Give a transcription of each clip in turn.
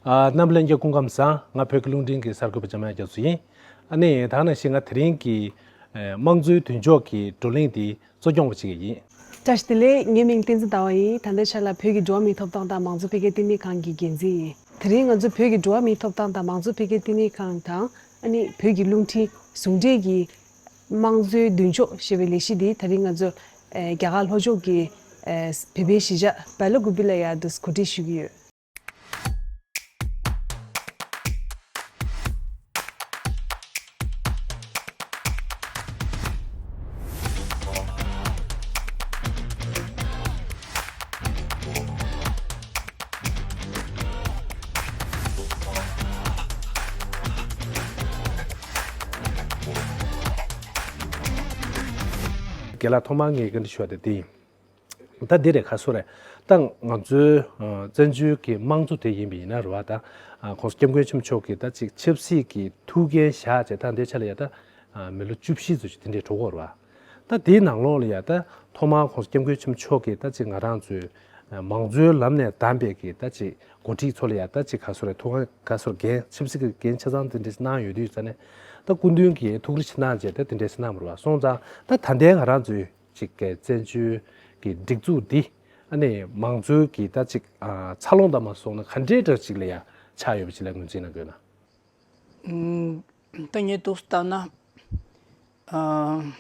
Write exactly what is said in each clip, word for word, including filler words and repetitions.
ཨ། རྣམ་པ་ལྷན་རྒྱས་སྐུ་ཁམས་བཟང་། ང་བོད་ཀྱི་རླུང་འཕྲིན་གྱི་གསར་འགོད་པ་འཇམ་དབྱངས་རྒྱ་མཚོ་ཡིན། ཨ་ནི་ད་ག་ནང་བཞིན་ང་དེ་རིང་གི་ཨ་དམངས་གཙོའི་མདུན་ལྕོག་གི་བགྲོ་གླེང་འདི་གཙོ་སྐྱོང་བ་ཅིག་ཡིན། བཀྲ་ཤིས་བདེ་ལེགས། ངའི་མིང་བསྟན་འཛིན་ཟླ་བ་ཡིན། ད་ལྟའི་ཆར་ལ་བོད་ཀྱི་འགྲོ་བ་མིའི་ཐོབ་ཐང་དང་མང་གཙོ་འཕེལ་རྒྱས་བསྟི་གནས་ཁང་གི་འགན་འཛིན་ཡིན། དེ་རིང་ང་ཚོ་བོད་ཀྱི་འགྲོ་བ་མིའི་ཐོབ་ཐང་དང་མང་གཙོ་འཕེལ་རྒྱས་བསྟི་གནས་ཁང་དང་། ཨ་ནི་བོད་ཀྱི་རླུང་འཕྲིན་ཟུང་འབྲེལ་གྱི་དམངས་གཙོའི་མདུན་ལྕོག་ཞེས་པའི་ལས་གཞི་འདི་ད་རིང་ང་ཚོ་ཨ་རྒྱ་གར་ལྷོ་ཕྱོགས་ཀྱི་ཨ་བོད་པའི་གཞིས་ཆགས་སྦེ་ལ་ཀུ་པི་ལ་ཡ་དུ་གོ་སྒྲིག་ཞུ་གི་ཡོད། རྒན་ལགས། ཐོག་མར་ངས་བཀའ་འདྲི་ཞུ་བ་དེ་འདི་ཡིན། ད་འདི་རེད། ག་ཚོད་རེད། ད་ང་ཚོའི་ཨ་བཙན་བྱོལ་གྱི་དམངས་གཙོ་དེ་ཡིན་པ་ཡིན་ན་རེད་བ། ད་ཨ་༸གོང་ས་༸སྐྱབས་མགོན་ཆེན་པོ་མཆོག་གིས་ད་ཅིག་ཆབ་སྲིད་ཀྱི་ཐུགས་འགན་བཞག་བྱས། ད་འདི་ཆ་ལ་ཡ་ད་ཨ་མི་ལོ་བཅུ་བཞི་ཙམ་ཞིག་དེ་འདྲས་འགྲོ་གི་ཡོད་རེད་བ། ད་དེའི་ནང་ལོགས་ལ་ཡ་ད་ཐོག་མར་༸གོང་ས་༸སྐྱབས་མགོན་ཆེན་པོ་མཆོག་གིས་ད་ཅིག་ང་རང་ཚོའི་ཨ་མང་གཙོའི་ལམ་ནས་བདམས་པའི་གི་ད་ཅིག་འགོ་ཁྲིད་ཚོ་ལ་ཡ་ད་ཅིག་ག་ཚོད་རེད། ཐུགས་ཁག་ག་ཚོད་འགན། ཆབ་སྲིད་ཀྱི་འགན་ཆ་ཚང་དེ་འདྲས་གནང་ཡོད་དུས་ཙ་ནས། ད་སྐུ་མདུན་གྱིས་ཐུགས་རེ་ཆེ་གནང་བྱས་ད་དེ་འདྲས་གནང་བ་རེད་བ། སོང་ཙང་ད་ད་ལྟའི་ང་རང་ཚོའི་ཅིག་གི་བཙན་བྱོལ་གྱི་སྒྲིག་འཛུགས་འདི་ཨ་ནི་མང་གཙོའི་གི་ད་ཅིག་ཨ་འཚར་ལོངས་དང་མ་སོང་ན་ག་འདྲའི་འདྲ་ཅིག་ལ་ཡ་ཆགས་ཡོད་པ་ཅིག་ལ་ངོས་འཛིན་གནང་དགོས་ན། ཨུམ། ད་ངས་འདུག་སེ་བལྟས་ན། ཨ།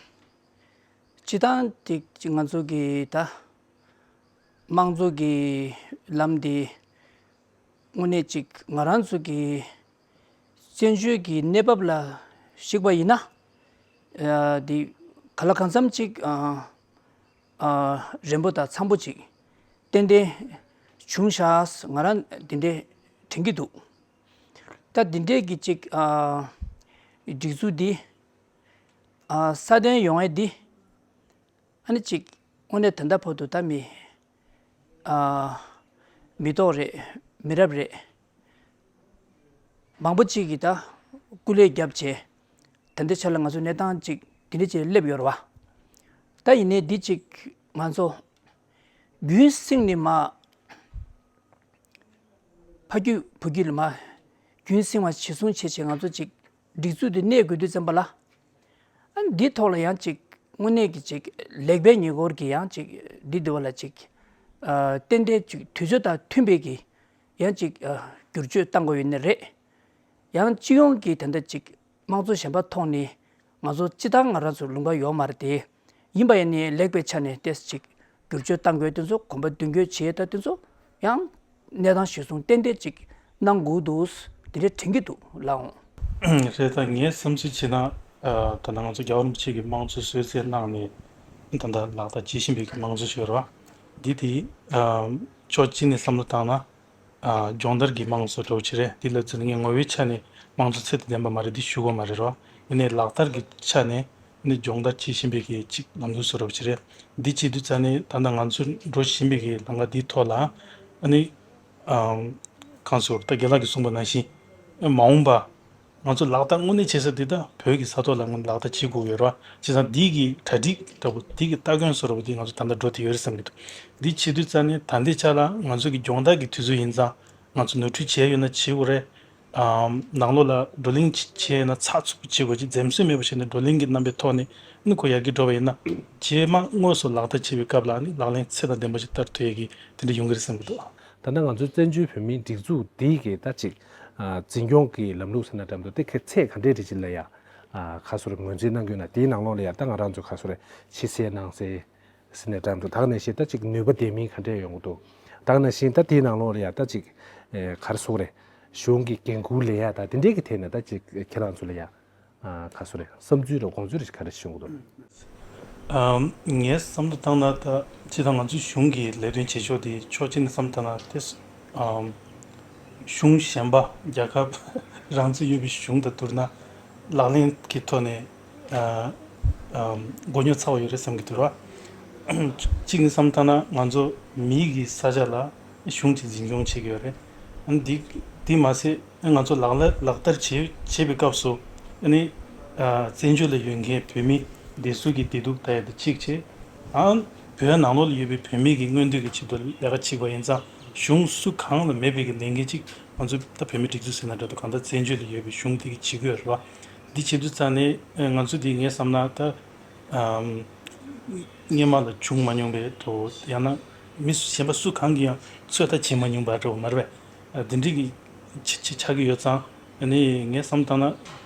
སྤྱིར་བཏང་དེ་ང་ཚོ་གི་ད་དམངས་གཙོ་གི་ལམ་འདི་དངོས་གནས་ཅིག་ང་རང་ཚོ་གི་བཙན་བྱོལ་གྱི་གནས་བབ་ལ་གཞིགས་པ་ཡིན་ན། ཨ། འདི་གང་ལ་གང་འཚམ་ཅིག་ཨ། ཨ། རན་པོ་དང་འཚམ་པོ་ཅིག་ཏན་ཏན་བྱུང་ཤག་ང་རང་འདི་འདྲའི་དྲན་གྱི་འདུག་ད་འདི་འདྲའི་གི་ཅིག་ཨ། སྒྲིག་འཛུགས་འདི་ཨ་སྲ་བརྟན་ཡོང་ཡས་འདི་ཨ་ནི་ཅིག་དངོས་གནས་ད་ལྟ་བར་དུ་ད་མི་ཨ་མི་ཐོག་རེད། མི་རབས་རེད། མང་པོ་ཅིག་གིས་ད་སྐུ་ལས་བརྒྱབ་བྱས། ད་ལྟའི་ཆ་ལ་ང་ཚོ་གནས་སྟངས་ཅིག་འདི་འདྲ་ཅིག་སླེབས་ཡོད་རེད་བ། ད་ཡིན་ནའི་འདི་ཅིག་ང་ཚོ་རྒྱུན་བསྲིངས་ནས་མར་ཕ་རྒྱུད་བུ་རྒྱུད་ལ་མར་རྒྱུན་བསྲིང་བ་གཞིར་བཟུང་བྱས་བྱས་ང་ཚོ་ཅིག་སྒྲིག་འཛུགས་འདི་གནས་དགོས་དུས་ཙམ་པ་ལ། ཨ་ནི་འདི་ཐོག་ལ་ཡང་ཅིག་དངོས་གནས་ཀྱི་ཅིག་ལེགས་སྤེལ་ཉེས་སྐོར་གྱི་ཡང་ཅིག་འདི་འདི་བ་ལ་ཅིག་ཨ་ཏན་ཏན་ཅིག་དུས་ཚོད་དང་མཐུན་པའི་གི་ཡང་ཅིག་ཨ་བསྒྱུར་བཅོས་གཏང་དགོས་ཡོད་ནི་རེད། ཡང་སྤྱི་ཡོངས་ཀྱི་ད་ལྟ་ཅིག་དམངས་གཙོ་གཞན་པ་ཐོག་ནས་ང་ཚོ་སྤྱི་བཏང་ང་རང་ཚོ་ལུང་པ་ཡོད་མ་རེད་དེ། ཡིན་པ་ཡིན་ནའི་ལེགས་པའི་ཆ་ནས་ཏོག་ཙམ་ཅིག་བསྒྱུར་བཅོས་གཏང་དགོས་དེ་ཚོ། གོམ་པ་མདུན་སྐྱོད་བྱེད་ཡས་ད་དེ་ཚོ་ཡང་གནས་སྟངས་གཞིར་བཟུང་ཏན་ཏན་ཅིག་གནང་དགོས་འདུག་དེ་འདྲའི་དྲན་གྱི་འདུག་ལགས་འོང་། རེད། ད་ངའི་བསམ་ཚུལ་བྱས་ན། ཨ། ད་ལྟ་ང་ཚོ་རྒྱལ་བ་རིན་པོ་ཆེ་གིས་དམངས་གཙོ་གསོལ་སྩལ་གནང་ནས་ད་ལྟ་ལག་བསྟར་བྱེད་བཞིན་པའི་གི་དམངས་གཙོ་ཞིག་ཡོད་རེད་བ། འདི་དེ་ཨ་ཕྱོགས་གཅིག་ནས་བསམ་བློ་བཏང་ན། ཨ། སྦྱོང་བརྡར་གྱི་དམངས་གཙོ་འདྲ་བོ་ཅིག་རེད། འདི་ལ་ཚུར་ངས་ངོ་བོའི་ཆ་ནས་དམངས་གཙོ་ཚད་དང་ལྡན་པ་མ་རེད་འདི་ཞུ་དགོས་མ་རེད་རོ། ཡིན་ནའི་ལག་བསྟར་གྱི་ཆ་ནས་ནི་སྦྱོང་བརྡར་བྱེད་བཞིན་པའི་གི་ཅིག་ལམ་ལུགས་བཟོ་འདྲ་བོ་ཅིག་རེད། འདི་བྱེད་དུས་ཙ་ནས་ད་ལྟ་ང་ཚོ་འགྲོ་བཞིན་པའི་གི་ལམ་ཁ་འདིའི་ཐོག་ལ་ཨ་ནི། ཨམ། གང་ཟེར། ད་རྒན་ལགས་ཀྱིས་གསུངས་པ་ནང་བཞིན་མ་འོངས་པ་ང་ཚོ་ལག་བསྟར་དངོས་གནས་བྱེད་ས་འདི་ད་བོད་ཀྱི་ས་ཐོག་ལ་ངོས་ལག་བསྟར་བྱེད་དགོས་ཡོད་རེད་བ། བྱས་ཙང་འདི་གི་གྲ་སྒྲིག་འདྲ་བོ། འདི་གི་སྟ་གོན་བཟོ་འདྲ་བོ་འདི་ང་ཚོ་ད་ལྟ་འགྲོ་བསྡད་ཡོད་རེད་བསམ་གྱི་འདུག་འདི་བྱེད་དུས་ཙ་ནས་ད་ལྟའི་ཆ་ལ་ང་ཚོ་གི་སྦྱོང་བརྡར་གྱི་དུས་ཚོད་ཡིན་ཙང་། ང་ཚོ་ནོར་འཁྲུལ་བྱས་ཡོད་ན་བྱེད་དགོས་རེད། ཨམ། ནང་ལོགས་ལ་བགྲོ་གླེང་བྱས་ཡོད་ན་ཚགས་ཚུད་པོ་བྱེད་དགོས། ཅིག་འཛེམ་ཟོན་མེད་པ་བྱས་ནས་བགྲོ་གླེང་གི་རྣམ་པའི་ཐོག་ནས་ནི་ཁོ་ཡར་རྒྱས་འགྲོ་བ་ཡིན་ན། རྗེས་མ་དངོས་སུ་ལག་བསྟར་བྱེད་པའི་སྐབས་ལ་ནི་ལག་ལེན་ཚད་དང་ལྡན་པ་ཞིག་བསྟར་ཐུབ་ཡས་ཀྱི་དེ་འདྲ་ཡོང་གི་རེད་བསམ་གྱི་འདུག་ད་ལྟ་ང་ཚོའི་བཙན་བྱོལ་བོད་མིའི་སྒྲིག་འཛུགས་འདིའི་གི་ད་ཅིག་ཨ་འཛིན་སྐྱོང་གི་ལམ་ལུགས་ཟེར་ན་འདྲ་མི་འདུག་དེ་གི་ཚད་ག་འདྲའི་རེད་ཅིག་ལ་ཡ། ཨ། ག་ཚོད་རེ་ངོས་འཛིན་གནང་གི་ཡོད་ན། དེའི་ནང་ལོགས་ལ་ཡ་ད་ང་རང་ཚོ་ག་ཚོད་རེ་ཕྱི་གསལ་ནང་གསལ་ཟེར་ནས་འདྲ་མི་འདུག་ད་ག་ནང་བཞིན་ད་ཅིག་ནུས་པ་ལྡན་མིན་ག་འདྲས་ཡོང་གི་འདུག་ད་ག་ནང་བཞིན་ད་དེའི་ནང་ལོགས་ལ་ཡ་ད་ཅིག་ཨེ། ག་རེ་ཟེར་དགོས་རེད། གཞུང་གི་འགན་འཁུར་ལེན་ཡ་ད་དེ་འདྲས་ཀྱི་ཐད་ནས་ད་ཅིག་ཁྱེད་རང་ཚོ་ལ་ཡ། ཨ། ག་ཚོད་རེ་བསམ་ཚུལ་རེ་དགོངས་ཚུལ་རེ་ག་རེ་བྱུང་འདུག་ཨམ། ངས་བསམ་བློ་བཏང་ན་ད་སྤྱིར་བཏང་ང་ཚོའི་གཞུང་གི་ལས་དོན་བྱེད་ཕྱོགས་དེ་ཕྱོགས་གཅིག་ནས་བསམ་བཏང་ན་དེ། ཨམ། གཞུང་གཞན་པ་རྒྱལ་ཁབ་རང་བཙན་ཡོད་པའི་གཞུང་དང་བསྡུར་ན་ལག་ལེན་གྱི་ཐོག་ནས། ཨ། ཨམ། མགོ་རྙོག་ཚ་བོ་ཡོད་རེད་བསམ་གྱི་འདུག་ར། གཅིག་ནས་བསམ་བཏང་ན་ང་ཚོ་མིའི་གི་ས་ཆ་ལ་གཞུང་གིས་འཛིན་སྐྱོང་བྱེད་ཀྱི་ཡོད་རེད། ཨ་ནི་འདི་འདི་མ་ཟད། ང་ཚོ་ལག་ལ་ལག་བསྟར་བྱེད་བྱེད་པའི་སྐབས་སུ་ཨ་ནི། ཨ། བཙན་བྱོལ་ལ་ཡོད་མཁན་བོད་མི་དེ་ཚོ་གི་བདེ་སྡུག་ལྟ་ཡ་དེ་གཅིག་བྱས། ཨ། བོད་ནང་ལོགས་ལ་ཡོད་པའི་བོད་མི་གི་མངོན་འདོད་ཀྱི་ཆེད་དུ་ལས་ཀ་བྱེད་པ་ཡིན་ཙང་གཞུང་སུ་གང་ལ་མེད་པའི་གི་ལས་འགན་གཅིག་ ང་ཚོས་ད་བོད་མིའི་སྒྲིག་འཛུགས་ཟེར་ན་འདྲ་འདུག་གང་ལྟར་བཙན་བྱོལ་དུ་ཡོད་པའི་གཞུང་དེ་གིས་བྱེད་དགོས་རེད་བ། འདི་བྱེད་དུས་ཙང་ནས་ཨ་ང་ཚོ་འདི་ངས་བསམ་ན་ད་ཨམ་སྔོན་མ་ལ་བྱུང་མ་མྱོང་བའི་དོ། ཡང་ན་མི་གཞན་པ་སུ་གང་གིས་ཡང་ཚོད་ལྟ་བྱེད་མ་མྱོང་བ་འདྲ་བོ་མ་རེད་པས། ཨ་འདི་འདྲའི་གི་ཆ་ཆ་ཆགས་ཀྱི་ཡོད་ཙང་། ཨ་ནི་ངས་བསམ་བཏང་ན་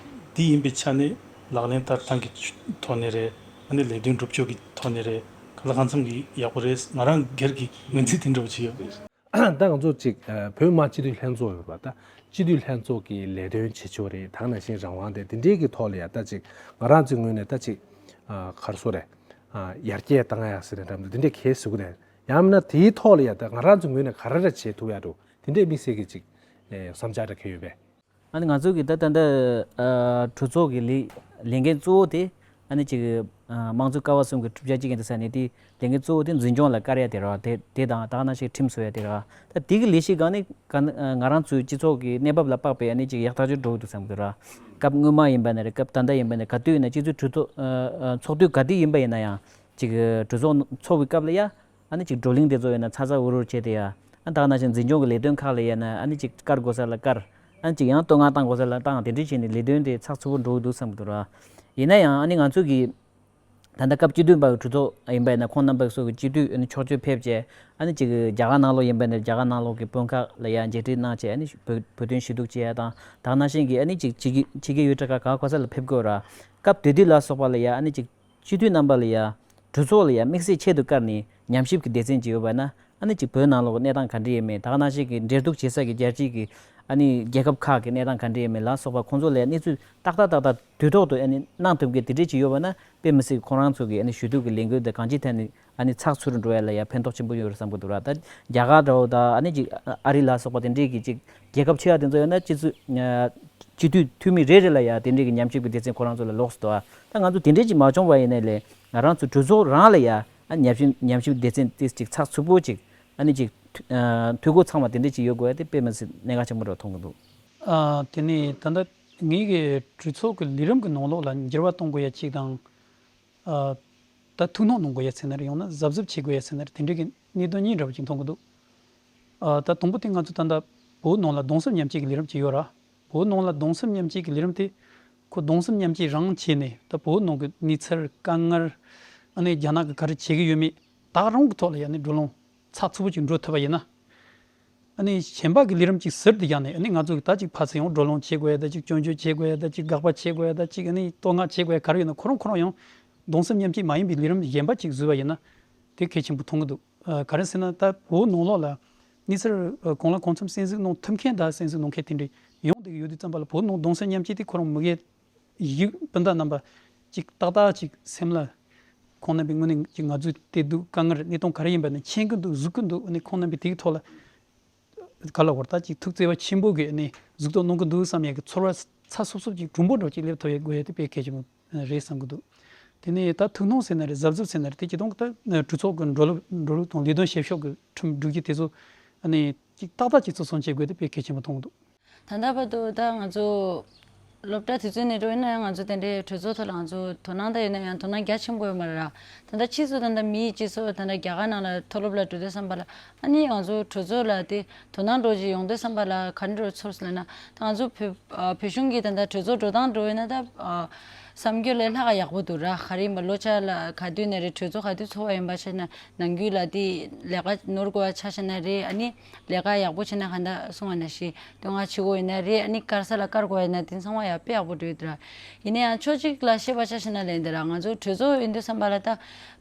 འདི་ཡིན་པའི་ཆ་ནས་ལག་ལེན་བསྟར་སྟངས་ཀྱི་ཐོག་ནས་རེད། ཨ་ནི་ལས་དོན་སྒྲུབ་ཕྱོགས་ཀྱི་ཐོག་ནས་རེད། གང་ལ་གང་འཚམ་གྱི་ཡག་པོ་རེད། ང་རང་སྒེར་གྱི་ངོས་འཛིན་དེ་འདྲ་བོ་ཅིག་ཡོད། ད་ང་ཚོ་ཅིག་ཨ་བོད་མི་མང་སྤྱི་འཐུས་ལྷན་ཚོགས་ཡོད་པ། ད་སྤྱི་འཐུས་ལྷན་ཚོགས་ཀྱི་ལས་དོན་བྱེད་ཕྱོགས་རེད། ད་ནང་བཞིན་རང་དབང་དེ་དེ་འདྲའི་གི་ཐོག་ལ་ཡ་ད་ཅིག་ང་རང་ཚོའི་ངོས་ནས་ད་ཅིག་ཨ་ག་རེ་ཟེར་དགོས་རེད། ཨ་ཡར་རྒྱས་བཏང་ཡག་ཟེར་ན་འདྲ་མི་འདུག་དེ་འདྲའི་གལ་ཟེར་གི་རེད། ཡང་མིན་ན་དེའི་ཐོག་ལ་ཡ་ད་ང་རང་ཚོའི་ངོས་ནས་ག་རེ་རེ་བྱེད་ཐུབ་ཡག་འདུག་དེ་འདྲའི་དམིགས་བསལ་གྱི་ཅིག་ཨེ་བསམ་འཆར་འདྲ་གང་ཡོད་པས། ཨ་ནི་ང་ཚོ་གི་ད་ད་ལྟ་ཨ་གྲོས་ཚོགས་ཀྱི་ལས་ལས་འགན་གཙོ་བོ་དེ། ཨ་ནི་ཅིག་ཨ་དམངས་གཙོའི་ཀ་བ་གསུམ་གྱི་གྲུབ་ཆ་གཅིག་ཡིན་དུས་ཙང་ནས། དེ་ལས་འགན་གཙོ་བོ་དེ་འཛིན་སྐྱོང་ལ་བཀར་ཡ་དེ་རེད་བ། དེ་དེ་དང་ད་ག་ནང་བཞིན་ཁྲིམས་བཟོ་ཡ་དེ་རེད་བ། ད་དེ་གི་ལས་གཞི་སྒང་ནས་ག་ཨ་ང་རང་ཚོའི་སྤྱི་ཚོགས་ཀྱི་གནས་བབ་ལ་དཔག་པའི་ཨ་ནི་ཅིག་ཡག་ཐག་ཆོད་འགྲོ་གི་འདུག་བསམ་གྱི་འདུག་ར། སྐབས་སྔོན་མ་ཡིན་པ་ན་རེད། སྐབས་ད་ལྟ་ཡིན་པ་ན་རེད། ག་དུས་ཡིན་ན་སྤྱི་ཚོགས་གྲོས་ཚོགས་ཨ་ཨ་ཚོགས་དུས་ག་དུས་ཡིན་པ་ཡིན་ན་ཡང་། ཅིག་གྲོས་ཚོགས་ཚོགས་པའི་སྐབས་ལ་ཡ། ཨ་ནི་ཅིག་བགྲོ་གླེང་དེ་ཚོ་ཡིན་ན་ཚ་ཚ་འུར་འུར་བྱས་ཏེ་ཡ། ཨ་ད་ག་ནང་བཞིན་འཛིན་སྐྱོང་གི་ལས་དོན་ཁག་ལ་ཡིན་ན་ཨ་ནི་ཅིག་བཀར་དགོས་ས་ལ་བཀར། ཨ་ནི་ཅིག་ཡང་བསྟོད་བསྔགས་བཏང་དགོས་ས་ལ་བཏང་། དེ་འདྲ་བྱས་ནས་ལས་དོན་དེ་ཚགས་ཚུད་པོ་འགྲོ་གི་འདུག་བསམ་གྱི་འདུག་ར། ཡིན་ན་ཡང་ཨ་ནི་ང་ཚོ་གི་ད་ལྟ་སྐབས་བཅུ་བདུན་པ་གི་གྲོས་ཚོགས་ཡིན་པ་ཡིན་ན། ཁོང་རྣམ་པ་སོགས་ཀྱི་སྤྱི་འཐུས་ཨ་ནི་ཕྱོགས་བསྐྱོད་ཕེབས་བྱས། ཨ་ནི་ཅིག་རྒྱ་གར་ནང་ལོགས་ཡིན་པ་ཡིན་ན་རྒྱ་གར་ནང་ལོགས་ཀྱི་དཔོན་ཁག་ལ་ཡ་མཇལ་འཕྲད་གནང་བྱས། ཨ་ནི་བོད་བོད་དོན་ཞུ་གཏུག་བྱེད་ཡ་དང་། ད་ག་ནང་བཞིན་གྱི་ཨ་ནི་ཅིག་ཕྱི་རྒྱལ་ཕྱི་རྒྱལ་ཡུལ་གྲུ་ཁག་ག་ག་ས་ལ་ཕེབས་དགོས་ར། སྐབས་དེ་དུས་ལ་སོགས་པ་ལ་ཡ་ཨ་ནི་ཅིག་སྤྱི་འཐུས་རྣམ་པ་ལ་ཡ་གྲོས་ཚོགས་ལ་ཡ་དམིགས་བསལ་ཆེད་དུ་བཀར་ནས་ཉམས་ཞིབ་ཀྱི་སྡེ་ཚན་ཅིག་ཡོད་པ་ན། ཨ་ནི་ཅིག་བོད་ནང་ལོགས་ཀྱི་གནས་སྟངས་ག་འདྲ་ཡོད་མེད། ད་ག་ནང་བཞིན་གྱི་འབྲེལ་གཏུག་བྱེད་ས་ཀྱི་རྒྱལ་སྤྱི་གི་ཨ་ནི་རྒྱལ་ཁབ་ཁག་གི་གནས་སྟངས་ག་འདྲ་ཡོད་མེད་ལ་སོགས་པ། ཁོང་ཚོ་ལ་གནས་ཚུལ་ཏག་ཏག་ཏག་ཏག་དུས་ཐོག་ཏུ་ཨ་ནི་གནང་ཐུབ་མཁན་དེ་འདྲས་ཅིག་ཡོད་པ་ན། དཔེ་མི་སྲིད་ཁོང་རང་ཚོ་གི་ཨ་ནི་ཞུ་གཏུག་གི་ལས་འགུལ་དེ་གང་ཅིའི་ཐད་ནས་ཨ་ནི་ཚགས་ཚུད་འགྲོ་ཡ་ལ་ཡ་ཕན་ཐོགས་ཆེན་པོ་ཡོད་རེད་བསམ་གྱི་འདུག་ར། ད་རྒྱ་གར་འདྲ་བོ་དང་ཨ་ནི་ཅིག་ཨ་རི་ལ་སོགས་པ་དེ་འདྲས་ཀྱི་ཅིག་རྒྱལ་ཁབ་ཆེ་བ་དེ་ཚོ་ཡོད་ན། སྤྱི་ཚོགས་སྤྱི་འཐུས་འཐུས་མི་རེ་རེ་ལ་ཡ་དེ་འདྲས་ཀྱི་ཉམས་ཞིབ་ཀྱི་སྡེ་ཚན་ཁོ་རང་ཚོ་ལ་ལོགས་སུ་འདུག་ཨ། ད་ང་ཚོ་དེ་འདྲས་ཅིག་མ་བྱུང་བ་ཡིན་ནའི་ལས། ང་རང་ཚོ་གྲོས་ཚོགས་རང་ལ་ཡ་ཨ་ཉམས་ཞིབ་ཉམས་ཞིབ་སྡེ་ཚན་ཏིས་ཅིག་ཚགས་ཚུད་པོ་ཅིག་ཨ་ནི་ཅིག་འཐུས་ཨ་འཐུས་སྒོ་ཚང་བ་དེ་འདྲ་ཅིག་ཡོད་དགོས་ཡ་དེ་དཔེ་མི་སྲིད་གནད་འགག་ཆེན་པོ་འདྲ་མཐོང་གི་འདུག་ཨ། དེ་ནས་ད་ལྟ་ངེད་ཀྱི་གྲོས་ཚོགས་ཀྱི་ལས་རིམ་གྱི་ནང་ལོགས་ལ་འགྱུར་བ་གཏོང་དགོས་ཡ་གཅིག་དང་། ཨ། ད་ཐུགས་སྣང་གནང་དགོས་ཡ་ཟེར་ན་རེད། ཡང་ན་གཟབ་གཟབ་བྱེད་དགོས་ཡ་ཟེར་ན་རེད། དེ་འདྲ་གི་གནད་དོན་གཉིས་འདྲ་བོ་ཅིག་མཐོང་གི་འདུག་ཨ། ད་དང་པོ་དེ་ང་ཚོ་ད་ལྟ་བོད་ནང་ལ་གདུང་སེམས་མཉམ་སྐྱེད་ཀྱི་ལས་རིམ་ཅིག་ཡོད་ར། བོད་ནང་ལ་གདུང་སེམས་མཉམ་སྐྱེད་ཀྱི་ལས་རིམ་དེ་ཁོ་གདུང་སེམས་མཉམ་སྐྱེད་རང་བྱས་ནས། ད་བོད་ནང་གི་གནས་ཚུལ་དཀའ་ངལ། ཨ་ནི་རྒྱ་ནག་གིས་ག་རེ་བྱེད་ཀྱི་ཡོད་མེད་ད་རང་གི་ཐོག་ལ་ཡ་ནི་བགྲོ་གླེང་ཚགས་ཚུད་པོ་ཅིག་འགྲོ་ཐུབ་པ་ཡིན་ན། ཨ་ནི་གཞན་པ་གི་ལས་རིམ་ཅིག་ཟུར་དུ་བཞག་ནས། ཨ་ནི་ང་ཚོ་གི་ད་ཅིག་ཕར་ཚུར་ཡང་བགྲོ་གླེང་བྱེད་དགོས་ཡ། ད་ཅིག་སྐྱོན་བརྗོད་བྱེད་དགོས་ཡ། ད་ཅིག་དགག་པ་བྱེད་དགོས་ཡ། ད་ཅིག་ཨ་ནི་བསྟོད་བསྔགས་བྱེད་དགོས་ཡ་ག་རེ་ཡོད་ན། ཁོ་རང་ཁོ་རང་ཡང་གདུང་སེམས་མཉམ་སྐྱེད་མ་ཡིན་པའི་ལས་རིམ་གཞན་པ་ཅིག་བཟོས་པ་ཡིན་ན་དེ་གལ་ཆེན་པོ་མཐོང་གི་འདུག་ཨ། ག་རེ་ཟེར་ན། ད་བོད་ནང་ལོགས་ལ་གནས་ཚུལ་ཨ་གང་ལ་གང་འཚམ་གསན་གཟིགས་གནང་ཐུབ་མཁན་དང་གསན་གཟིགས་གནང་མཁན་དེ་འདྲ་ཡོང་བསྡད་ཀྱི་ཡོད་དུས་ཙམ་པ་ལ། བོད་ནང་གདུང་སེམས་མཉམ་སྐྱེད་དེ་ཁོ་རང་མི་སྒེར་ཡིག་སྤུན་ཟླ་རྣམ་པ་ཅིག་ཏག་ཏག་ཅིག་སེམས་ལ་ཁོང་རྣམ་པའི་ངོས་ནས་ཅིག་ང་ཚོའི་དེ་སྡུག་དཀའ་ངལ་གནས་སྟངས་ག་རེ་ཡིན་པ་ནི་མཁྱེན་གྱི་འདུག་གཟིགས་ཀྱི་འདུག་ཨ་ནི་ཁོང་རྣམ་པའི་དེའི་ཐོག་ལ་ག་ལ་བར་ད་ཅིག་ཐུགས་བརྩེ་བ་ཆེན་པོ་གིས་ཨ་ནི་གཟིགས་རྟོག་གནང་གི་འདུག་བསམ་ཡག་གི་ཚོར་བ་ཚ་སུབ་སུབ་ཅིག་གྲུང་པོ་འདྲ་ཅིག་སླེབས་ཐུབ་ཡག་དགོས་ཡ་དེ་དཔེ་གལ་ཆེན་པོ་རེད་བསམ་གྱི་འདུག་དེ་ནས་ད་ཐུགས་སྣང་ཟེར་ན་རེད། གཟབ་གཟབ་ཟེར་ན་རེད། དེ་སྤྱིར་བཏང་གི་ད་གྲོས་ཚོགས་ཀྱི་འགྲོ་ལུགས་འགྲོ་ལུགས་དང་ལས་དོན་བྱེད་ཕྱོགས་ཀྱི་ཁྲིམས་སྒྲིག་གཞི་དེ་ཚོ་ཨ་ནི་ཅིག་ཏག་ཏག་ཅིག་བརྩི་སྲུང་བྱེད་དགོས་དེ་དཔེ་གལ་ཆེན་པོ་མཐོང་གི་འདུག་ད་ལྟ་བར་དུ་ད་ང་ཚོ་སློབ་གྲྭ་དེ་ཚོའི་ནས་འགྲོ་ཡིན་ན་ཡང་། ང་ཚོ་དེ་འདྲའི་གྲོས་ཚོགས་ཐོག་ལ་ང་ཚོ་དོ་སྣང་ད་ཡོད་ན་ཡང་དོ་སྣང་རྒྱ་ཆེན་པོ་ཡོད་མ་རེད་ར། ད་ལྟ་ཕྱིས་སུ་ད་ལྟ་མིའི་སྤྱི་ཚོགས་ད་ལྟ་རྒྱ་གར་ནང་ལ་མཐོ་སློབ་ལ་འགྲོ་དུས་ཙམ་པ་ལ། ཨ་ནི་ང་ཚོ་གྲོས་ཚོགས་ལ་དེ་དོ་སྣང་འདྲ་ཅིག་ཡོང་དུས་ཙམ་པ་ལ་ག་འདྲ་ཚོར་སོང་ལབ་ན། ད་ང་ཚོ་བོད་ཨ་བོད་གཞུང་གི་ད་ལྟ་གྲོས་ཚོགས་འགྲོ་སྟངས་འདྲ་ཡིན་ན། ད་ཨ་བསམ་རྒྱུ་ལས་ལྷག་ག་ཡག་པོ་འདུག་ར། ག་རེ་ཡིན་པ་ལོ་ཆ་ལ་ག་དུས་ནས་རེད། གྲོས་ཚོགས་ག་དུས་ཚོགས་པ་ཡིན་པ་བྱས་ན། ནང་ཁུལ་ལ་དེ་ལས་ཀ་ནོར་དགོས་པ་ཆ་བཞག་ན་རེད། ཨ་ནི་ལས་ཀ་ཡག་པོ་བྱས་ན་ག་འདྲ་སོང་བ་ནང་བཞིན་བསྟོད་བསྔགས་བྱེད་དགོས་ཡིན་ན་རེད། ཨ་ནི་དཀར་ས་ལ་དཀར་དགོས་ཡིན་ན་དེ་ཚང་མ་ཡག་དཔེ་ཡག་པོ་འགྲོ་ཡོད་ར། ཡིན་ན་ཡང་ཕྱོགས་གཅིག་ལ་བཤད་པ་ཆ་བཞག་ན་ལས་འདི་ར། ང་ཚོ་གྲོས་ཚོགས་ཡིན་དུས་ཙམ་པ་ལ་ད་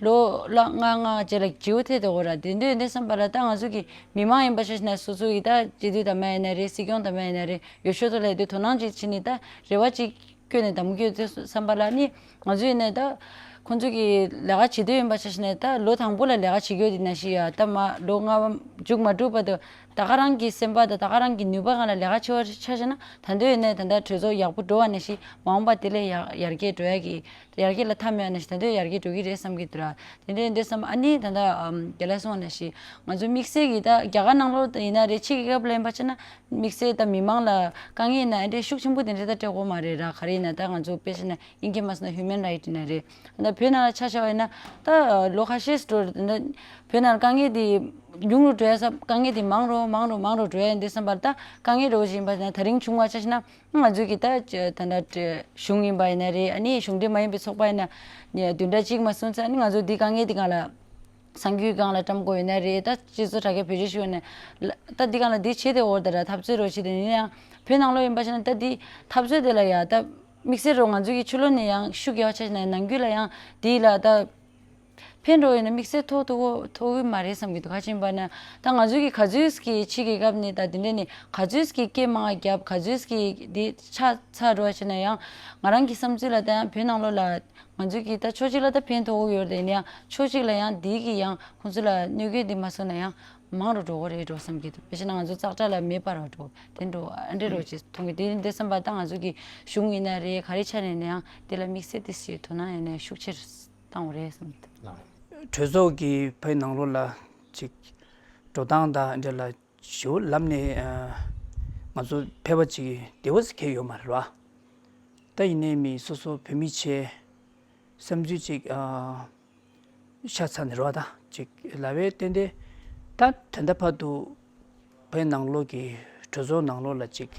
ལོ་ལ་ལྔ་ལྔ་རྗེས་ལ་བརྗེ་པོ་ཐེབས་བསྡད་ཡོད་ར། དེ་འདྲ་ཡིན་དུས་ཙམ་པ་ལ་ད་ང་ཚོ་གི་མི་མང་ཡིན་པ་ཆ་བཞག་ན་སོ་སོ་གི་ད་སྤྱི་འཐུས་དམ་པ་ཡིན་ན་རེད། སྲིད་སྐྱོང་དམ་པ་ཡིན་ན་རེད། ཡོ་ཤོ་ཐོག་ལ་ཡོད་དུས་དོ་སྣང་ཅིག་བྱས་ནས་ད་རེ་བ་ཅིག་བསྐྱོན་ནས་འདེམས་དགོས་དུས་ཙམ་པ་ལ་ནི། ང་ཚོ་ཡིན་ནའི་ད་ཁོང་ཚོ་གི་ལས་ཀ་བྱེད་འདོད་ཡིན་པ་ཆ་བཞག་ནས་ད་ལོ་དང་པོ་ལ་ལས་ཀ་བྱེད་རྒྱུ་དེ་ནང་བཞིན་ཡ། ད་མ་ལོ་ལྔ་པ་མཇུག་མ་གྲུབ་བར་དུ་ད་ག་རང་གི་སེམས་པ་དང་ད་ག་རང་གི་ནུས་པ་སྒང་ལ་ལས་ཀ་བྱེད་པ་ཆ་བཞག་ན། ད་དུང་ཡིན་ནའི་ད་ལྟ་གྲོས་ཚོགས་ཡག་པོ་འགྲོ་བ་ནང་བཞིན་མ་འོངས་པ་དེ་ལས་ཡར་ཡར་རྒྱས་འགྲོ་ཡ་གི། ཡར་རྒྱས་ལ་མཐའ་མེད་པ་ནང་བཞིན་ད་དུང་ཡར་རྒྱས་འགྲོ་གི་རེད་བསམ་གྱི་འདུག་ར། དེ་འདྲ་ཡིན་དུས་ཙམ་ཨ་ནི་ད་ལྟ་ཨམ་རྒན་ལགས་གསུངས་པ་ནང་བཞིན་ང་ཚོ་དམིགས་བསལ་གྱི་ད་རྒྱ་གར་ནང་ལོགས་ཡིན་ན་རེད། ཕྱི་རྒྱལ་ཁབ་ལ་ཡིན་པ་ཆ་ན་དམིགས་བསལ་ད་མི་མང་ལ་དཀའ་ངལ་ཡིན་ན་ཨ་འདྲའི་ཤུགས་ཆེན་པོ་དེ་འདྲ་ད་སྤྲད་དགོས་མ་རེད་ར། ག་རེ་ཡིན་ན་ད་ང་ཚོ་དཔེ་བཞག་ན་དབྱིན་སྐད་མ་སོང་ན་ཧིའུ་མན་རའིཊ་ཡིན་ན་རེད། ད་བོད་ནང་ལ་ཆ་བཞག་པ་ཡིན་ན་ད་ལོ་ཁ་ཤས་འགྲོ་རེད། ད་ བོད་ནང་དཀའ་ངལ་དེ་ཉུང་རུ་འགྲོ་ཡ་ས་དཀའ་ངལ་དེ་མང་རུ་མང་རུ་མང་རུ་འགྲོ་ཡ་ཡིན་དུས་ཙམ་པར་ད་དཀའ་ངལ་འགྲོ་བཞིན་པ་ན་ད་རིང་བྱུང་བ་ཆ་བཞག་ན་ང་ཚོས་ཀྱི་ད་ད་ད་གཞུང་ཡིན་པ་ཡིན་ན་རེད། ཨ་ནི་གཞུང་འབྲེལ་མ་ཡིན་པའི་ཚོགས་པ་ཡིན་ན་བདུན་ཕྲག་གཅིག་མ་སོང་ཙང་ཨ་ནི་ང་ཚོ་འདི་དཀའ་ངལ་འདི་སྒང་ལ་གསར་འགྱུར་སྒང་ལ་བཀྲམ་དགོས་ཡོད་ན་རེད། ད་སྤྱི་ཚོགས་དྲ་རྒྱ་བེད་སྤྱོད་ཞུ་ཡོད་ན་ད་འདི་སྒང་ལ་འདི་བྱེད་དེ་འོར་ད་ར་འཐབ་རྩོད་རོགས་བྱེད་དེ་ཡིན་ན་ཡང་བོད་ནང་ལོགས་ཡིན་པ་ཞིག་ན་ད་འདི་འཐབ་རྩོད་དེ་ལ་ཡ་ད་དམིགས་བསལ་རོགས་ང་ཚོ་གི་ཕྱི་ལོགས་ནས་ཡང་ཤུགས་རྒྱག་ཆ་ཞིག་ན་ནང་ཁུལ་ལ་ཡང་འདི་ལ་ད། ཕན་འགྲོ་ཡོད་ན་དམིགས་བསལ་ཐོག་ཐུག་ཐུག་གི་མ་རེད་བསམ་གྱི་འདུག་ག་ཅི་ཡིན་པ་ན་ད་ང་ཚོའི་གི་ག་ཚོད་ཀྱི་ཕྱི་རྒྱལ་ཁབ་ནས་ད་དེ་འདྲ་ནས་ག་ཚོད་ཀྱི་སྐད་མང་བ་རྒྱབ་ག་ཚོད་ཀྱི་དེ་ཆ་ཚ་འགྲོ་བ་བྱས་ན་ཡང་ང་རང་གི་བསམ་ཚུལ་ལ་ད་ཡང་བོད་ནང་ལོགས་ལ་ང་ཚོའི་གི་ད་ཕྱོགས་གཅིག་ལ་ད་ཕན་ཐོགས་ཀྱི་ཡོད་རེད། ཡིན་ན་ཡང་ཕྱོགས་གཅིག་ལ་ཡང་དེའི་གི་ཡང་ཁོང་ཚོ་ལ་གནོད་སྐྱོན་དེ་མ་སོང་ན་ཡང་མང་རུ་འགྲོ་གི་རེད་འགྲོ་བསམ་གྱི་འདུག་དཔེ་བྱས་ན་ང་ཚོ་ཙག་སྒྲ་ལ་མེ་འབར་བ་འགྲོ་དེ་འགྲོ་ཨ་འདྲ་འགྲོ་ཅེས་མཐོང་གི་དེ་འདྲ་བསམ་པ་ད་ང་ཚོ་གི་གཞུང་ཡིན་ན་རེད་ག་རེ་ཆ་ནས་ན་ཡང་དེ་ལ་དམིགས་བསལ་དེ་སྲིད་དོ་སྣང་ཡིན་ན་ཤུགས་ཆེར། བཏང་བ་རེད་བསམ་གྱི་འདུག་གྲོས་ཚོགས་ཀྱི་བོད་ནང་ལོགས་ལ་ཅིག་འགྲོ་སྟངས་དང་འདྲ་ལ་ཞུ་ལམ་ནས་ང་ཚོ་ཕལ་པ་ཅིག་བདེ་བོ་ཟེར་མཁན་ཡོད་མ་རེད་བ། ད་ཡིན་ནའི་མི་སོ་སོ་བོད་མི་ཆེ་བསམ་ཚུལ་ཅིག་ཤ་ཚ་ནས་རེད་བ། ད་ཅིག་ལབ་པའི་ཏན་ཏན་ད་ད་ལྟ་བར་དུ་བོད་ནང་ལོགས་ཀྱི་གྲོས་ཚོགས་ནང་ལོགས་ལ་ཅིག་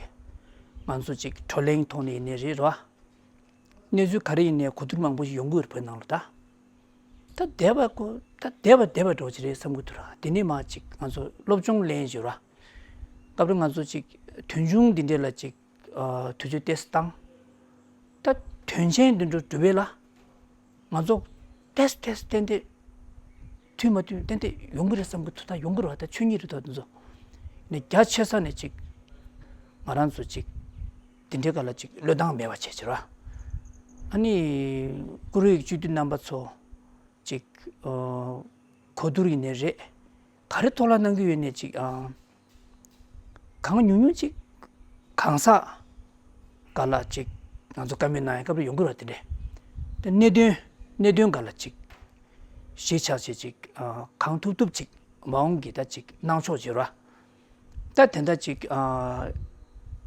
ང་ཚོ་ཅིག་བགྲོ་གླེང་ཐོག་ནས་ཡིན་ནའི་རེད་རེད་བ། གནས་ཚུལ་ག་རེ་ཡིན་ནའི་གོ་བསྡུར་མང་པོ་ཞིག་ཡོང་གི་ཡོད་རེད་བོད་ནང་ལ་ད། ད་བསྡད་པ་ཀོ་ད་བསྡད་པ་བསྡད་པ་འགྲོ་གི་རེད་བསམ་གི་འདུག་ར། དེ་ནས་མ་ཅིག་ང་ཚོ་སློབ་སྦྱོང་ལེན་བཞིན་ར། སྐབས་རེ་ང་ཚོ་ཅིག་དོན་ཆུང་འདི་འདྲ་ལ་ཅིག་དུས་ཚོད་ཏོག་ཙམ་བཏང་། ད་དོན་ཆེན་འདི་འདྲ་སྒྲུབ་པ་ལ་ང་ཚོ་ཏོག་ཙམ་ཏོག་ཙམ་ཏན་ཏན་མཐུན་མ་མཐུན་ཏན་ཏན་ཡོང་གི་རེད་བསམ་གི་འདུག་ད་ཡོང་གི་རེད་བ། ད་ཆོས་ཉིད་རེད་ད་འདི་ཚོ་ནས་རྒྱ་ཆེ་ས་ནས་ཅིག་ང་རང་ཚོ་ཅིག་འདི་འདྲའི་སྐབས་ལ་ཅིག་བློས་བཏང་མེད་པ་བྱས་ཕྱིར་བ། ཨ་ནི་བཀུར་འོས་སྤྱི་འཐུས་རྣམ་པ་ཚོ་ཅིག་ཨ་གོ་བསྡུར་ཡིན་ནའི་རེད། ག་རེ་ཐོག་ལ་གནང་གི་ཡོད་ནའི་ཅིག་ཨ་གང་ཉུང་ཉུང་ཅིག་གང་ཟག་སྒང་ལ་ཅིག་ང་ཚོ་བཀའ་མོལ་གནང་ཡ་སྐབས་རེ་ཡོང་གི་རེད་བ། དེ་འདྲས་དེ་གནད་དོན་གནད་དོན་སྒང་ལ་ཅིག་གཞི་ཆགས་བྱས་ཅིག་ཨ་གང་ཐུབ་ཐུབ་ཅིག་མ་འོངས་ཀྱི་ད་ཅིག་གནང་ཕྱོགས་བརྗོད་ར། ད་དེ་འདྲ་ཅིག་ཨ་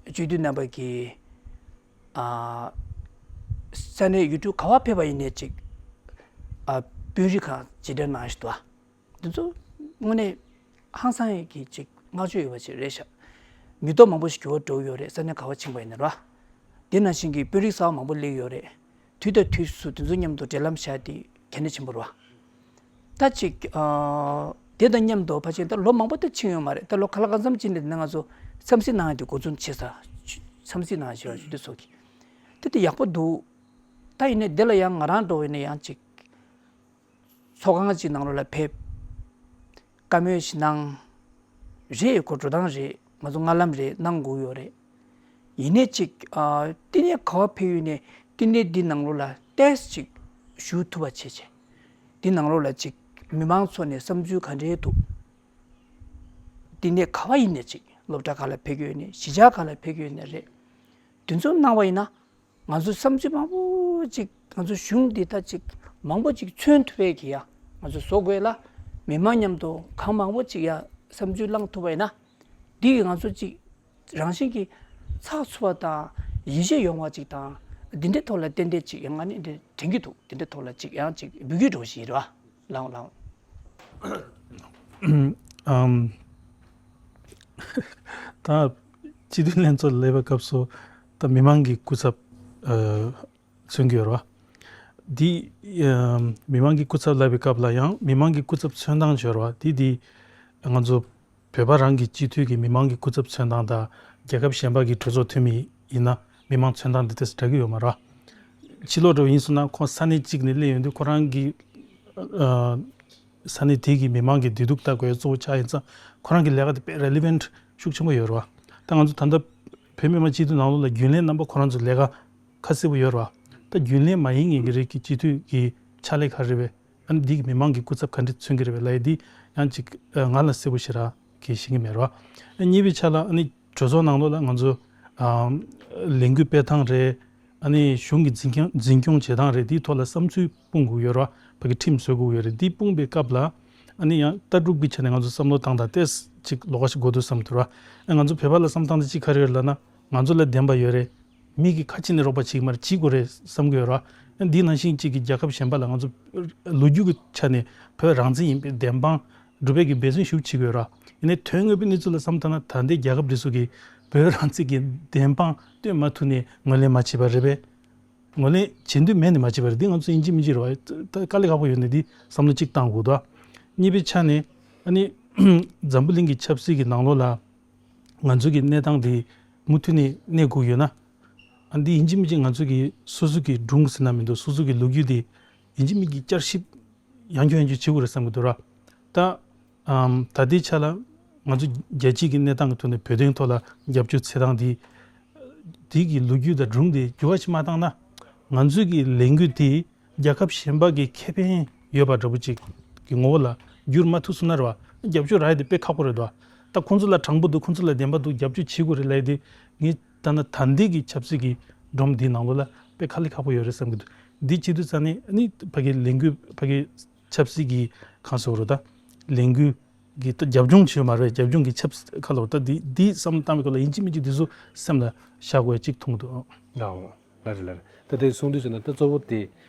སྤྱི་འཐུས་རྣམ་པ་གིས་ཨ་ས་གནས་ཡུལ་གྲུ་ག་བ་ཕེབས་པ་ཡིན་ནའི་ཅིག་ཨ་དཔོན་རིགས་ཁག་ཇི་འདྲ་གནང་ཞིག་འདུག་ཨ། འདི་ཚོ་དངོས་གནས་ཧང་སང་ཡས་ཀྱི་ཅིག་བསྔགས་བརྗོད་ཡོད་པ་ཅིག་རེད་ཤག་མི་ཐོག་མང་པོ་ཞིག་འགྱུར་བ་འགྲོ་གི་ཡོད་རེད། ས་གནས་ག་བ་ཕྱིན་པ་ཡིན་ན་ར། དེ་ནང་བཞིན་གྱི་དཔོན་རིགས་གསར་པ་མང་པོ་སླེབས་ཡོད་རེད། དུས་དང་དུས་སུ་དེ་ཚོ་མཉམ་དུ་འབྲེལ་ལམ་བཞག་དེ་གལ་གནད་ཆེན་པོ་རེད་བ། ད་ཅིག་ཨ་དེ་དང་མཉམ་དུ་ཕལ་ཆེར་ད་ལོ་མང་པོ་ད་ཕྱིན་ཡོད་མ་རེད། ད་ལོ་ཁ་ལག་གང་འཚམ་ཅིག་ནས་ང་ཚོ་འཚམས་གཟིགས་གནང་ཡ་དེ་འགོ་འཛུགས་བྱེད་ས། འཚམས་གཟིགས་གནང་ཡ་ཞུ་བ་ཞུ་དུས་ཚོགས་ཀྱི་དེ་དེ་ཡག་པོ་འདུག་ད་ཡིན་ནའི་དེ་ལ་ཡང་ང་རང་འགྲོ་བས་ནས་ཡང་ཅིག་ཚོགས་ཁང་ཅིག་ནང་ལོགས་ལ་ཕེབས། བཀའ་མོལ་ཞིག་གནང་། རེད། ཁོ་འགྲོ་སྟངས་རེད། ང་ཚོ་སྔ་ལམ་རེད། གནང་དགོས་ཡོད་རེད། ཡིན་ནའི་ཅིག་ཨ་བསྟི་གནས་ག་བ་ཕེབས་ཡོད་ནའི་བསྟི་གནས་འདི་ནང་ལོགས་ལ་ཏོག་ཙམ་ཅིག་ཞུགས་ཐུབ་པ་བྱེད་བྱས། འདི་ནང་ལོགས་ལ་ཅིག་མི་མང་ཚོ་ནས་བསམ་ཚུལ་ག་འདྲའི་འདུག་བསྟི་གནས་ག་བ་ཡིན་ནའི་ཅིག་སློབ་གྲྭ་ག་ལ་ཕེབས་ཀྱི་ཡོད་ནའི་གཞིས་ཆགས་ག་ལ་ཕེབས་ཀྱི་ཡོད་ནའི་རེད། དེ་ཚོ་གནང་བ་ཡིན་ན། ང་ཚོ་བསམ་ཚུལ་མང་པོ་ཅིག་ང་ཚོ་གཞུང་འདི་ད་ཅིག་མང་པོ་ཅིག་མཚོན་ཐུབ་པའི་གི་ཡ་ང་ཚོ་བཟོ་དགོས་ལ། མི་མང་མཉམ་དུ་གང་མང་པོ་ཅིག་ཡ་བསམ་ཚུལ་བླངས་ཐུབ་པ་ཡིན་ན། འདི་གི་ང་ཚོ་ཅིག་རང་བཞིན་གྱི་ཚགས་ཚུད་པ་དང་ཡིད་ཆེས་ཡོང་བ་ཅིག་དང་། འདི་འདྲའི་ཐོག་ལ་ཏན་ཏན་ཅིག་ཡང་ང་ནི་འདི་དྲན་གྱི་འདུག་འདི་འདྲའི་ཐོག་ལ་ཅིག་ཡང་ཅིག་འབུལ་རྒྱུ་འགྲོ་བཞིན་རེད་བ། ལའོ་ལའོ། ཨམ། ད་སྤྱི་འཐུས་ལྷན་ཚོགས་སླེབས་པའི་སྐབས་སུ་ད་མི་མང་གི་སྐུ་ཚབ་ཨ་མཚོན་གྱི་ཡོད་རེད་བ། འདི་ཨམ་མི་མང་གི་སྐུ་ཚབ་ལབ་པའི་སྐབས་ལ་ཡང་མི་མང་གི་སྐུ་ཚབ་མཚོན་སྟངས་ཅིག་ཡོད་རེད་བ། འདི་འདི་ང་ཚོ་བོད་པ་རང་གི་སྤྱི་འཐུས་ཀྱི་མི་མང་གི་སྐུ་ཚབ་མཚོན་སྟངས་དང་རྒྱལ་ཁབ་གཞན་པ་གི་གྲོས་ཚོགས་འཐུས་མི་ཡིན་ན་མི་མང་མཚོན་སྟངས་འདི་ཏོག་ཙམ་འདྲ་གི་ཡོད་མ་རེད་བ། ཕྱི་ལོགས་འདྲ་བོ་ཡིན་སོང་ན་ཁོང་ས་གནས་གཅིག་ནས་སླེབས་ཡོང་དུས་ཁོ་རང་གི་ཨ་ས་གནས་དེ་གི་མི་མང་གི་བདེ་སྡུག་ལྟ་དགོས་གཙོ་བོ་ཆགས་ཡིན་ཙང་ཁོ་རང་གི་ལས་ཀ་དེ་དཔེ་relevant་ཤུགས་ཆེན་པོ་ཡོད་རེད་བ། ད་ང་ཚོ་ད་ལྟ་བོད་མི་མང་སྤྱི་འཐུས་ནང་ལོགས་ལ་རྒྱུན་ལས་རྣམ་པ་ཁོ་རང་ཚོ་ལས་ཀ་ཁ་གསལ་པོ་ཡོད་རེད་བ། ད་རྒྱུན་ལས་མ་ཡིན་མཁན་གྱི་རིགས་ཀྱི་སྤྱི་འཐུས་ཀྱི་ཕྱག་ལས་ག་རེ་རེད་པས། ཨ་ནི་འདི་གི་མི་མང་གི་སྐུ་ཚབ་ག་འདྲ་མཚོན་གྱི་རེད་པས་ལབ་ཡ་འདི་ཡང་ཅིག་ང་ལ་གསལ་པོ་ཞེ་དྲག་གི་ཤེས་ཀྱི་མེད་རེད་བ། ཨ་གཉིས་པའི་ཆ་ལ་ཨ་ནི་གྲོས་ཚོགས་ནང་ལོགས་ལ་ང་ཚོ་ཨ་ལས་འགུལ་སྤེལ་སྟངས་རེད། ཨ་ནི་གཞུང་གི་འཛིན་སྐྱོང་འཛིན་སྐྱོང་བྱེད་སྟངས་རེད། འདིའི་ཐོག་ལ་བསམ་ཚུལ་སྤུངས་དགོས་ཡོད་རེད་བ། ཕ་གི་ཁྲིམས་བཟོ་དགོས་ཡོད་རེད། འདི་སྤུངས་པའི་སྐབས་ལ་ཨ་ནི་ཡང་ལྟ་གྲུབ་ཀྱི་ཆ་ནས་ང་ཚོ་བསམ་བློ་བཏང་སྟངས་ཏོག་ཙམ་ཅིག་ལོགས་ཀ་ཞིག་དགོས་འདུག་བསམ་འདུག་ར། ཨ་ང་ཚོ་བོད་པ་ལ་བསམ་སྟངས་དེ་ཅིག་ག་རེ་ཡོད་ལབ་ན་ང་ཚོ་ལ་བདེན་པ་ཡོད་རེད། མི་གིས་ཁ་ཕྱེ་ནས་རོགས་པ་བྱེད་ཀྱི་མ་རེད། བྱེད་དགོས་རེད་བསམ་གྱི་ཡོད་རེད་བ། ཨ་འདི་ནང་བཞིན་ཅིག་གི་རྒྱལ་ཁབ་གཞན་པ་ལ་ང་ཚོ་ལོ་རྒྱུས་ཀྱི་ཆ་ནས་བོད་རང་བཙན་ཡིན་པའི་བདེན་དཔང་ སྒྲུབ་པའི་གི་འབད་བརྩོན་ཞུ་བྱེད་དགོས་ར། ཡིན་ནའི་དོན་དངོས་པོའི་གནས་ཚུལ་ལ་བསམ་བཏང་ན། ད་ལྟའི་རྒྱལ་ཁབ་འདི་ཚོ་གིས་བོད་རང་བཙན་གྱི་བདེན་དཔང་སྟོན་མ་ཐུབ་ནས་ངོས་ལེན་མ་བྱས་པ་རེད་པས། ངོས་ལེན་བྱེད་འདོད་མེད་ནས་མ་བྱས་པ་རེད། འདི་ང་ཚོ་ཡིན་གཅིག་མིན་གཅིག་རེད་བ། ད་དཀའ་ལས་ཁག་པོ་ཡོད་ནས་འདི་བསམ་བློ་གཅིག་བཏང་དགོས་འདུག། གཉིས་པའི་ཆ་ནས་ཨ་ནི་འཛམ་བུ་གླིང་གི་ཆབ་སྲིད་ཀྱི་ནང་ལོགས་ལ་ང་ཚོ་གི་གནས་སྟངས་འདི་མུ་མཐུད་ནས་གནས་དགོས་ཡོད་ན། ཨ་འདི་ཡིན་གཅིག་མིན་གཅིག་ང་ཚོ་གི་སོ་སོ་གི་སྒྲུང་ཟེར་ན་མི་འདུག། སོ་སོ་གི་ལོ་རྒྱུས་འདི་ཡིན་གཅིག་མིན་གཅིག་བསྐྱར་ཞིབ་ཡང་བསྐྱར་ཡང་བསྐྱར་བྱེད་དགོས་རེད་བསམ་གྱི་འདུག་ར། ད་ཨམ་ད་ལྟའི་ཆ་ལ་ང་ཚོ་རྒྱལ་སྤྱིའི་གི་གནས་སྟངས་ཀྱི་ཐོག་ནས་བོད་དོན་ཐོག་ལ་རྒྱབ་སྐྱོར་བྱེད་སྟངས་འདི་འདི་གི་ལོ་རྒྱུས་དང་སྒྲུང་འདི་འགྱུར་བ་ཞིག་མ་བཏང་ན། ང་ཚོའི་གི་ལས་འགུལ་འདི་རྒྱལ་ཁབ་གཞན་པ་གི་ཁེ་ཕན་ཡོད་པ་འདྲ་པོ་ཅིག་གི་ངོ་བོ་ལ་བསྒྱུར་མ་ཐུབ་སོང་ན་རེད་བ། རྒྱབ་སྐྱོར་རག་ཡ་དེ་དཔེ་ཁག་པོ་རེད་དོ། ད་ཁོང་ཚོ་ལ་དྲང་པོ་འདུག། ཁོང་ཚོ་ལ་བདེན་པ་འདུག། རྒྱབ་སྐྱོར་བྱེད་དགོས་རེད་ལབ་ཡ་དེ། ངས་ད་ནི་ད་ལྟའི་གི་ཆབ་སྲིད་ཀྱི་སྒྲོམ་འདིའི་ནང་ལོགས་ལ་དཔེ་དཀའ་ལས་ཁག་པོ་ཡོད་རེད་བསམ་གྱི་འདུག། འདི་བྱེད་དུས་ཙང་ནས་ཨ་ནི་ཕ་གི་ལས་འགུལ། ཕ་གི་ཆབ་སྲིད་ཀྱི་གང་ཟེར་རོ། ད་ལས་འགུལ་གྱི་ད་རྒྱབ་ལྗོངས་བྱེད་མ་རེད། རྒྱབ་ལྗོངས་ཀྱི་ཆབ་སྲིད་ཁ་ལོ། ད་འདི་འདི་བསམ་བཏང་བའི་སྐོར་ལ་ཡིན་གཅིག་མིན་གཅིག་འདི་ཚོ་སེམས་ལ་བཞག་དགོས་ཡ་གཅིག་མཐོང་གི་འདུག། ཨོ། ལ་རེད་ལ་རེད། ད་དེ་གསུང་དུས་ཟེར་ན་ད་གཙོ་བོ་དེ་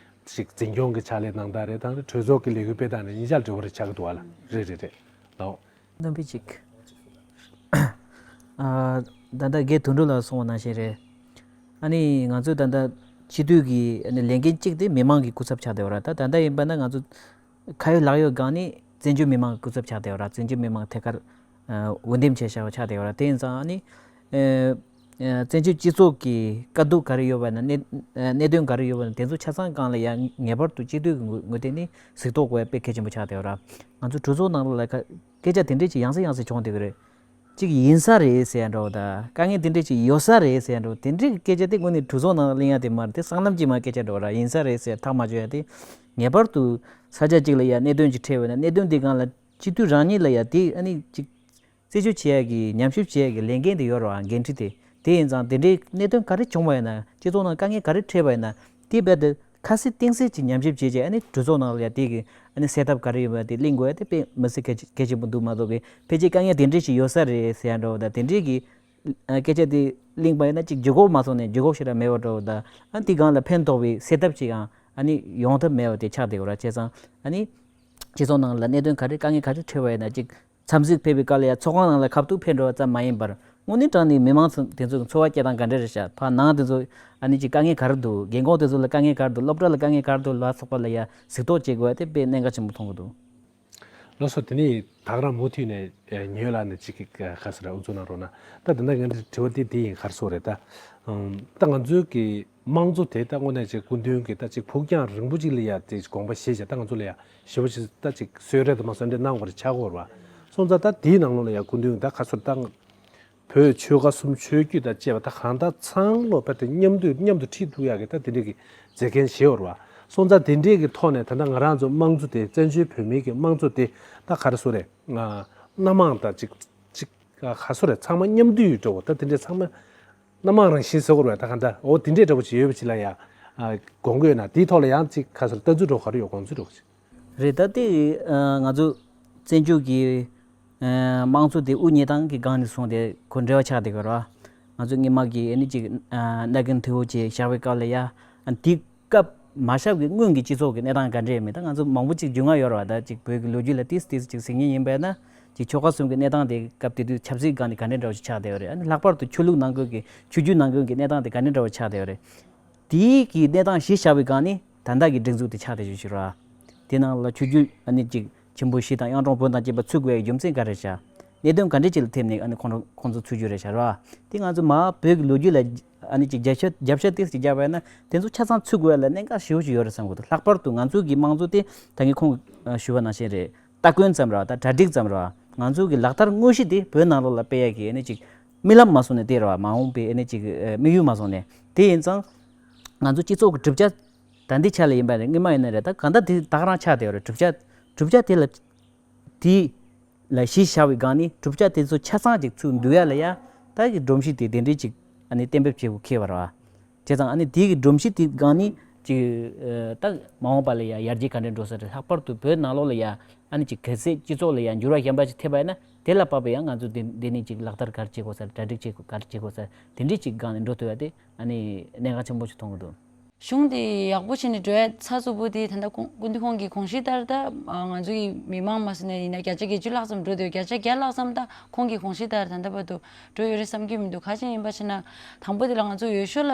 ཞིག་འཛིན་སྐྱོང་གི་ཕྱག་ལས་གནང་སྟངས་རེད། དང་གྲོས་ཚོགས་ཀྱི་ལས་འགུལ་སྤེལ་སྟངས་རེད། གཉིས་ཆར་འབྲེལ་བ་རེ་ཆགས་ཀྱི་འདུག་བ་ལ། རེད་རེད་རེད། ལའོ། རྣམ་པའི་ཅིག། ཨ། ད་ལྟ་རྒན་དོན་གྲུབ་ལགས་གསུངས་པ་ནང་བཞིན་རེད། ཨ་ནི་ང་ཚོ་ད་ལྟ་སྤྱི་འཐུས་ཀྱི་ཨ་ནི་ལས་འགན་གཅིག་དེ་མི་མང་གི་སྐུ་ཚབ་ཆགས་བསྡད་པ་རེད། ད་ད་ལྟ་ཡིན་པ་ན་ང་ཚོ་ཁ་ཡོད་ལག་ཡོད་སྒང་ནས་བཙན་བྱོལ་མི་མང་གི་སྐུ་ཚབ་ཆགས་བསྡད་པ་རེད། བཙན་བྱོལ་མི་མང་ཐད་ཀར་འོས་འདེམས་བྱས་བཞག་པ་ཆགས་བསྡད་པ་རེད། དེ་ཡིན་ཙང་ཨ་ནི་ཨ་བཙན་བྱོལ་སྤྱི་ཚོགས་ཀྱི་དཀའ་སྡུག་ག་རེ་ཡོད་པ་ན། གནད་གནད་དོན་ག་རེ་ཡོད་པ་ན། དེ་ཚོ་ཆ་ཚང་སྒང་ལ་ཡང་ངེས་པར་དུ་སྤྱི་འཐུས་ཀྱི་ངོས་ངོས་སྟེང་ནས་གཟིགས་རྟོག་དགོས་ཡ་དཔེ་གལ་ཆེན་པོ་ཆགས་བསྡད་པ་རེད། ང་ཚོ་གྲོས་ཚོགས་ནང་ལ་ལ་ཁ་སྐད་ཆ་དེ་འདྲས་ཅིག་ཡང་སེ་ཡང་སེ་བྱུང་བསྡད་ཀྱི་རེད། གཅིག་ཡིན་ས་རེད་ཟེར་ཡ་འདྲ་བོ་དང་། དཀའ་ངལ་དེ་འདྲས་ཅིག་ཡོད་ས་རེད་ཟེར་ཡ་འདྲ་བོ། དེ་འདྲས་ཀྱི་སྐད་ཆ་དེ་དངོས་གནས་གྲོས་ཚོགས་ནང་ལ་གླེང་ཡ་དེ་མ་རེད་དེ། སྲང་ལམ་དཀྱིལ་མ་སྐད་ཆ་འདྲ་བོ་ར། ཡིན་ས་རེད་ཟེར་ཐག་མ་ཆོད་ཡ་དེ། ངེས་པར་དུ་ས་ཆ་གཅིག་ལ་ཡ་གནད་དོན་ཅིག་འཕྲད་པ་ན། གནད་དོན་དེ་སྒང་ལ་སྤྱི་འཐུས་རང་ཉིད་ལ་ཡ་དེ་ཨ་ནི་ཅིག་རྩད་གཅོད་བྱེད་ཡ་གི་ཉམས་ཞིབ་བྱེད་ཡ་གི་ལས་འགན་དེ་ཡོད་རེད་བ། འགན་འཁྲི་དེ། དེ་ཡིན་ཙང་དེ་འདྲའི་གནད་དོན་ག་རེ་བྱུང་བ་ཡིན་ན། སྤྱི་ཚོགས་ནང་དཀའ་ངལ་ག་རེ་འཕྲད་པ་ཡིན་ན། དེ་རྦད་དེ་ཁ་གསལ་གཏིང་གསལ་གྱི་ཉམས་ཞིབ་བྱས་རྗེས། ཨ་ནི་གྲོས་ཚོགས་ནང་ལ་ཡ་དེ་གི་ཨ་ནི་སེལ་ཐབས་ག་རེ་ཡོད་པ་དེ་གླེང་དགོས་ཡ་དེ་དཔེ་མི་སྲིད་གལ་ཆེ་གལ་ཆེན་པོ་འདུག་མ་གཏོགས་པའི། ཕལ་ཆེར་དཀའ་ངལ་དེ་འདྲས་ཞིག་ཡོད་ས་རེད་ཟེར་ཡ་འདྲ་བོ་དང་། དེ་འདྲས་ཀྱི་ཨ་སྐད་ཆ་དེ་གླེང་པ་ཡིན་ན། ཅིག་ལྗིད་ཁོག་མ་སོང་ནས་ལྗིད་ཁོག་ཞེ་དྲག་མེད་པ་འདྲ་བོ་དང་། ཨ་དེ་སྒང་ལ་ཕན་ཐོགས་པའི་སེལ་ཐབས་ཅིག་ཡང་ཨ་ནི་ཡོང་ཐབས་མེད་པ་དེ་ཆགས་བསྡད་ཡོད་ར། བྱས་ཙང་ཨ་ནི་སྤྱི་ཚོགས་ནང་ལ་གནད་དོན་ག་རེ་དཀའ་ངལ་ག་རེ་འཕྲད་པ་ཡིན་ན། ཅིག་འཚམས་གཟིགས་ཕེབས་པའི་སྐབས་ལ་ཡ་ཚོགས་ཁང་ནང་ལ་ཁ་ཐུག་ཕེབས་འགྲོ་བ་ཙམ་མ་ཡིན་པར། དངོས་གནས་དྲང་གནས་མི་མང་ཚོ་དེ་ཚོ་གི་འཚོ་བ་སྐྱེལ་སྟངས་ག་འདྲ་རེད་ཤག། ཕར་ནང་དེ་ཚོ་ཨ་ནི་ཅིག་དཀའ་ངལ་ག་རེ་འདུག། རྒན་ཁོག་དེ་ཚོ་ལ་དཀའ་ངལ་ག་རེ་འདུག། སློབ་གྲྭ་ལ་དཀའ་ངལ་ག་རེ་འདུག་ལ་སོགས་པ་ལ་ཡ་གཟིགས་རྟོག་བྱེད་དགོས་ཡ་དེ་དཔེ་གནད་འགག་ཆེན་པོ་མཐོང་གི་འདུག། ལགས་སོ། དེ་ནས་ད་ག་རང་མུ་མཐུད་ནས་ཉེ་ལ་ནས་ཅིག་ག་ཟེར་དབུ་འཛུགས་གནང་རོགས་གནང་། ད་དེ་འདྲ་ངས་དྲི་བ་དེ་དེ་ཡིན། ག་རེ་ཟེར་དགོས་རེད། ད་ད་ང་ཚོའི་གི་དམངས་གཙོ་དེ་ད་དངོས་གནས་ཅིག་སྐུ་མདུན་གྱིས་ད་ཅིག་ཕུགས་རྒྱང་རིང་པོ་ཅིག་ལ་ཡ་དེ་དགོངས་པ་བཞེས་བྱས། ད་ང་ཚོ་ལ་ཡ་ཞེ་པོ་ཅིག་ད་ཅིག་གསོལ་རས་དུ་མ་གསོལ་འདེབས་གནང་དགོས་རེད་ཆགས་ཀྱི་ཡོད་རེད་བ། སོང་ཙང་ད་དེའི་ནང་ལོགས་ལ་ཡ་སྐུ་མདུན་གྱིས་ད་ག་ཟེར་དགོས་རེད། ད་བོད་ཆོལ་ཁ་གསུམ་ཆོས་བརྒྱུད་དང་བཅས་པ་ད་གང་ལྟར་ཚང་མ་ལོ་བོད་དེ་མཉམ་དུ་མཉམ་དུ་ཁྲིད་ཐུབ་ཡག་གི་ད་དེ་འདྲས་ཀྱི་མཛད་འགན་བཞེས་ཡོད་རེད་བ། སོང་ཙང་དེ་འདྲས་ཀྱི་ཐོག་ནས་ད་ལྟ་ང་རང་ཚོ་དམངས་གཙོ་དེ། བཙན་བྱོལ་བོད་མིའི་གི་དམངས་གཙོ་དེ་ད་ག་རེ་ཟེར་དགོས་རེད། སྣ་མང་དང་ཅིག་ཅིག་ག་ཟེར་དགོས་རེད། ཚང་མ་མཉམ་འདུས་ཡོད་འགྲོ་བ། ད་དེ་འདྲས་ཚང་མ་སྣ་མང་རང་བཞིན་ཟེར་དགོས་རེད་བ། ད་ག་འདྲ་འོ་དེ་འདྲས་འདྲ་པོ་ཅིག་ཡོད་པ་ཅིག་ལ་ཡ་དགོངས་ཀྱི་ཡོད་ན། དེའི་ཐོག་ལ་ཡང་ཅིག་ག་ཟེར་དགོས་རེད། ལྟ་ཚུལ་འདྲ་པོ་ག་རེ་ཡོད། དགོངས་ཚུལ་འདྲ་པོ་ཅིག། རེད། ད་དེ་ཨ་ང་ཚོ་བཙན་བྱོལ་གྱི་ཨ་དམངས་གཙོ་དེ་དབུ་བརྙེས་སྟངས་ཀྱི་སྒང་ནས་བཟུང་སྟེ་ཁོ་འབྲེལ་བ་ཆགས་བསྡད་ཀྱི་ཡོད་རེད་བ། ང་ཚོ་སྔོན་མ་གི་ཨ་ནི་ཅིག་ཨ་མནའ་གན་མཐུ་བོ་ཅིག་བཞག་པའི་སྐབས་ལ་ཡ། ཨ་དེའི་སྐབས་མ་བཞག་གི་སྔོན་གྱི་སྤྱི་ཚོགས་ཀྱི་གནས་སྟངས་ག་འདྲ་ཡོད་མེད། ད་ང་ཚོ་མང་པོ་ཅིག་རྒྱུས་མངའ་ཡོད་རེད་བ། ད་ཅིག་བོད་ཀྱི་ལོ་རྒྱུས་ལ་ཏིས་ཏིས་ཅིག་གཟིགས་མཁན་ཡིན་པས་ན། ཅིག་ཆོལ་ཁ་གསུམ་གྱི་གནས་སྟངས་དེ་སྐབས་དེ་དུས་ཆབ་སྲིད་སྒང་ནས་ག་འདྲ་འདྲ་བོ་ཞིག་ཆགས་བསྡད་ཡོད་རེད། ཨ་ནི་ལྷག་པར་དུ་ཆོས་ལུགས་ནང་ཁུལ་གྱི་ཆོས་བརྒྱུད་ནང་ཁུལ་གྱི་གནས་སྟངས་དེ་ག་འདྲ་འདྲ་བོ་ཆགས་བསྡད་ཡོད་རེད། དེའི་གི་གནས་སྟངས་གཞི་བཞག་པའི་སྒང་ནས་ད་ལྟ་གི་སྒྲིག་འཛུགས་དེ་ཆགས་བསྡད་ཡོད་ཞུ་ར། དེ་ནང་ལ་ཆོས་བརྒྱུད་ཨ་ནི་ཅིག་ཆེན་པོ་བཞི་དང་གཡུང་དྲུང་བོན་དང་བཅས་པ་ཚུད་དགོས་ཡའི་རྒྱུ་མཚན་ག་རེ་བཞག། གནད་དོན་ག་འདྲ་ཅིག་ལ་ཐེབས་ནས་ཨ་ནི་ཁོང་ཁོང་ཚོ་ཚུད་རྒྱུ་རེད་ཤག་ར། དེ་ང་ཚོ་མ་བོད་ཀྱི་ལོ་རྒྱུས་ལ་ཨ་ནི་ཅིག་རྒྱབ་ཤ་རྒྱབ་ཤ་ཏིག་ཙམ་རྒྱབ་པ་ཡིན་ན། དེ་ཚོ་ཆ་ཚང་ཚུད་དགོས་ཡ་ལ་གནད་འགག་ཞེ་པོ་ཅིག་ཡོད་རེད་བསམ་གྱི་འདུག། ལྷག་པར་དུ་ང་ཚོ་གི་དམངས་གཙོ་དེ་ད་གིན་ཁོང་ཞུས་པ་ནང་བཞིན་རེད། སྟ་གོན་ཙམ་རེད་བ། ད་གྲ་སྒྲིག་ཙམ་རེད་བ། ང་ཚོ་གི་ལག་བསྟར་དངོས་གཞི་དེ་བོད་ནང་ལོགས་ལ་སྤེལ་ཡ་གི་ཨ་ནི་ཅིག་རྨི་ལམ་མ་བཟུང་ནས་བསྡད་རེད་བ། མ་འོངས་པའི་ཨ་ནི་ཅིག་དམིགས་ཡུལ་མ་བཟུང་ནས། དེ་ཡིན་ཙང་ང་ཚོ་སྤྱི་ཚོགས་ཀྱི་གྲུབ་ཆ་ད་འདི་ཆ་ལ་ཡིན་པ་རེད། སྔོན་མ་ཡིན་ན་རེད། ད་གང་ལྟར་དེ་ད་ག་རང་ཆགས་བསྡད་ཡོད་རེད། གྲུབ་ཆ་གྲུབ་ཆ་དེ་ལ་དེ་ལ་གཞི་བཞག་པའི་སྒང་ནས་གྲུབ་ཆ་དེ་ཚོ་ཆ་ཚང་ཅིག་ཚུར་འདུལ་ཡ་ལ་ཡ། ད་གི་སྒྲོམ་གཞི་དེ་དེ་འདྲའི་ཅིག་ཨ་ནི་གཏན་འབེབས་བྱེད་དགོས་ཁེལ་བ་རེད་བ། བྱས་ཙང་ཨ་ནི་དེ་གི་སྒྲོམ་གཞི་དེ་སྒང་ནས་ཅིག་ཨ་ད་མ་འོངས་པ་ལ་ཡ་ཡར་རྒྱས་ག་འདྲ་འགྲོ་ས་རེད། ལྷག་པར་དུ་བོད་ནང་ལོགས་ལ་ཡ་ཨ་ནི་ཅིག་གལ་སྲིད་སྤྱི་ཚོགས་ལ་ཡ་འགྱུར་བ་གཞན་པ་ཅིག་ཐེབས་པ་ཡིན་ན། དེ་ལ་དཔག་པའི་ཡང་ང་ཚོ་དེ་འདི་ནས་ཅིག་ལག་བསྟར་ག་རེ་བྱེད་དགོས་ས་རེད། གྲ་སྒྲིག་བྱེད་དགོས་ག་རེ་བྱེད་དགོས་ས་རེད། དེ་འདྲའི་ཅིག་སྒང་ནས་འགྲོ་ཐུབ་ཡ་དེ་ཨ་ནི་གནད་འགག་ཆེན་པོ་ཞིག་མཐོང་གི་འདུག། གཞུང་དེ་ཡག་པོ་བྱས་ནས་འགྲོ་ཡ་ཚགས་ཚུད་པོ་དེ་ད་ལྟ་ཁོང་སྐུ་མདུན་ཁོང་གི་དགོངས་གཞི་ལྟར་ད་ང་ཚོ་གི་མི་མང་མ་ཟིན་ནས་ཡིན་ན་བརྒྱ་ཆ་བརྒྱད་ཅུ་ལྷག་ཙམ་འགྲོ་འདུག་བརྒྱ་ཆ་བརྒྱ་ལྷག་ཙམ་ད་ཁོང་གི་དགོངས་གཞི་ལྟར་ད་ལྟ་བར་དུ་འགྲོ་ཡོད་རེད་བསམ་གྱི་མི་འདུག་ག་ཅི་ཡིན་པ་ཞེ་ན། དང་པོ་དེ་ལ་ང་ཚོ་འོས་ཤོག་ལ་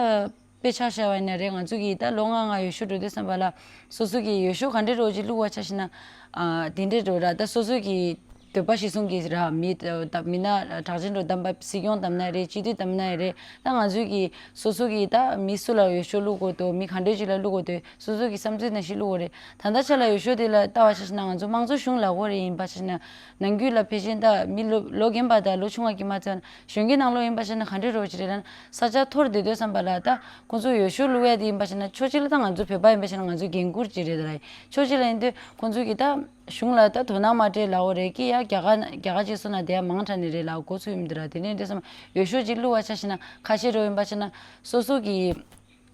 དཔེ་ཆ་བཞག་པ་ཡིན་ན་རེད། ང་ཚོ་གི་ད་ལོ་ལྔ་ལྔ་འོས་ཤོག་འགྲོ་དུས་ཙམ་པ་ལ་སོ་སོ་གི་འོས་ཤོག་ག་འདྲས་འདྲ་བོ་ཅིག་བླུགས་པ་ཆ་བཞག་ན། ཨ་དེ་འདྲས་འགྲོ་ར་ད་སོ་སོ་གི་འདོད་པ་གཞིར་བཟུང་གི་ར་མི་ད་མི་སྣ་གྲགས་ཅན་འགྲོ་བདམས་པ་སྲིད་སྐྱོང་བདམས་ན་རེད། སྤྱི་འཐུས་བདམས་ན་རེད། ད་ང་ཚོའི་གི་སོ་སོ་གི་ད་མི་སུ་ལ་འོས་ཤོག་བླུག་དགོས་འདུག་མི་ག་འདྲས་ཅིག་ལ་བླུག་དགོས་འདུག་སོ་སོ་གི་བསམ་ཚུལ་ནང་བཞིན་བླུག་དགོས་རེད། ད་ལྟ་ཆ་ལ་འོས་ཤོག་དེ་ལ་ལྟ་བ་ཆ་བཞག་ན་ང་ཚོ་དམངས་གཙོ་གཞུང་ལ་གོ་རེ་ཡིན་པ་ཆ་བཞག་ན་ནང་ཁུལ་ལ་ཕལ་ཆེར་ད་མི་ལོ་ལོ་རྒན་པ་དང་ལོ་ཆུང་བ་གི་མ་ཚད་གཞོན་སྐྱེས་ནང་ལོགས་ཡིན་པ་ཆ་བཞག་ན་ག་འདྲས་འདྲ་བོ་ཅིག་རེད་ལབ་ན། ས་ཆ་འཐོར་བསྡད་དུས་ཙམ་པ་ལ་ད་ཁོང་ཚོ་འོས་ཤོག་བླུག་ཡ་དེ་ཡིན་པ་ཆ་བཞག་ན་ཕྱོགས་གཅིག་ལ་ད་ང་ཚོ་བོད་པ་ཡིན་པ་ཆ་བཞག་ན་ང་ཚོའི་འགན་ཁུར་ཅིག་རེད་ད་ར། ཕྱོགས་གཅིག་ལ་ཡིན་དུས་ཁོང་ཚོ་གི་ད་གཞུང་ལ་ད་དོ་སྣང་མ་སྤྲད་ལབ་དགོས་རེད་ཀི། ཡ་རྒྱ་གར་རྒྱ་གར་ཅིག་སོང་ན་དེ་ཡ་མང་དྲགས་ནས་རེད་ལབ་འགོ་ཚུགས་ཡོང་གི་འདུག་ར། དེ་ནས་འདྲ་བསམ་འོས་ཤོག་ཅིག་བླུགས་པ་ཆ་བཞག་ན་ཁ་ཤས་འདྲ་བོ་ཡིན་པ་ཆ་བཞག་ན་སོ་སོ་གི་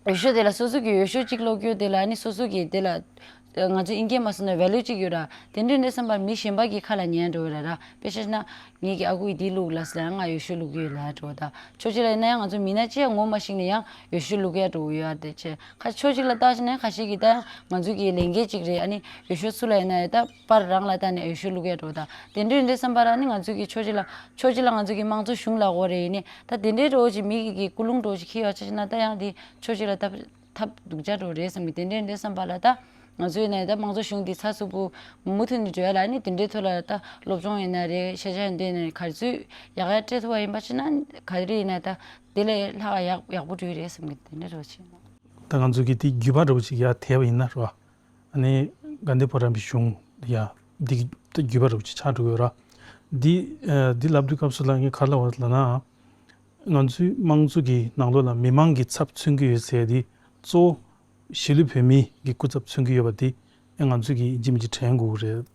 འོས་ཤོག་དེ་ལ་སོ་སོ་གི་འོས་ཤོག་གཅིག་བླུགས་རྒྱུ་དེ་ལ་ཨ་ནི་སོ་སོ་གི་དེ་ལ་ང་ཚོ་ཨིན་སྐད་མ་སོང་ན་ཝེ་ལུ་གཅིག་ཡོད་ར། དེ་འདྲ་འདྲ་བསམ་པ་མི་གཞན་པ་གི་ཁ་ལ་ཉན་འགྲོ་གི་ར་ར། དཔེ་ཆ་བཞག་ན་ངེད་ཀྱི་ཨ་ཁུ་ཡིས་འདི་བླུགས་ལབ་ཟེར་ན་ང་འོས་ཤོག་བླུགས་ཀྱི་ཡོད་ལབ་འགྲོ་ད། ཕྱོགས་གཅིག་ལ་ཡིན་ན་ཡང་ང་ཚོ་མི་སྣ་གཅིག་ཡང་ངོ་མ་ཤེས་ནས་ཡང་འོས་ཤོག་བླུགས་ཡ་འགྲོ་གི་ཡོད་ཨ། དེ་བྱས་ཁ་ཕྱོགས་གཅིག་ལ་བལྟས་ན་ཁ་ཤས་ཀྱིས་ད་ང་ཚོ་གི་ལས་འགན་གཅིག་རེད། ཨ་ནི་འོས་ཤོག་སུ་ལ་ཡིན་ན་ཡང་ད་པར་རང་ལ་བལྟས་ནས་འོས་ཤོག་བླུགས་ཡ་འགྲོ་ད། དེ་འདྲ་འདྲ་བསམ་པ་ར་ནི་ང་ཚོ་གི་ཕྱོགས་གཅིག་ལ་ཕྱོགས་གཅིག་ལ་ང་ཚོ་གི་དམངས་གཙོ་གཞུང་ལ་གོ་རེ་ཡིན་ནི་ད་དེ་འདྲའི་འགྲོ་ཅིག་མི་གི་གི་ཀུན་སློང་འགྲོ་ཅིག་ཁྱེར་ཡོད་ཆ་བཞག་ན་ད་ཡང་དེ་ཕྱོགས་གཅིག་ལ་ཐབས་ཐབས་སྡུག་ཅག་འགྲོ་རེད་བསམ་གི། དེ་འདྲ་འདྲ་བསམ་པ་ལ་ད་ང་ཚོ་ཡིན་ན་ད་དམངས་གཙོ་གཞུང་འདི་ཚགས་ཚུད་པོ་མུ་མཐུད་ནས་འགྲོ་ཡ་ལ་ནི་དེ་འདྲའི་ཐོག་ལ་ད་སློབ་སྦྱོང་ཡིན་ན་རེད། ཤེས་བྱ་ཡིན་དེ་ནས་ག་ཚོད་ཡག་ཡག་སྤྲད་ཐུབ་པ་ཡིན་པ་ཆ་ན་ག་རེ་ཡིན་ན་ད་དེ་ལས་ལྷག་ཡག་ཡག་པོ་འགྲོ་ཡི་རེད་བསམ་གི། དེ་འདྲ་འགྲོ་ཆེ། ད་ང་ཚོ་གི་དེ་བརྒྱུད་པ་འདྲ་བོ་ཅིག་ཡར་དེད་པ་ཡིན་ན་རོ། ཨ་ནི་དགའ་ལྡན་ཕོ་བྲང་པའི་གཞུང་ཡ་འདི་ད་བརྒྱུད་པ་རབ་ཅིག་ཆགས་འགྲོ་གི་ཡོད་ར། འདི་ཨ་འདི་ལབ་དུས་སྐབས་སུ་ལ་ངས་ག་རེ་ལབ་པ་ལབ་ན། ང་ཚོའི་དམངས་གཙོ་གི་ནང་ལོགས་ལ་མི་མང་གི་ཚབ་མཚོན་གྱི་ཡོད་ཟེར་ཡ་འདི་གཙོ་བོ་གཞིས་ལུས་བོད་མི་གི་སྐུ་ཚབ་མཚོན་གྱི་ཡོད་པ་འདི་ཨེ་ང་ཚོས་ཀྱི་ཡིན་གཅིག་མིན་གཅིག་དྲན་དགོས་ཀྱི་རེད།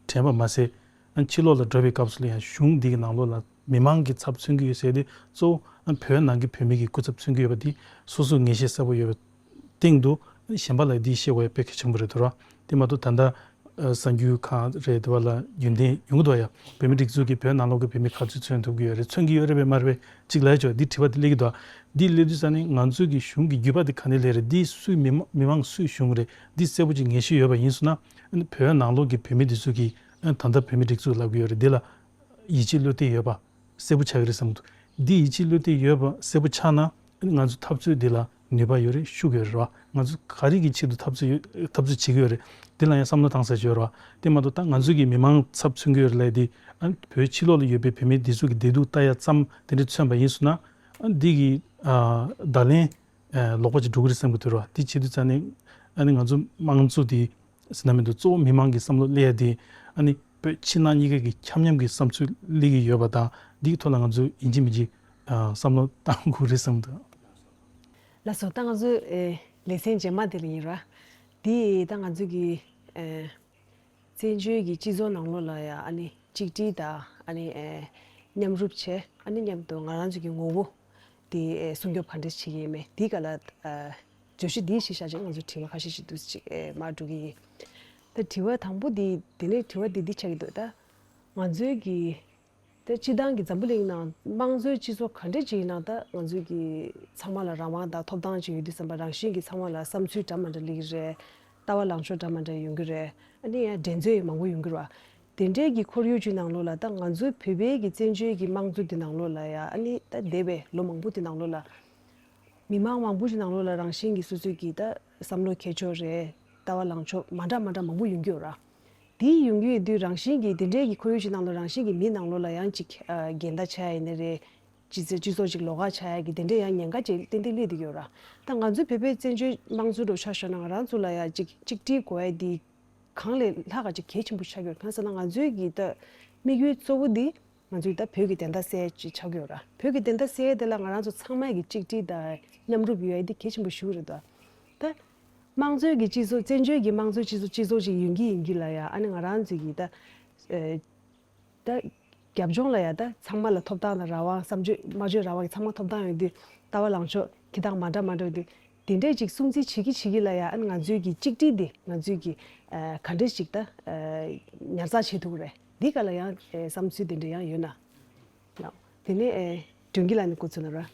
དྲན་པ་མ་ཟད་ཨ་ཕྱི་ལོགས་ལ་འགྲོ་བའི་སྐབས་སུ་ལ་ཡང་གཞུང་འདི་གི་ནང་ལོགས་ལ་མི་མང་གི་ཚབ་མཚོན་གྱི་ཡོད་ཟེར་ཡ་འདི་གཙོ་བོ་ཨ་བོད་ནང་གི་བོད་མི་གི་སྐུ་ཚབ་མཚོན་གྱི་ཡོད་པ་འདི་སོ་སོས་ངེས་ཤེས་གསལ་པོ་ཡོད་པ། སྟེང་དུ་གཞན་པ་ལ་འདི་བཤད་དགོས་ཡ་དཔེ་གལ་ཆེན་པོ་རེད་འདུག་ར། དེ་མ་གཏོགས་ད་ལྟ་ཨ་གསར་འགྱུར་ཁག་རེད་དེ་བ་ལ་རྒྱུན་ལྡན་ཡོང་གི་འདུག་ཡ། བོད་མི་སྒྲིག་འཛུགས་ཀྱིས་བོད་ནང་ལོགས་ཀྱི་བོད་མི་ག་ཚོད་མཚོན་ཐུབ་ཀྱི་ཡོད་རེད། མཚོན་གྱི་ཡོད་རེད་པས་མ་རེད་པས་གཅིག་ལབ་ཡ་ཆོག་འདི་དྲི་བ་འདི་སླེབས་ཀྱི་འདུག་འདི་སླེབས་དུས་ཙ་ནི་ང་ཚོས་ཀྱི་གཞུང་གི་བརྒྱུད་པ་འདི་ག་ནས་སླེབས་རེད། འདི་སུའི་མི་མ་མི་མང་སུའི་གཞུང་རེད། འདི་གསལ་པོ་ཅིག་ངེས་ཤེས་ཡོད་པ་ཡིན་སོང་ན་བོད་ནང་ལོགས་ཀྱི་བོད་མི་འདི་ཚོ་གིས་ད་ལྟ་བོད་མི་སྒྲིག་འཛུགས་ལབ་ཀྱི་ཡོད་རེད། འདི་ལ་ཡིད་ཆེས་བློ་གཏད་ཡོད་པ་གསལ་པོ་ཆགས་ཀྱི་རེད་བསམ་འདུག་འདི་ཡིད་ཆེས་བློ་གཏད་ཡོད་པ་གསལ་པོ་ཆགས་ན་ང་ཚོ་འཐབ་རྩོད་འདི་ལ་ནུས་པ་ཡོད་རེད། ཤུགས་ཡོད་རེད་བ། ང་ཚོ་ག་རེ་གི་ཆེད་དུ་འཐབ་རྩོད་ཡོད་འཐབ་རྩོད་བྱེད་ཀྱི་ཡོད་རེད། འདི་ལ་ཡང་བསམ་བློ་བཏང་ས་ཞིག་ཡོད་རེད་བ། དེ་མ་གཏོགས་ད་ང་ཚོ་གི་མི་མང་ཚབ་མཚོན་གྱི་ཡོད་རེད་ལབ་ཡ་འདི་ཨ་བོད་ཕྱི་ལོགས་ལ་ཡོད་པའི་བོད་མི་འདི་ཚོ་གི་བདེ་སྡུག་ལྟ་ཡ་ཙམ་དེ་འདྲ་མཚོན་པ་ཡིན་སོང་ན་ཨ་འདི་གི་ཨ་བརྡ་ལན་ཨ་ལོག་པ་ཅིག་འགྲོ་གི་རེད་བསམ་གྱི་འདུག་ར། དེ་བྱེད་དུས་ཙ་ནི་ཨ་ནི་ང་ཚོ་དམངས་གཙོ་འདི་ཟེར་ན་མི་འདུག་གཙོ་བོ་མི་མང་གི་བསམ་བློ་སླེབས་ཡ་དེ་ཨ་ནི་བོད་ཕྱི་ནང་གཉིས་ཀ་གི་ཁྱབ་མཉམ་གྱི་བསམ་ཚུལ་སླེབས་ཀྱི་ཡོད་པ་དང་འདིའི་ཐོག་ལ་ང་ཚོས་ཡིན་གཅིག་མིན་གཅིག་ཨ་བསམ་བློ་བཏང་དགོས་རེད་བསམ་འདུག་ལགས་སོ། ད་ང་ཚོའི་ཨེ་ལེ་ཚན་རྗེས་མ་དེ་ལ་ཡིན་ར། འདི་ད་ང་ཚོ་གི་ཨེ་བཙན་བྱོལ་གྱི་སྤྱི་ཚོགས་ནང་ལོགས་ལ་ཡ་ཨ་ནི་གཅིག་སྒྲིལ་དང་ཨ་ནི་ཨེ་མཉམ་རུབ་བྱས་ཨ་ནི་མཉམ་དུ་ང་རང་ཚོ་གི་ངོ་བོ་དེ་ཨེ་སྲུང་སྐྱོབ་ག་འདྲས་བྱེད་ཀྱི་ཡིན་མེད་འདི་ག་ལ་ཨེ་བརྗོད་གཞི་འདི་ཞིག་བཞག་ཅིག་ང་ཚོ་དྲི་བ་ཁ་ཤས་ཤིག་འདུག་ཅིག་ཨེ་མར་འགྲོ་གི་ཡིན། ད་དྲི་བ་དང་པོ་འདི་དེ་ནས་དྲི་བ་འདི་འདི་ཆགས་ཀྱི་འདུག་ད་ང་ཚོའི་གི་ད་སྤྱི་བཏང་གི་འཛམ་བུ་གླིང་ནང་དམངས་གཙོའི་སྤྱི་ཚོགས་ག་འདྲས་ཅིག་ཡིན་ན་ད་ང་ཚོའི་གི་ཚང་མ་ལ་རང་དབང་དང་ཐོབ་ཐང་ཅིག་ཡོད་དུས་ཙམ་པ་རང་བཞིན་གྱི་ཚང་མ་ལ་བསམ་ཚུལ་འདྲ་མི་འདྲ་སླེབས་ཀྱི་རེད། ལྟ་བ་ལངས་ཕྱོགས་འདྲ་མི་འདྲ་ཡོང་གི་རེད། ཨ་ནི་ཡང་འགྲན་རྩོད་ཡང་མང་པོ་ཡོང་གི་རེད་བ། དེ་འདྲའི་གི་ཁོར་ཡུག་ཅིག་ནང་ལོགས་ལ་ད་ང་ཚོའི་བོད་པའི་གི་བཙན་བྱོལ་གི་དམངས་གཙོ་དེ་ནང་ལོགས་ལ་ཡ་ཨ་ནི་ད་འདས་པའི་ལོ་མང་པོ་དེ་ནང་ལོགས་ལ་མི་མང་མང་པོ་ཅིག་ནང་ལོགས་ལ་རང་བཞིན་གི་སོ་སོའི་གི་ད་བསམ་བློ་འཁྱེར་ཕྱོགས་རེད། ལྟ་བ་ལངས་ཕྱོགས་མ་འདྲ་མ་འདྲ་མང་པོ་ཡོང་གི་ཡོད་ར། དེའི་ཡོང་གི་ཡོད་དུས་རང་བཞིན་གྱིས་དེ་འདྲའི་གི་ཁོར་ཡུག་ཅིག་ནང་ལ་རང་བཞིན་གྱི་མི་ནང་ལོགས་ལ་ཡང་ཅིག་ཨ་འགལ་ཟླ་ཆགས་ཡ་ཡིན་ན་རེད། སྤྱི་ཚོགས་སྤྱི་ཚོགས་ཅིག་ལོགས་ཀ་ཆགས་ཡ་གི་དེ་འདྲའི་ཡང་ཉེན་ཁ་ཅིག་ཏན་ཏན་སླེབས་བསྡད་ཀྱི་ཡོད་ར། ད་ང་ཚོའི་བོད་པའི་བཙན་བྱོལ་དམངས་གཙོ་འདྲ་ཆ་བཞག་ན་ང་རང་ཚོ་ལ་ཡང་ཅིག་གཅིག་སྒྲིལ་དགོས་ཡ་དེ་གང་ལས་ལྷག་ག་ཅིག་གལ་ཆེན་པོ་ཆགས་ཀྱི་ཡོད་རེད། གང་ཟེར་ན་ང་ཚོའི་གི་ད་དམིགས་ཡུལ་གཙོ་བོ་འདི་ང་ཚོའི་ད་བོད་ཀྱི་བདེན་མཐའ་གསལ་ཡ་ཅིག་ཆགས་ཀྱི་ཡོད་ར། བོད་ཀྱི་བདེན་མཐའ་གསལ་ཡ་དེ་ལ་ང་རང་ཚོ་ཚང་མ་གི་གཅིག་སྒྲིལ་དང་མཉམ་རུབ་ཡོད་ཡ་དེ་གལ་ཆེན་པོ་ཞིག་རེད་ད། ད་དམངས་གཙོའི་གི་སྤྱི་ཚོགས་བཙན་བྱོལ་གྱི་དམངས་གཙོའི་སྤྱི་ཚོགས་སྤྱི་ཚོགས་ཅིག་ཡིན་གྱི་ཡིན་གྱི་ལ་ཡ་ཨ་ནི་ང་རང་ཚོའི་གི་ད་ཨེ་ད་རྒྱབ་ལྗོངས་ལ་ཡ་ད་ཚང་མ་ལ་ཐོབ་ཐང་དང་རང་དབང་བསམ་བརྗོད་སྨྲ་བརྗོད་རང་དབང་གི་ཚང་མ་ཐོབ་ཐང་ཡོད་དུས་ལྟ་བ་ལངས་ཕྱོགས་འཁྱེར་སྟངས་མ་འདྲ་མ་འདྲ་ཡོད་དུས་དེ་འདྲས་ཅིག་སྲུང་བརྩི་བྱེད་ཀྱི་བྱེད་ཀྱི་ལ་ཡ་ཨ་ནི་ང་ཚོའི་གི་གཅིག་སྒྲིལ་དེ་ང་ཚོའི་གི་ཨ་ག་འདྲས་ཅིག་ད་ཨ་ཉར་ཚགས་བྱེད་ཐུབ་ཀྱི་རེད། འདི་ག་ལ་ཡང་ཨ་བསམ་ཚུལ་དེ་འདྲས་ཡང་ཡོད་ན་ལགས། དེ་ནས་ཨ་སྒྲོན་གྱི་ལགས་ནས་འགོ་ཚུགས་ན་ར།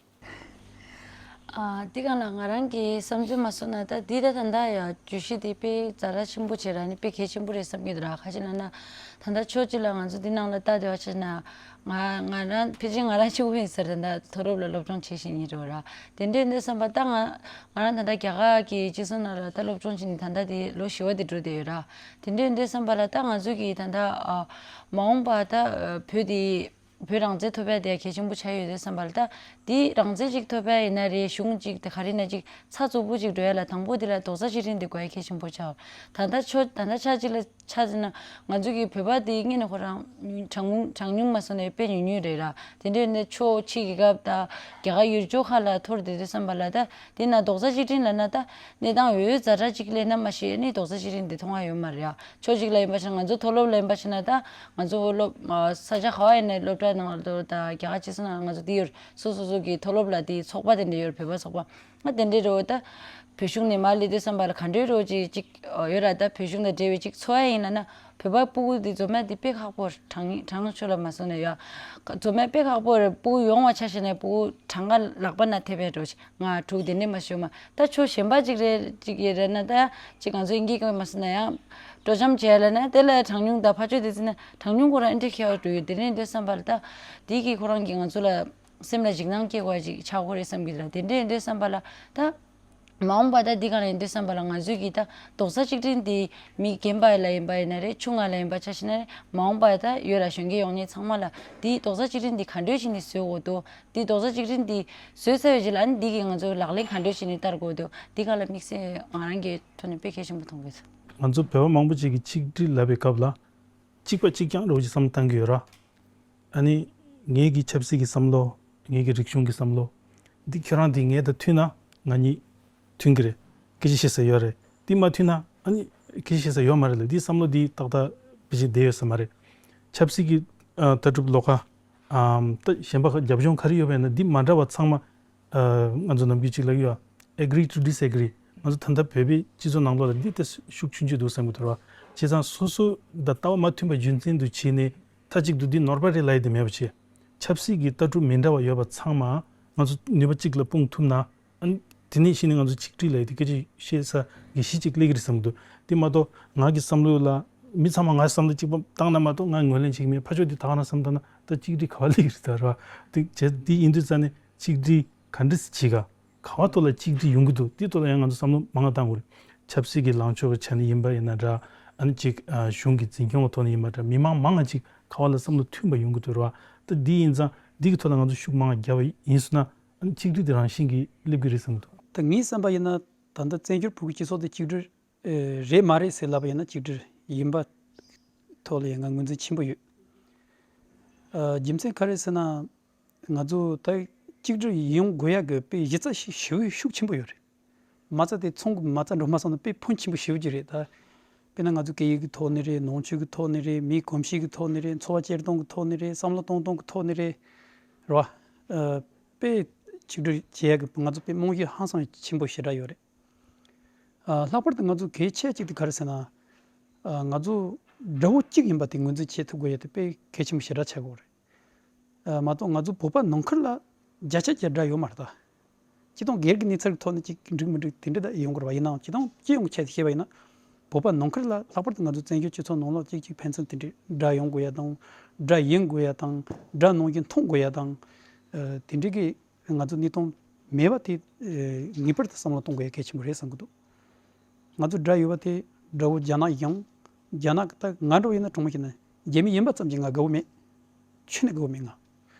ཨ། འདི་གང་ལ་ང་རང་གི་བསམ་ཚུལ་མ་གསུངས་ན། ད་འདི་ད་ད་ལྟ་ཡ་བརྗོད་གཞི་འདི་དཔེ་ཛ་དྲག་ཆེན་པོ་བྱས་ར་ནི་དཔེ་གལ་ཆེན་པོ་རེད་བསམ་གྱི་འདུག་ར། ཁ་ཅིག་ལ་ན་ད་ལྟ་ཕྱོགས་གཅིག་ལ་ང་ཚོ་འདི་ནང་ལ་ལྟ་བསྡད་པ་ཆ་ན། ང་ང་རང་ཕལ་ཆེར་ང་རང་གཅིག་པུ་ཡིན་ཟེར། ད་ལྟ་མཐོ་སློབ་ལ་སློབ་སྦྱོང་བྱེད་བཞིན་ཡིན་རེད་བ་ར། དེ་འདྲ་ཡིན་དུས་བསམ་པ་ད་ང་ང་རང་ད་ལྟ་རྒྱ་གར་གྱི་སྤྱི་ཚོགས་ནང་ལ་ད་སློབ་སྦྱོང་བྱེད་ནི་ད་ལྟ་དེ་ལོ་བཞི་པ་དེ་འགྲོ་བསྡད་ཡོད་ར། དེ་འདྲ་ཡིན་དུས་བསམ་པ་ལ་ད་ང་ཚོ་གི་ད་ལྟ་ཨ་མ་འོངས་པ་ད་ཨ་བོད་དེ་བོད་རང་བཙན་ཐོབ་ཡ་དེ་གལ་ཆེན་པོ་ཆགས་ཡོད་དུས་བསམ་པ་ལ། ད་དེ་རང་བཙན་ཅིག་ཐོབ་ཡ་ཡིན་ན་རེད། གཞུང་ཅིག་དེ་ག་རེ་ན་ཅིག་ཚགས་ཚུད་པོ་ཅིག་འགྲོ་ཡ་ལ་དང་པོ་དེ་ལ་རྡོག་རྩ་གཅིག་སྒྲིལ་འདི་དགོས་ཡ་གལ་ཆེན་པོ་ཆགས། ད་ལྟ་ཆོ་ད་ལྟ་ཆ་གཅིག་ལ་ཆ་ཟིན་ན་ང་ཚོ་གི་བོད་པ་དེ་དངོས་གནས་ཁོ་རང་གྲངས་ཉུང་གྲངས་ཉུང་གྲངས་ཉུང་མ་སོང་ནས་དཔེ་ཉུང་ཉུང་རེད་ར། དེ་འདྲ་ཡིན་ན་ཕྱོགས་ཕྱི་རྒྱལ་ཁབ་དང་རྒྱ་གར་ཡུལ་ཕྱོགས་ཁག་ལ་འཐོར་བསྡད་དུས་བསམ་པ་ལ། ད་དེ་ན་རྡོག་རྩ་གཅིག་སྒྲིལ་ལབ་ན་ད་གནས་སྟངས་འོས་ཛ་དྲག་ཅིག་སླེབས་ན་མ་ཤེས་ནི་རྡོག་རྩ་གཅིག་སྒྲིལ་འདི་མཐོང་བ་ཡོད་མ་རེད་ཡ། ཕྱོགས་གཅིག་ལ་ཡིན་པ་ཞིག་ང་ཚོ་མཐོ་སློབ་ལ་ཡིན་པ་ཞིག་ན་ད་ང་ཚོ་སློབ་ས་ཆ་ག་བ་ཡིན་ནའི་སློབ་གྲྭ་ནང་ལ་ད་རྒྱ་གར་སྤྱི་ཚོགས་ནང་ང་ཚོ་འདི་ཡོད། སོ་སོ་སོ་གི་མཐོ་སློབ་ལ་དེ་ཚོགས་པ་དེ་འདྲ་ཡོད་རེད། བོད་པ་ཚོགས་པ། ང་དེ་འདྲའི་རོ་ད་བོད་གཞུང་ནས་མར་སླེབས་དུས་བསམ་པ་ལ་ག་འདྲའི་རོ་ཅིག་ཅིག་ཡོད་ར། ད་བོད་གཞུང་དང་འབྲེལ་བའི་ཅིག་འཚོ་བ་ཡིན་ན་ན་བོད་པ་སྤུ་གུ་དེ་འཛོམས་ཡ་དེ་དཔེ་ཁག་པོ་རེད། གྲངས་གྲངས་ཆོད་ལ་མ་སོང་ན་ཡ། འཛོམས་ཡ་དཔེ་ཁག་པོ་རེད། སྤུ་གུ་ཡོང་བ་ཆ་བཞག་ན་སྤུ་གུ་གྲངས་ཀ་ལག་པ་ན་ཐེབས་པའི་རོ་ཅིག་ལྔ་དྲུག་དེ་འདྲའི་མ་ཤོད་མ། ད་ཕྱོགས་གཞན་པ་ཅིག་རེད་ཅིག་ཡིན་རེད་ན་ད་ཅིག་ང་ཚོ་དབྱིན་སྐད་ཀྱི་མ་སོང་ན་ཡང་སྤྲོ་འཆམ་བྱས་ལ་ན་དེ་ལ་གྲངས་ཉུང་དང་ཕར་ཕྱོགས་དེ་ཚོ་ན་གྲངས་ཉུང་ཁོ་རང་ཨེ་འདྲ་ཁྱད་པར་འགྲོ་ཡོད། དེ་འདྲ་ཡིན་དུས་བསམ་པ་ལ་ད་དེ་གི་ཁོ་རང་གི་ང་ཚོ་ལ། སེམས་ལ་འཇིགས་སྣང་སྐྱེ་དགོས་ཅིག་ཆགས་ཀྱི་རེད་བསམ་གྱི་རེད། དེ་འདྲ་ཡིན་དུས་བསམ་པ་ལ་ད། མ་འོངས་པ་ད་འདི་ག་ལ་ཡིན་དུས་བསམ་པ་ལ་ང་ཚོས་ཀྱི་ད་རྡོག་རྩ་གཅིག་སྒྲིལ་འདི་མི་རྒན་པ་ལ་ཡིན་པ་ཡིན་ན་རེད། ཆུང་ང་ལ་ཡིན་པ་ཆ་བཞག་ན་རེད། མ་འོངས་པ་ད་ཡོད་ལ་གཞོན་སྐྱེས་ཡོང་མཁན་ཚང་མ་ལ་འདི་རྡོག་རྩ་གཅིག་སྒྲིལ་འདི་ག་འདྲ་བྱས་ནས་བཟོ་དགོས་འདུག་འདི་རྡོག་རྩ་གཅིག་སྒྲིལ་འདི་བཟོས་ཚར་བའི་རྗེས་ལ་ཨ་ནི་འདི་གི་ང་ཚོ་ལག་ལེན་ག་འདྲ་བྱས་ནས་བསྟར་དགོས་འདུག་འདི་ག་ལ་དམིགས་བསལ་ང་རང་གི་ཐོག་ནས་དཔེ་གལ་ཆེན་པོ་མཐོང་གི་འདུག་ང་ཚོ་བོད་པ་མང་པོ་ཅིག་གིས་གཅིག་སྒྲིལ་ལབ་པའི་སྐབས་ལ། གཅིག་པ་གཅིག་རྐྱང་རོགས་ཀྱི་བསམ་བློ་བཏང་གི་ཡོད་ར། ཨ་ནི། ངེད་ཀྱི་ཆབ་སྲིད་ཀྱི་བསམ་བློ། ངེད་ཀྱི་རིག་གཞུང་གི་བསམ་བློ། འདི་ཁྱོད་རང་འདི་ངེད་དང་མཐུན་ན་ང་གཉིས་མཐུན་གྱི་རེད། སྐད་ཆ་བཤད་ས་ཡོད་རེད། འདི་མ་མཐུན་ན་ཨ་ནི་སྐད་ཆ་བཤད་ས་ཡོད་མ་རེད་ལ། འདི་བསམ་བློ་འདི་ཏག་ཏག་བེད་སྤྱད་བསྡད་ཡོད་ས་མ་རེད། ཆབ་སྲིད་ཀྱི་ཨ་ལྟ་གྲུབ་ལོགས་ཀ་ཨམ། ད་གཞན་པ་རྒྱབ་ལྗོངས་ག་རེ་ཡོད་པ་ཡིན་ན་འདི་མ་འདྲ་བ་ཚང་མ། ཨ། ང་ཚོ་ནམ་རྒྱུན་གཅིག་ལབ་ཀྱི་ཡོད། Agree to disagree། ང་ཚོ་ད་ལྟ་བོད་པའི་སྤྱི་ཚོགས་ནང་ལོགས་ལ་འདི་ལྟ་ཤུགས་ཆུང་ཆུང་འདུག་བསམ་གྱི་འདུག་ར། བྱས་ཙང་སོ་སོ་དང་ལྟ་བ་མ་མཐུན་པ་རྒྱུ་མཚན་དུ་བྱས་ནས་མཐའ་གཅིག་ཏུ་འདི་ནོར་བ་རེད་ལབ་ཡ་དེ་མེད་པ་བྱས། ཆབ་སྲིད་ཀྱི་ལྟ་གྲུབ་མི་འདྲ་བ་ཡོད་པ་ཚང་མ་ང་ཚོ་ནུས་པ་གཅིག་ལ་སྤུངས་ཐུབ་ན། ཨ་ནི་དེ་ནས་གཞི་ནས་ང་ཚོ་ཆིག་སྒྲིལ་ལབ་ཡ་དེ་སྐད་ཆ་བཤད་ས་གི་གཞི་གཅིག་སླེབས་ཀྱི་རེད་བསམ་གྱི་འདུག་དེ་མ་གཏོགས་ང་གི་བསམ་བློ་ལ་མི་ཚང་མ་ང་བསམ་བློ་གཅིག་པ་བཏང་ན་མ་གཏོགས་ང་ངོས་ལེན་བྱེད་ཀྱི་མེད། ཕར་ཕྱོགས་དེ་ད་ག་རང་བསམ་བཏང་ན་ད་གཅིག་སྒྲིལ་ག་བ་སླེབས་ཀྱི་རེད་ད་ར། དེ་བྱས་དེ་ཡིན་དུས་ཙང་ནས། གཅིག་སྒྲིལ་ག་འདྲ་སེ་བྱེད་ག་ག་བ་ཐོག་ལ་གཅིག་སྒྲིལ་ཡོང་གི་འདུག་དེ་ཐོག་ལ་ཡང་ང་ཚོ་བསམ་བློ་མང་བ་བཏང་དགོས་རེད། ཆབ་སྲིད་ཀྱི་ལངས་ཕྱོགས་ཀྱི་ཆ་ནས་ཡིན་པ་ཡིན་ན་འདྲ། ཨ་ནི་གཅིག་ཨ་གཞུང་གི་འཛིན་སྐྱོང་གི་ཐོག་ནས་ཡིན་པ་འདྲ། མི་མང་མང་ང་གཅིག་ག་བ་ལ་བསམ་བློ་མཐུན་པ་ཡོང་གི་འདུག་རེད་བ། ད་འདི་ཡིན་ཙང་འདི་གི་ཐོག་ལ་ང་ཚོ་ཤུགས་མང་བ་བརྒྱབ་པ་ཡིན་སོང་ན་ཨ་ནི་གཅིག་སྒྲིལ་དེ་རང་བཞིན་གྱིས་སླེབས་ཀྱི་རེད་བསམ་གྱི་འདུག་ད་ངའི་བསམ་པ་ཡིན་ན་ད་ལྟ་བཙན་བྱོལ་བོད་ཀྱི་སྤྱི་ཚོགས་དེ་གཅིག་སྒྲིལ་ཨེ་རེད་མ་རེད་ཟེར་ལབ་པ་ཡིན་ན་གཅིག་སྒྲིལ་ཡིན་པ་ཐོག་ལ་ཡང་ང་ངོས་འཛིན་ཆེན་པོ་ཡོད། ཨ་རྒྱུ་མཚན་ག་རེ་ཟེར་ན། ང་ཚོ་ད་གཅིག་སྒྲིལ་ཡོང་དགོས་ཡག་གི་དཔེ་གཞི་རྩ་ཞིག་ཞེ་པོ་ཤུགས་ཆེན་པོ་ཡོད་རེད། མ་རྩ་དེ་ཚོང་གི་མ་རྩ་འགྲོ་མ་སོང་ན་དཔེ་ཕོན་ཆེན་པོ་ཞེ་པོ་ཅིག་རེད་ད། དཔེར་ན་ང་ཚོ་སྐད་ཡིག་གི་ཐོག་ནས་རེད། ནང་ཆོས་ཀྱི་ཐོག་ནས་རེད། མིའི་གོམས་གཤིས་ཀྱི་ཐོག་ནས་རེད། འཚོ་བ་སྐྱེལ་སྟངས་ཀྱི་ཐོག་ནས་རེད། བསམ་བློ་གཏོང་སྟངས་ཀྱི་ཐོག་ནས་རེད། རེད་བ། ཨ་དཔེ་གཅིག་སྒྲིལ་བྱེད་ཡག་གི་ང་ཚོ་དཔེ་རྨང་གཞི་ཧང་སང་ཆེན་པོ་ཞེ་དྲག་ཡོད་རེད། ཨ་ལྷག་པར་དུ་ང་ཚོ་གལ་ཆེ་གཅིག་དེ་ག་རེ་ཟེར་ན། ཨ་ང་ཚོ་དགྲ་བོ་གཅིག་ཡིན་པ་དེ་ངོས་འཛིན་བྱེད་ཐུབ་དགོས་ཡ་དེ་དཔེ་གལ་ཆེན་པོ་ཞེ་དྲག་ཆགས་ཀྱི་ཡོད་རེད། ཨ་མ་གཏོགས་ང་ཚོ་བོད་པ་ནང་ཁུལ་ལ་བརྒྱ་ཆ་བརྒྱ་དགྲ་ཡོད་མ་རེད་ད། སྤྱི་དང་སྒེར་གྱི་གནས་ཚུལ་གྱི་ཐོག་ནས་ཅིག་འགྲིག་མི་འགྲིག་དེ་འདྲ་ད་ཡོང་གི་རེད་བ། ཡིན་ནའང་སྤྱི་དང་སྤྱི་ཡོངས་ཆ་བཞག་པ་ཡིན་ན། བོད་པ་ནང་ཁུལ་ལ་ལྷག་པར་དུ་ང་ཚོ་བཙན་བྱོལ་སྤྱི་ཚོགས་ནང་ལོགས་གཅིག་གཅིག་ཕན་ཚུན་དེ་འདྲའི་དགྲ་ཡོང་དགོས་ཡ་དང་། དགྲ་ཡིན་དགོས་ཡ་དང་། དགྲ་ནང་བཞིན་མཐོང་དགོས་ཡ་དང་། ཨ་དེ་འདྲའི་གི་ང་ཚོ་གནས་སྟངས་མེད་པ་དེ་ཨེ་ངེས་པར་དུ་བསམ་བློ་གཏོང་དགོས་ཡ་གལ་ཆེན་པོ་རེད་བསམ་གྱི་འདུག་ང་ཚོ་དགྲ་ཡོད་པ་དེ་དགྲ་བོ་རྒྱ་ནག་ཡིན། རྒྱ་ནག་གི་ད་ང་འདྲ་བོ་ཡིན་ན་དྲང་མོ་བཤད་ན་རྒྱ་མི་ཡིན་པ་ཙམ་གྱིས་ང་དགའ་བོ་མེད། ཁྱོན་ནས་དགའ་བོ་མེད་ང་།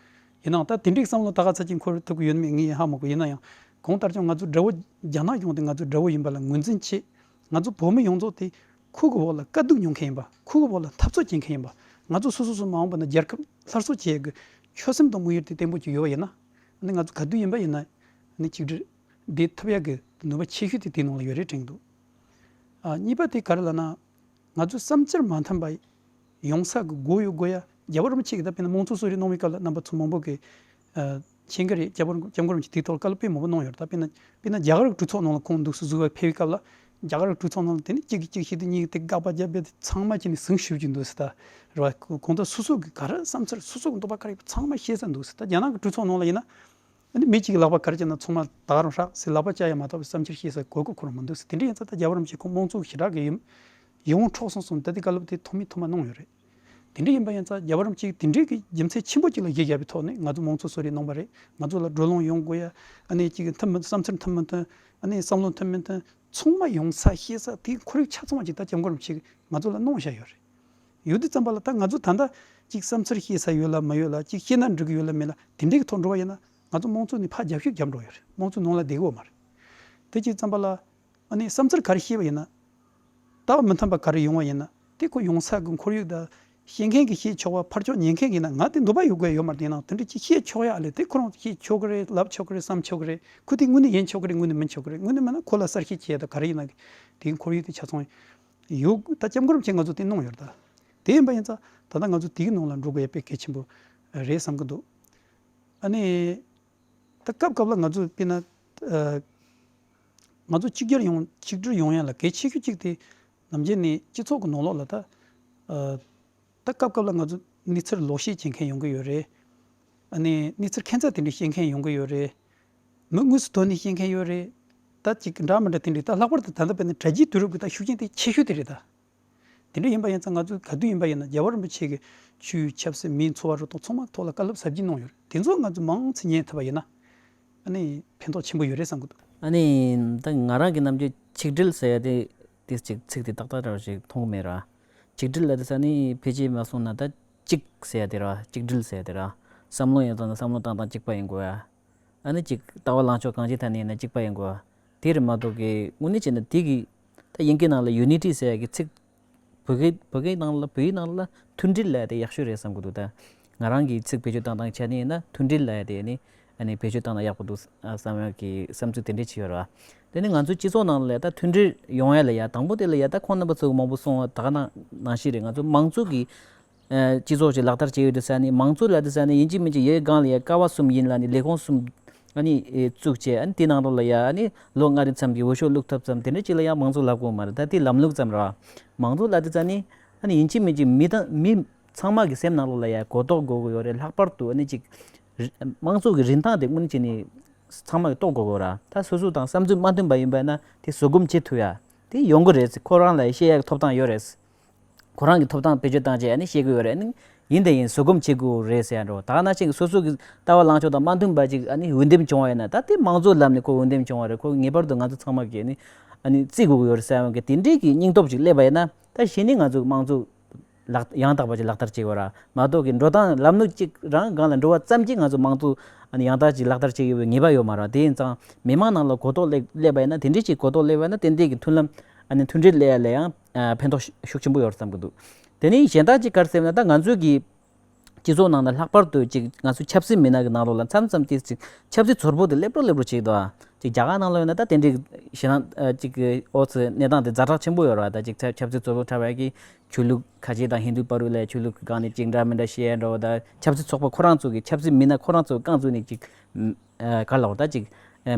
ཡིན་ནའང་ད་དེ་འདྲའི་བསམ་བློ་ད་ག་ཚོད་ཅིག་འཁོར་ཐུབ་ཀྱི་ཡོད་མེད་ངས་ཧ་མ་གོ། ཡིན་ན་ཡང་གང་ལྟར་ཀྱང་ང་ཚོ་དགྲ་བོ་རྒྱ་ནག་གཞུང་དེ་ང་ཚོ་དགྲ་བོ་ཡིན་པ་ལ་ངོས་འཛིན་བྱེད། ང་ཚོ་བོད་མི་ཡོངས་རྫོགས་དེ་ཁོ་གི་འོག་ལ་དཀའ་སྡུག་མྱོང་མཁན་ཡིན་པ། ཁོ་གི་འོག་ལ་འཐབ་རྩོད་བྱེད་མཁན་ཡིན་པ། ང་ཚོ་སོ་སོ་སོ་མ་འོངས་པ་ན་རྒྱལ་ཁབ་སླར་གསོ་བྱེད་ཡག་གི་ཆོད་སེམས་དང་དམིགས་ཡུལ་དེ་བརྟན་པོ་ཅིག་ཡོད་པ་ཡིན་ན། ནི་ང་ཚོ་ག་དུས་ཡིན་པ་ཡིན་ན་ནི་གཅིག་སྒྲིལ་བསྡད་ཐུབ་ཡག་གི་ནུས་པ་ཆེ་ཤོས་དེ་དེའི་ནང་ལ་ཡོད་རེད་དྲན་གྱི་འདུག་ཨ་གཉིས་པ་དེ་ག་རེ་ལབ་ན། ང་ཚོའི་བསམ་འཆར་མ་མཐུན་པ་ཡོང་ས་གི་སྒོ་ཡོད་སྒོ་ཡ། རྒྱལ་བ་རིན་པོ་ཆེ་གིས་ད་དཔེར་ན་དམངས་གཙོ་གསོལ་རས་གནང་བའི་སྐབས་ལ་རྣམ་པ་ཚོ་མང་པོ་གིས་ཨ་མཁྱེན་གྱི་རེད། རྒྱལ་བ་རིན་སྐྱབས་མགོན་རིན་པོ་ཆེ་དེའི་ཐོག་ལ་བཀའ་སློབ་དཔེ་མང་པོ་གནང་ཡོད་རེད། ད་དཔེར་ན་དཔེར་ན་རྒྱ་གར་གྱི་གྲོས་ཚོགས་ནང་ལ་ཁོང་འདུག་སེ་བཞུགས་པ་ཕེབས་པའི་སྐབས་ལ་རྒྱ་གར་གྱི་གྲོས་ཚོགས་ནང་ལ་དེ་ནི་གཅིག་གིས་གཅིག་བཤད་དེ་གཉིས་ཀྱིས་དེ་དགག་པ་བརྒྱབ་པས་དེ་ཚང་མ་བྱས་ནས་ཟིང་ཞུ་གྱི་འདུག་ཟེར། ད་རེད་བ། གང་ལྟར་སོ་སོ་གི་ག་རེ་བསམ་ཚུལ་སོ་སོ་གི་འདོད་པ་ག་རེ་ཡོད་པ་ཚང་མ་བཤད་ས་འདུག་ཟེར། ད་རྒྱ་ནག་གི་གྲོས་ཚོགས་ནང་ལ་ཡིན་ན། ཨ་ནི་མི་གཅིག་གི་ལག་པ་ག་རེ་བྱས་ན་ཚང་མ་ད་ག་རང་ཧྲག་ཟེར་ལག་པ་བཅག་ཡ་མ་གཏོགས་པའི་བསམ་འཆར་བཤད་ས་གོ་སྐབས་ཁོ་རང་མི་འདུག་ཟེར། དེ་འདྲ་ཡིན་ཙང་ད་རྒྱལ་བ་རིན་པོ་ཆེ་ཁོང་དམངས་གཙོ་གི་ཞེ་དྲག་གི་ཡིད་ཡིད་འོང་འཕྲོག་སོང་གསུངས། ད་ལྟའི་བཀའ་སློབ་དེ་ཐོག་མའི་ཐོག་མ་གནང་ཡོད་རེད། དེ་འདྲ་ཡིན་པ་ཡིན་ཙང་རྒྱལ་བ་རིན་པོ་ཆེས་དེ་འདྲའི་གི་རྒྱུ་མཚན་ཆེན་པོ་གཅིག་ལ་གཞི་བཞག་པའི་ཐོག་ནས་ང་ཚོ་དམངས་གཙོ་གསོལ་རས་གནང་བ་རེད། ང་ཚོ་ལ་བགྲོ་གླེང་ཡོང་དགོས་ཡ། ཨ་ནི་གཅིག་མཐུན་མི་བསམ་ཚུལ་མཐུན་མི་མཐུན། ཨ་ནི་བསམ་བློ་མཐུན་མི་མཐུན། ཚང་མ་ཡོང་ས་བཤད་ས་དེའི་ཁོར་ཡུག་ཆ་ཚང་བ་ཅིག་ད་སྐྱབས་མགོན་རིན་པོ་ཆེས་ང་ཚོ་ལ་གནང་བཞག་ཡོད་རེད། ཡོད་དུས་ཙམ་པ་ལ་ད་ང་ཚོ་ད་ལྟ་གཅིག་བསམ་ཚུལ་བཤད་ས་ཡོད་ལ་མ་ཡོད་ལ། གཅིག་བཤད་ན་འགྲིག་གི་ཡོད་ལ་མེད་ལ། དེ་འདྲའི་གི་ཐོག་འགྲོ་བ་ཡིན་ན་ང་ཚོ་དམངས་གཙོ་ནས་ཕར་རྒྱབ་ཤུགས་རྒྱབ་འགྲོ་ཡོད་རེད། དམངས་གཙོ་ནང་ལ་བསྡད་ཀྱི་ཡོད་མ་རེད། དེ་གཅིག་ཙམ་པ་ལ། ཨ་ནི་བསམ་ཚུལ་ག་རེ་བཤད་པ་ཡིན་ན། ལྟ་བ་མི་མཐུན་པ་ག་རེ་ཡོང་བ་ཡིན་ན། དེ་ཁོ་ཡོང་ས་གི་ཁོར་ཡུག་དང་། བཤད་མཁན་གྱིས་བཤད་ཆོག་པ། ཕར་ཕྱོགས་ཉན་མཁན་གྱིས་ན་ང་དེ་འདོད་པ་ཡོད་དགོས་ཡོད་མ་རེད། དེ་ནང་དེ་འདྲ་ཅིག་བཤད་ཆོག་ཡ་ཨ་ལས། དེ་ཁོ་རང་བཤད་ཆོག་གི་རེད། ལབ་ཆོག་གི་རེད། བསམ་ཆོག་གི་རེད། ཁོ་དེ་དངོས་གནས་ཡིན་ཆོག་གི་རེད། དངོས་གནས་མིན་ཆོག་གི་རེད། དངོས་གནས་མིན་ན་ཁོ་ལ་གསར་བཤད་བྱས་དང་ག་རེ་ཡིན་ན། དེའི་ཁོར་ཡུག་དེ་ཆ་ཚང་ཡོད། ད་སྐྱབས་མགོན་རིན་པོ་ཆེས་ང་ཚོ་དེ་གནང་ཡོད་རེད། ད་དེ་ཡིན་པ་ཡིན་ཙང་ད་ལྟ་ང་ཚོ་དེའི་ནང་ལ་འགྲོ་དགོས་ཡ་དཔེ་གལ་ཆེན་པོ་རེད་བསམ་གྱི་འདུག་ཨ་ནི། ད་སྐབས་སྐབས་ལ་ང་ཚོ་དཔེར་ན། ཨ། ང་ཚོ་གཅིག་གྱུར་ཡོང་། གཅིག་སྒྲིལ་ཡོང་ཡ་ལ་གལ་ཆེ་ཤོས་གཅིག་དེ་ནམ་རྒྱུན་ནས་སྤྱི་ཚོགས་ཀྱི་ནང་ལོགས་ལ་ད། ཨ། ད་སྐབས་སྐབས་ལ་ང་ཚོ་གནས་ཚུལ་ལོག་བཤད་བྱེད་མཁན་ཡོང་གི་ཡོད་རེད། ཨ་ནི་གནས་ཚུལ་ཁྱད་མཚར་དེ་འདྲ་བཤད་མཁན་ཡོང་གི་ཡོད་རེད། མི་དངོས་སུ་ཐོན་ནས་བཤད་མཁན་ཡོད་རེད། ད་ཅིག་འདྲ་མི་འདྲ་དེ་འདྲ། ད་ལྷག་པར་དུ་ད་ལྟ་དཔེར་ན་དྲ་རྒྱའི་དུས་རབས་ཀྱི་ད་ཤུགས་རྐྱེན་དེ་ཆེ་ཤོས་དེ་རེད་ད། དེ་འདྲ་ཡིན་པ་ཡིན་ཙང་ང་ཚོས་ག་དུས་ཡིན་པ་ཡིན་ན་རྒྱལ་བ་རིན་པོ་ཆེ་གི་ཆོས་ཆབ་སྲིད་མིའི་འཚོ་བ་རོལ་སྟངས་ཚང་མ་ཐོག་ལ་བཀའ་སློབ་ཟབ་རྒྱས་གནང་ཡོད་རེད། དེ་ཚོ་ང་ཚོས་མང་ཙམ་ཉན་ཐུབ་པ་ཡིན་ན། ཨ་ནི་ཕན་ཐོགས་ཆེན་པོ་ཡོད་རེད་བསམ་གི་འདུག་ཨ་ནི་ད་ང་རང་གི་རྣམ་དཔྱོད་ཆིག་སྒྲིལ་ཟེར་ཡ་དེ་དེ་ཅིག་ཚིག་དེ་ཏག་ཏག་འདྲ་བ་ཞིག་མཐོང་གི་མེད་ར། ཆིག་སྒྲིལ་ལ་དེ་ས་ནི་ཕལ་ཆེར་མ་སོང་ན་ད་གཅིག་ཟེར་ཡ་དེ་ར། ཆིག་སྒྲིལ་ཟེར་ཡ་དེ་ར། བསམ་བློ་ཡོད་ཙང་བསམ་བློ་བཏང་སྟངས་གཅིག་པ་ཡིན་དགོས་ཡ། ཨ་ནི་ཅིག་ལྟ་བ་ལངས་ཕྱོགས་གང་ཅིའི་ཐད་ནས་ཡིན་ན་གཅིག་པ་ཡིན་དགོས། དེ་རེད་མ་གཏོགས་ཀྱི་དངོས་གནས་བྱས་ན་དེ་གི་ད་དབྱིན་སྐད་ནང་ལ་ཡུ་ནི་ཊི་ཟེར་ཡ་གི་ཚིག་བོད་སྐད། བོད་སྐད་ནང་ལ། བོད་ཡིག་ནང་ལ་མཐུན་སྒྲིལ་ལབ་ཡ་དེ་ཡག་ཤོས་རེད་བསམ་གི་འདུག་ད་ང་རང་གི་ཚིག་བེད་སྤྱོད་བཏང་སྟངས་ཆ་ནས་ཡིན་ན་མཐུན་སྒྲིལ་ལབ་ཡ་དེ་ནི་ཨ་ནི་བེད་སྤྱོད་བཏང་ན་ཡག་པོ་འདུག་བསམ་ཡ་གི་བསམ་ཚུལ་དེ་འདྲས་ཅིག་ཡོད་རེད་བ། དེ་ནི་ང་ཚོའི་སྤྱི་ཚོགས་ནང་ལ་ད་མཐུན་སྒྲིལ་ཡོང་ཡ་ལ་ཡ་དང་པོ་དེ་ལ་ཡ་ད་ཁོང་རྣམ་པ་ཚོ་མང་པོ་གསུངས་པ་ད་ག་ནང་ནང་བཞིན་རེད། ང་ཚོ་མང་གཙོ་གི་ཨ་སྤྱི་ཚོགས་ཅིག་ལག་བསྟར་བྱས་ཡོད་དུས་ས་ནི། མང་གཙོ་ལབ་དུས་ས་ནི་ཡིན་གཅིག་མིན་གཅིག་ཡོད་སྒང་ལ་ཡ་ཀ་བ་གསུམ་ཡིན་ལ་ནི་ལས་ཁུངས་གསུམ་ཨ་ནི་ཨེ་བཙུགས་བྱས། ཨ་ནི་དེ་ནང་ལོགས་ལ་ཡ་ཨ་ནི་ལོ་ལྔ་རིང་མཚམས་ཀྱི་འོས་ཤོག་བླུགས་ཐུབ་ཙམ་དེ་འདྲ་ཅིག་ལ་ཡ་མང་གཙོ་ལབ་དགོས་མ་རེད། ད་དེ་ལམ་ལུགས་ཙམ་རེད་བ། མང་གཙོ་ལབ་དུས་ས་ནི་ཨ་ནི་ཡིན་གཅིག་མིན་གཅིག་མི་དང་མི་ཚང་མ་གི་སེམས་ནང་ལོགས་ལ་ཡ་གོ་རྟོགས་དགོས་ཀྱི་ཡོད་རེད། ལྷག་པར་དུ་ཨ་ནི་ཅིག་རི་དམངས་གཙོ་གི་རིན་ཐང་དེ་དངོས་གནས་བྱས་ནས་ཚང་མ་གི་རྟོགས་དགོས་ཀྱི་ཡོད་རེད། ད་སོ་སོ་དང་བསམ་ཚུལ་མ་མཐུན་པ་ཡིན་པ་ན་དེ་བཟོད་སྒོམ་བྱེད་ཐུབ་ཡ་དེ་ཡོང་གི་རེད། ཁོ་རང་ལ་ཡ་བཤད་ཡ་གི་ཐོབ་ཐང་ཡོད་རེད། ཁོ་རང་གི་ཐོབ་ཐང་བེད་སྤྱོད་བཏང་བྱས་ཨ་ནི་བཤད་དགོས་ཡོད་རེད། ཨ་ནི་ཡིན་དང་ཡིན་བཟོད་སྒོམ་བྱེད་དགོས་རེད་ཟེར་ཡ་འདྲ་བོ། ད་ག་ནང་བཞིན་གྱི་སོ་སོ་གི་ལྟ་བ་ལངས་ཕྱོགས་དང་མ་མཐུན་པ་ཅིག་ཨ་ནི་འོས་འདེམས་བྱུང་བ་ཡིན་ན། ད་དེ་མང་གཙོ་ལམ་ནས་ཁོ་འོས་འདེམས་བྱུང་བ་རེད། ཁོ་ངེས་པར་དུ་ང་ཚོ་ཚང་མ་གིས་ཨ་ནི་ཨ་ནི་བརྩི་དགོས་ཀྱི་ཡོད་རེད་ཟེར་ཡ་གི་དེ་འདྲའི་གི་སྙིང་སྟོབས་ཅིག་སླེབས་པ་ཡིན་ན། ད་གཞི་ནས་ང་ཚོ་དམངས་གཙོ་ལག་ཡང་དག་པ་ཅིག་ལག་བསྟར་བྱེད་དགོས་ར་མ་གཏོགས་ཀྱི་འགྲོ་སྟངས་ལམ་ལུགས་གཅིག་རང་སྒང་ལ་འགྲོ་བ་ཙམ་གྱིས་ང་ཚོ་དམངས་གཙོ་ཨ་ནི་ཡང་དག་ཅིག་ལག་བསྟར་བྱེད་ཡོད་པའི་ངེས་པ་ཡོད་མ་རེད། དེ་ཡིན་ཙང་མི་མང་ནང་ལ་གོ་རྟོགས་སླེབས་སླེབས་པ་ཡིན་ན། དེ་འདྲའི་ཅིག་གོ་རྟོགས་སླེབས་པ་ཡིན་ན་ཏན་ཏན་གྱི་མཐུན་ལམ་ཨ་ནི་མཐུན་སྒྲིལ་སླེབས་ཡ་ལ་ཡང་ཨ་ཕན་ཐོགས་ཤུགས་ཆེན་པོ་ཡོད་རེད་བསམ་གྱི་འདུག་དེ་ནས་གཞན་དག་ཅིག་ག་རེ་ཟེར་ན། ད་ང་ཚོའི་གི་སྤྱི་ཚོགས་ནང་ན་ལྷག་པར་དུ་ཅིག་ང་ཚོའི་ཆབ་སྲིད་མི་སྣ་གི་ནང་ལོགས་ལ་མཚམས་མཚམས་ཅིག་ཅིག་ཆབ་སྲིད་ཚོར་པོ་དེ་སླེབས་འགྲོ་སླེབས་འགྲོ་བྱེད་ཀྱི་འདུག་ཨ། ཅིག་རྒྱ་གར་ནང་ལོགས་ཡིན་ན་ད་དེ་འདྲའི་ཞེད་སྣང་ཨ་ཅིག་གི་ཨོ་ཙི་གནས་སྟངས་དེ་ཛ་དྲག་ཆེན་པོ་ཡོད་རེད་བ། ད་ཅིག་ཆབ་ཆབ་སྲིད་ཚོར་པོ་འཁྲབ་ཡ་གི་ཆོས་ལུགས་ཁ་ཆེ་དང་ཧིན་དུ་བར་དུ་ལ་ཆོས་ལུགས་ཀྱི་སྒང་ནས་ཅིག་འདྲ་མི་འདྲ་བཤད་ཡ་འདྲ་བོ། ད་ཆབ་སྲིད་ཚོགས་པ་ཁོ་རང་ཚོ་གི་ཆབ་སྲིད་མི་སྣ་ཁོ་རང་ཚོ་རྐང་བཙུགས་ནས་ཅིག་ཨ་ག་ལ་བ་ད་ཅིག་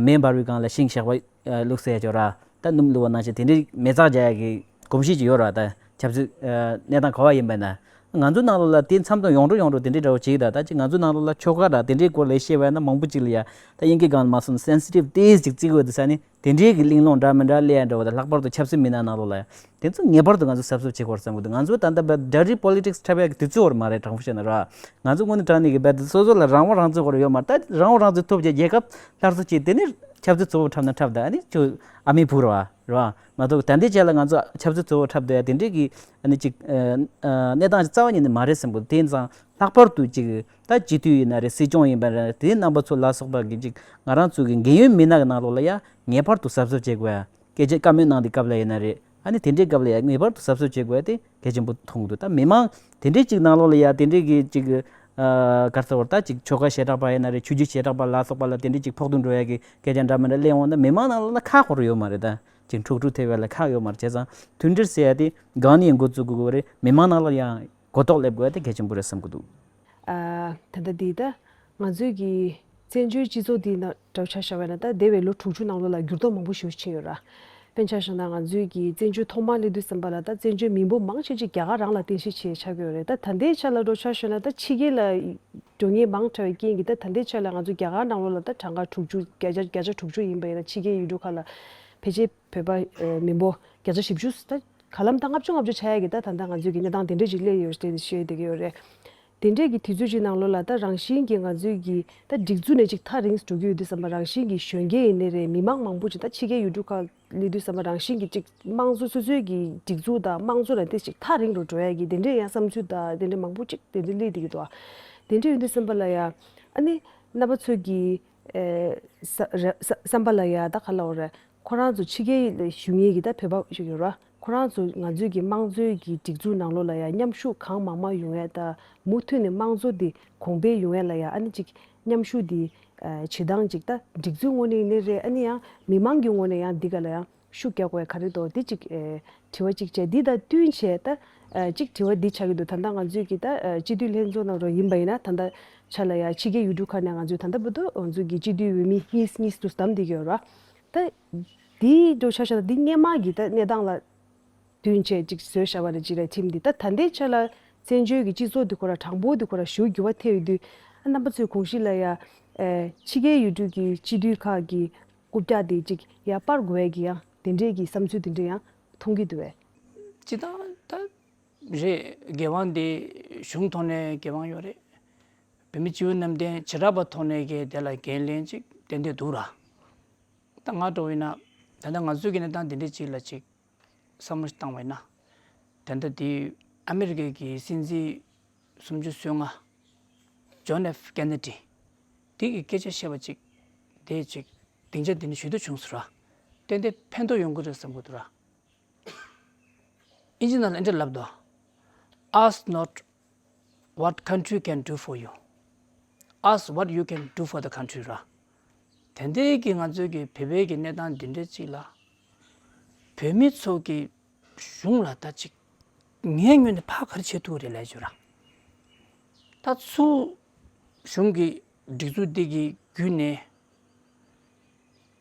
མེ་འབར་བའི་སྒང་ལ་ཤིང་ཞགས་པ་བླུགས་ཟེར་ཡ་ཅིག་ཡོད་ར། ད་སྣུམ་བླུགས་པ་ནང་བཞིན་དེ་འདྲའི་མེ་བཙའ་རྒྱག་ཡ་གི་གོམས་གཤིས་ཅིག་ཡོད་ར། ད་ཆབ་སྲིད་ཨ་གནས་སྟངས་ག་བ་ཡིན་པ་ན། ང་ཚོའི་ནང་ལོགས་ལ་དེ་མཚམས་དང་ཡོང་འགྲོ་ཡོང་འགྲོ་དེ་འདྲའི་འདྲ་བོ་ཅིག་ད་ད་ཅིག་ང་ཚོའི་ནང་ལོགས་ལ་ཆོལ་ཁ་ར་དེ་འདྲའི་སྐོར་ལ་བཤད་པ་ཡིན་ན་མང་པོ་ཅིག་ལ་ཡ་ད་དབྱིན་སྐད་སྒང་ལ་མ་སོང་ན་སེན་སི་ཊིབ་ཏོག་ཙམ་ཅིག་བརྩི་དགོས་འདུག་ས་ནི། དེ་འདྲའི་གི་གླེང་སློང་འདྲ་མི་འདྲ་སླེབས་ཡ་འདྲ་བོ་དང་། ལྷག་པར་དུ་ཆབ་སྲིད་མི་སྣ་ནང་ལོགས་ལ་ཡ་དེ་ཚོ་ངེས་པར་དུ་ང་ཚོ་གཟབ་གཟབ་བྱེད་དགོས་རེད་བསམ་གི་འདུག་ང་ཚོ་ད་ལྟ་བར་dirty politics འཁྲབ་ཡ་གི་དུས་ཚོད་བར་མ་རེད། དྲང་པོ་བཤད་ན་ར། ང་ཚོ་དངོས་གནས་དྲང་གནས་ཀྱི་རྦད་དེ་སོ་སོ་ལ་རང་དབང་རང་བཙན་སྐོར་ཡོད་མ་རེད། ད་རང་དབང་རང་བཙན་ཐོབ་བྱས་རྒྱལ་ཁབ་སླར་གསོ་བྱས། དེ་ནས་ཆབ་སྲིད་ཚོགས་པ་འཁྲབ་ན་འཁྲབ། ད་ཨ་ནི་ཁྱོད་ཨ་མའི་བུ་རེད་བ། རེད་བ། མ་གཏོགས་ད་ལྟའི་ཆ་ལ་ང་ཚོ་ཆབ་སྲིད་ཚོགས་པ་འཁྲབ་སྡོད་ཡ་དེ་འདྲའི་གི་ཨ་ནི་ཅིག་ཨ་ཨ་གནས་སྟངས་ཅིག་རྩ་བ་ཉིད་ནས་མ་རེད་བསམ་གི་འདུག་དེ་ཡིན་ཙང་ལྷག་པར་དུ་ཅིག་ད་སྤྱི་འཐུས་ཡིན་ན་རེད། སྲིད་སྐྱོང་ཡིན་པ་རེད། དེའི་རྣམ་པ་ཚོ་ལ་སོགས་པ་གི་ཅིག་ང་རང་ཚོ་གི་འགན་ཡོད་མི་སྣ་གི་ནང་ལོགས་ལ་ཡ་ངེས་པར་དུ་གཟབ་གཟབ་བྱེད་དགོས་ཡ། སྐད་ཆ་བཀའ་མོལ་གནང་དུས་སྐབས་ལ་ཡིན་ན་རེད། ཨ་ནི་དེ་འདྲའི་སྐབས་ལ་ཡ་ངེས་པར་དུ་གཟབ་གཟབ་བྱེད་དགོས་ཡ་དེ་གལ་ཆེན་པོ་མཐོང་གི་འདུག་ད་མི་མང་དེ་འདྲའི་ཅིག་ནང་ལོགས་ལ་ཡ་དེ་འདྲའི་གི་ཅིག་ཨ་ག་རེ་ཟེར་བ། ད་ཅིག་ཆོལ་ཁ་ཞེ་དྲག་པ་ཡིན་ན་རེད། ཆོས་བརྒྱུད་ཞེ་དྲག་པ་ལ་སོགས་པ་ལ་དེ་འདྲའི་ཅིག་ཕོག་ཐུག་འགྲོ་ཡ་གི་སྐད་ཆ་འདྲ་མི་འདྲ་གླེང་འོང་ན་མི་མང་ནང་ལོགས་ལ་ཁག་ཁོ་རང་ཡོད་མ་རེད། ད་ཅིག་འཁྲུག་འཁྲུག་ཐེབས་ཡ་ལ་ཁག་ཡོད་མ་རེད། བྱས་ཙང་མཐུན་སྒྲིལ་ཟེར་ཡ་དེ་སྒང་ནས་འགོ་བཙུགས་དགོས་ཀྱི་རེད། མི་མང་ནང་ལ་ཡང་གོ་རྟོགས་སླེབས་དགོས་ཡ་དེ་གལ་ཆེན་པོ་རེད་བསམ་གྱི་འདུག་ཨ། ད་ལྟ་འདི་ད་ང་ཚོའི་གི་བཙན་བྱོལ་སྤྱི་ཚོགས་འདི་ནང་འདྲ་བོ་ཆ་བཞག་པ་ཡིན་ན། ད་འདས་པའི་ལོ་དྲུག་ཅུ་ནང་ལོགས་ལ་འགྱུར་ལྡོག་མང་པོ་ཞེ་པོ་ཕྱིན་ཡོད་ར། དཔེར་ན་ཆ་བཞག་ན་ང་ཚོའི་གི་བཙན་བྱོལ་ཐོག་མར་སླེབས་དུས་ཙམ་པ་ལ་ད་བཙན་བྱོལ་མི་འབོར་མང་ཆེ་ཅིག་རྒྱ་གར་རང་ལ་རྟེན་གཞི་བྱས་ཆགས་ཀྱི་ཡོད་རེད། ད་ད་ལྟའི་ཆ་ལ་འགྲོ་ཆ་བཞག་ན་ད་ཕྱི་རྒྱལ་ལ་འགྲོ་མཁན་མང་དྲགས་པའི་རྐྱེན་གྱིས་ད་ད་ལྟའི་ཆ་ལ་ང་ཚོ་རྒྱ་གར་ནང་ལོགས་ལ་ད་གྲངས་ཀ་དྲུག་ཅུ་བརྒྱ་ཆ་བརྒྱ་ཆ་དྲུག་ཅུ་ཡིན་པ་ཡིན་ན་ཕྱི་རྒྱལ་ཡུལ་གྲུ་ཁག་ལ་ཕལ་ཆེར་བོད་པ་མི་འབོར་བརྒྱ་ཆ་བཞི་བཅུ་ད་ག་ལམ་ད་ལྔ་བཅུ་ལྔ་བཅུ་ཆགས་ཡ་གི་ད་ད་ལྟ་ང་ཚོའི་གི་གནས་སྟངས་དེ་འདྲ་ཅིག་སླེབས་ཡོད་ཅེས་བཤད་བསྡད་ཀྱི་ཡོད་རེད། དེ་འདྲས་ཀྱི་དུས་ཚོད་ཅིག་ནང་ལོགས་ལ་ད་རང་བཞིན་གྱིས་ང་ཚོའི་གི་ད་སྒྲིག་འཛུགས་ནས་ཅིག་ཐག་རིང་འགྲོ་གི་ཡོད་དུས་ཙམ་པ་རང་བཞིན་གྱིས་གཞོན་སྐྱེས་ཡིན་ནའི་རེད། མི་མང་མང་པོ་ཅིག་ད་ཕྱི་རྒྱལ་ཡུལ་གྲུ་ཁག་སླེབས་དུས་ཙམ་པ་རང་བཞིན་གྱིས་ཅིག་དམངས་གཙོ་སོ་སོའི་གི་སྒྲིག་འཛུགས་དང་དམངས་གཙོ་ལ་དེ་ཅིག་ཐག་རིང་རུ་འགྲོ་ཡ་གི་དེ་འདྲས་ཡང་བསམ་ཚུལ་དང་དེ་འདྲས་མང་པོ་ཅིག་དེ་འདྲས་སླེབས་བསྡད་ཀྱི་འདུག་དེ་འདྲས་ཡོད་དུས་ཙམ་པ་ལ་ཡ་ཨ་ནི་རྣམ་པ་ཚོ་གི་ཨེ་ས་ར་ས་བསམ་པ་ལ་ཡ་ད་ག་ལབ་དགོས་རེད། ཁོ་རང་ཚོ་ཕྱི་རྒྱལ་ལ་བཞུགས་མཁན་གྱི་ད་བོད་པ་ཞིག་ཡོད་ར། ཁོ་རང་ཚོ་ང་ཚོའི་གི་དམངས་གཙོའི་གི་སྒྲིག་འཛུགས་ནང་ལོགས་ལ་ཡང་མཉམ་ཞུགས་གང་མང་མང་ཡོང་ཡས་དང་མུ་མཐུད་ནས་དམངས་གཙོ་འདི་གོང་འཕེལ་ཡོང་ཡས་ལ་ཡང་ཨ་ནི་ཅིག་མཉམ་ཞུགས་འདི་ཨ་བྱེད་སྟངས་ཅིག་ད་སྒྲིག་འཛུགས་ངོས་ནས་ཡིན་ནའི་རེད། ཨ་ནི་ཡང་མི་མང་གི་ངོས་ནས་ཡང་འདི་ག་ལ་ཡང་ཤུགས་རྒྱག་དགོས་ཡས་ག་རེ་འདུག་འདི་ཅིག་ཨེ་དྲི་བ་ཅིག་བྱས། འདི་དང་བསྟུན་བྱས་ད་ཨ་ཅིག་དྲི་བ་འདི་ཆགས་ཀྱི་འདུག་ད་ལྟ་ང་ཚོའི་གི་ད་ཨ་སྤྱི་འཐུས་ལྷན་ཚོགས་ནང་རོགས་ཡིན་པ་ཡིན་ན་ད་ལྟ་ཆ་ལ་ཡང་ཕྱི་རྒྱལ་ཡུལ་གྲུ་ཁག་ནས་ང་ཚོའི་ད་ལྟ་བར་དུ་ང་ཚོའི་གི་སྤྱི་འཐུས་འོས་མི་གཉིས་གཉིས་སུ་བདམས་བསྡད་ཀྱི་ཡོད་ར། ད་འདིའི་འགྲོ་ཆ་བཞག་ན་འདི་སྔས་མ་གི་ད་གནས་སྟངས་ལ་བསྟུན་བྱས་ཅིག་བཟོས་བཞག་པ་རེད་ཅིག་རེད་ཁྲིམས་འདི། ད་ད་ལྟའི་ཆ་ལ་བཙན་བྱོལ་གྱི་སྤྱི་ཚོགས་འདི་ཁོ་ར་དྲང་པོ་འདི་ཁོ་ར་ཞེ་པོ་འགྱུར་བ་ཐེབས་ཡོད་དུས་ཨ་རྣམ་པ་ཚོའི་དགོངས་གཞི་ལ་ཡ་ཨེ་ཕྱི་རྒྱལ་ཡུལ་གྲུ་གི་སྤྱི་འཐུས་ཁག་གི་རྐུབ་བཀྱག་འདི་ཅིག་ཡར་སྤར་དགོས་ཡ་གི་ཡང་དེ་འདྲས་ཀྱི་བསམ་ཚུལ་དེ་འདྲས་ཡང་མཐོང་གི་འདུག་བས། སྤྱི་བཏང་ད་རེད། འགན་དབང་འདི་གཞུང་ཐོག་ནས་འགན་དབང་ཡོད་རེད། བོད་མི་སྤྱི་འཐུས་རྣམ་གདན་བྱེ་བྲག་པ་ཐོག་ནས་ཀྱི་དེ་ལ་འགན་ལེན་ཅིག་ཏན་ཏན་འདུག་ར། ད་ང་འདྲ་བོ་ཡིན་ན་ད་ལྟ་ང་ཚོའི་གི་གནས་སྟངས་འདི་འདྲ་ཅིག་ལ་ཅིག་བསམ་བློ་ཞིག་བཏང་བ་ཡིན་ན། ད་ལྟ་དེ་ཨ་མི་རི་ཀའི་གི་སྲིད་འཛིན་སུམ་ཅུ་སོ་ལྔ་ཇོན་ཨེཕ་ཀེ་ནེ་ཌི་དེ་གི་སྐད་ཆ་བཤད་པ་ཅིག་དེ་ཅིག་སྡིངས་ཆ་འདི་ནས་ཞུ་འདོད་བྱུང་སོང་ར། ཏན་ཏན་ཕན་ཐོགས་ཡོང་གི་རེད་བསམ་གི་འདུག་ར། ཨིན་ཇི་ནང་ལ་འདི་འདྲ་ལབ་འདུག Ask not what country can do for you. Ask what you can do for the country. ར། དེ་འདྲའི་གི་ང་ཚོའི་གི་བོད་པའི་གི་གནས་སྟངས་འདི་འདྲ་ཅིག་ལ། བོད་མི་ཚོ་གི་གཞུང་ལ་ད་ཅིག་ངའི་ངོས་ནས་ཕར་ག་རེ་བྱེད་ཐུབ་རེད་ལབ་བྱས་ར། ད་ཚུར་གཞུང་གི་སྒྲིག་འཛུགས་འདི་གི་བརྒྱུད་ནས།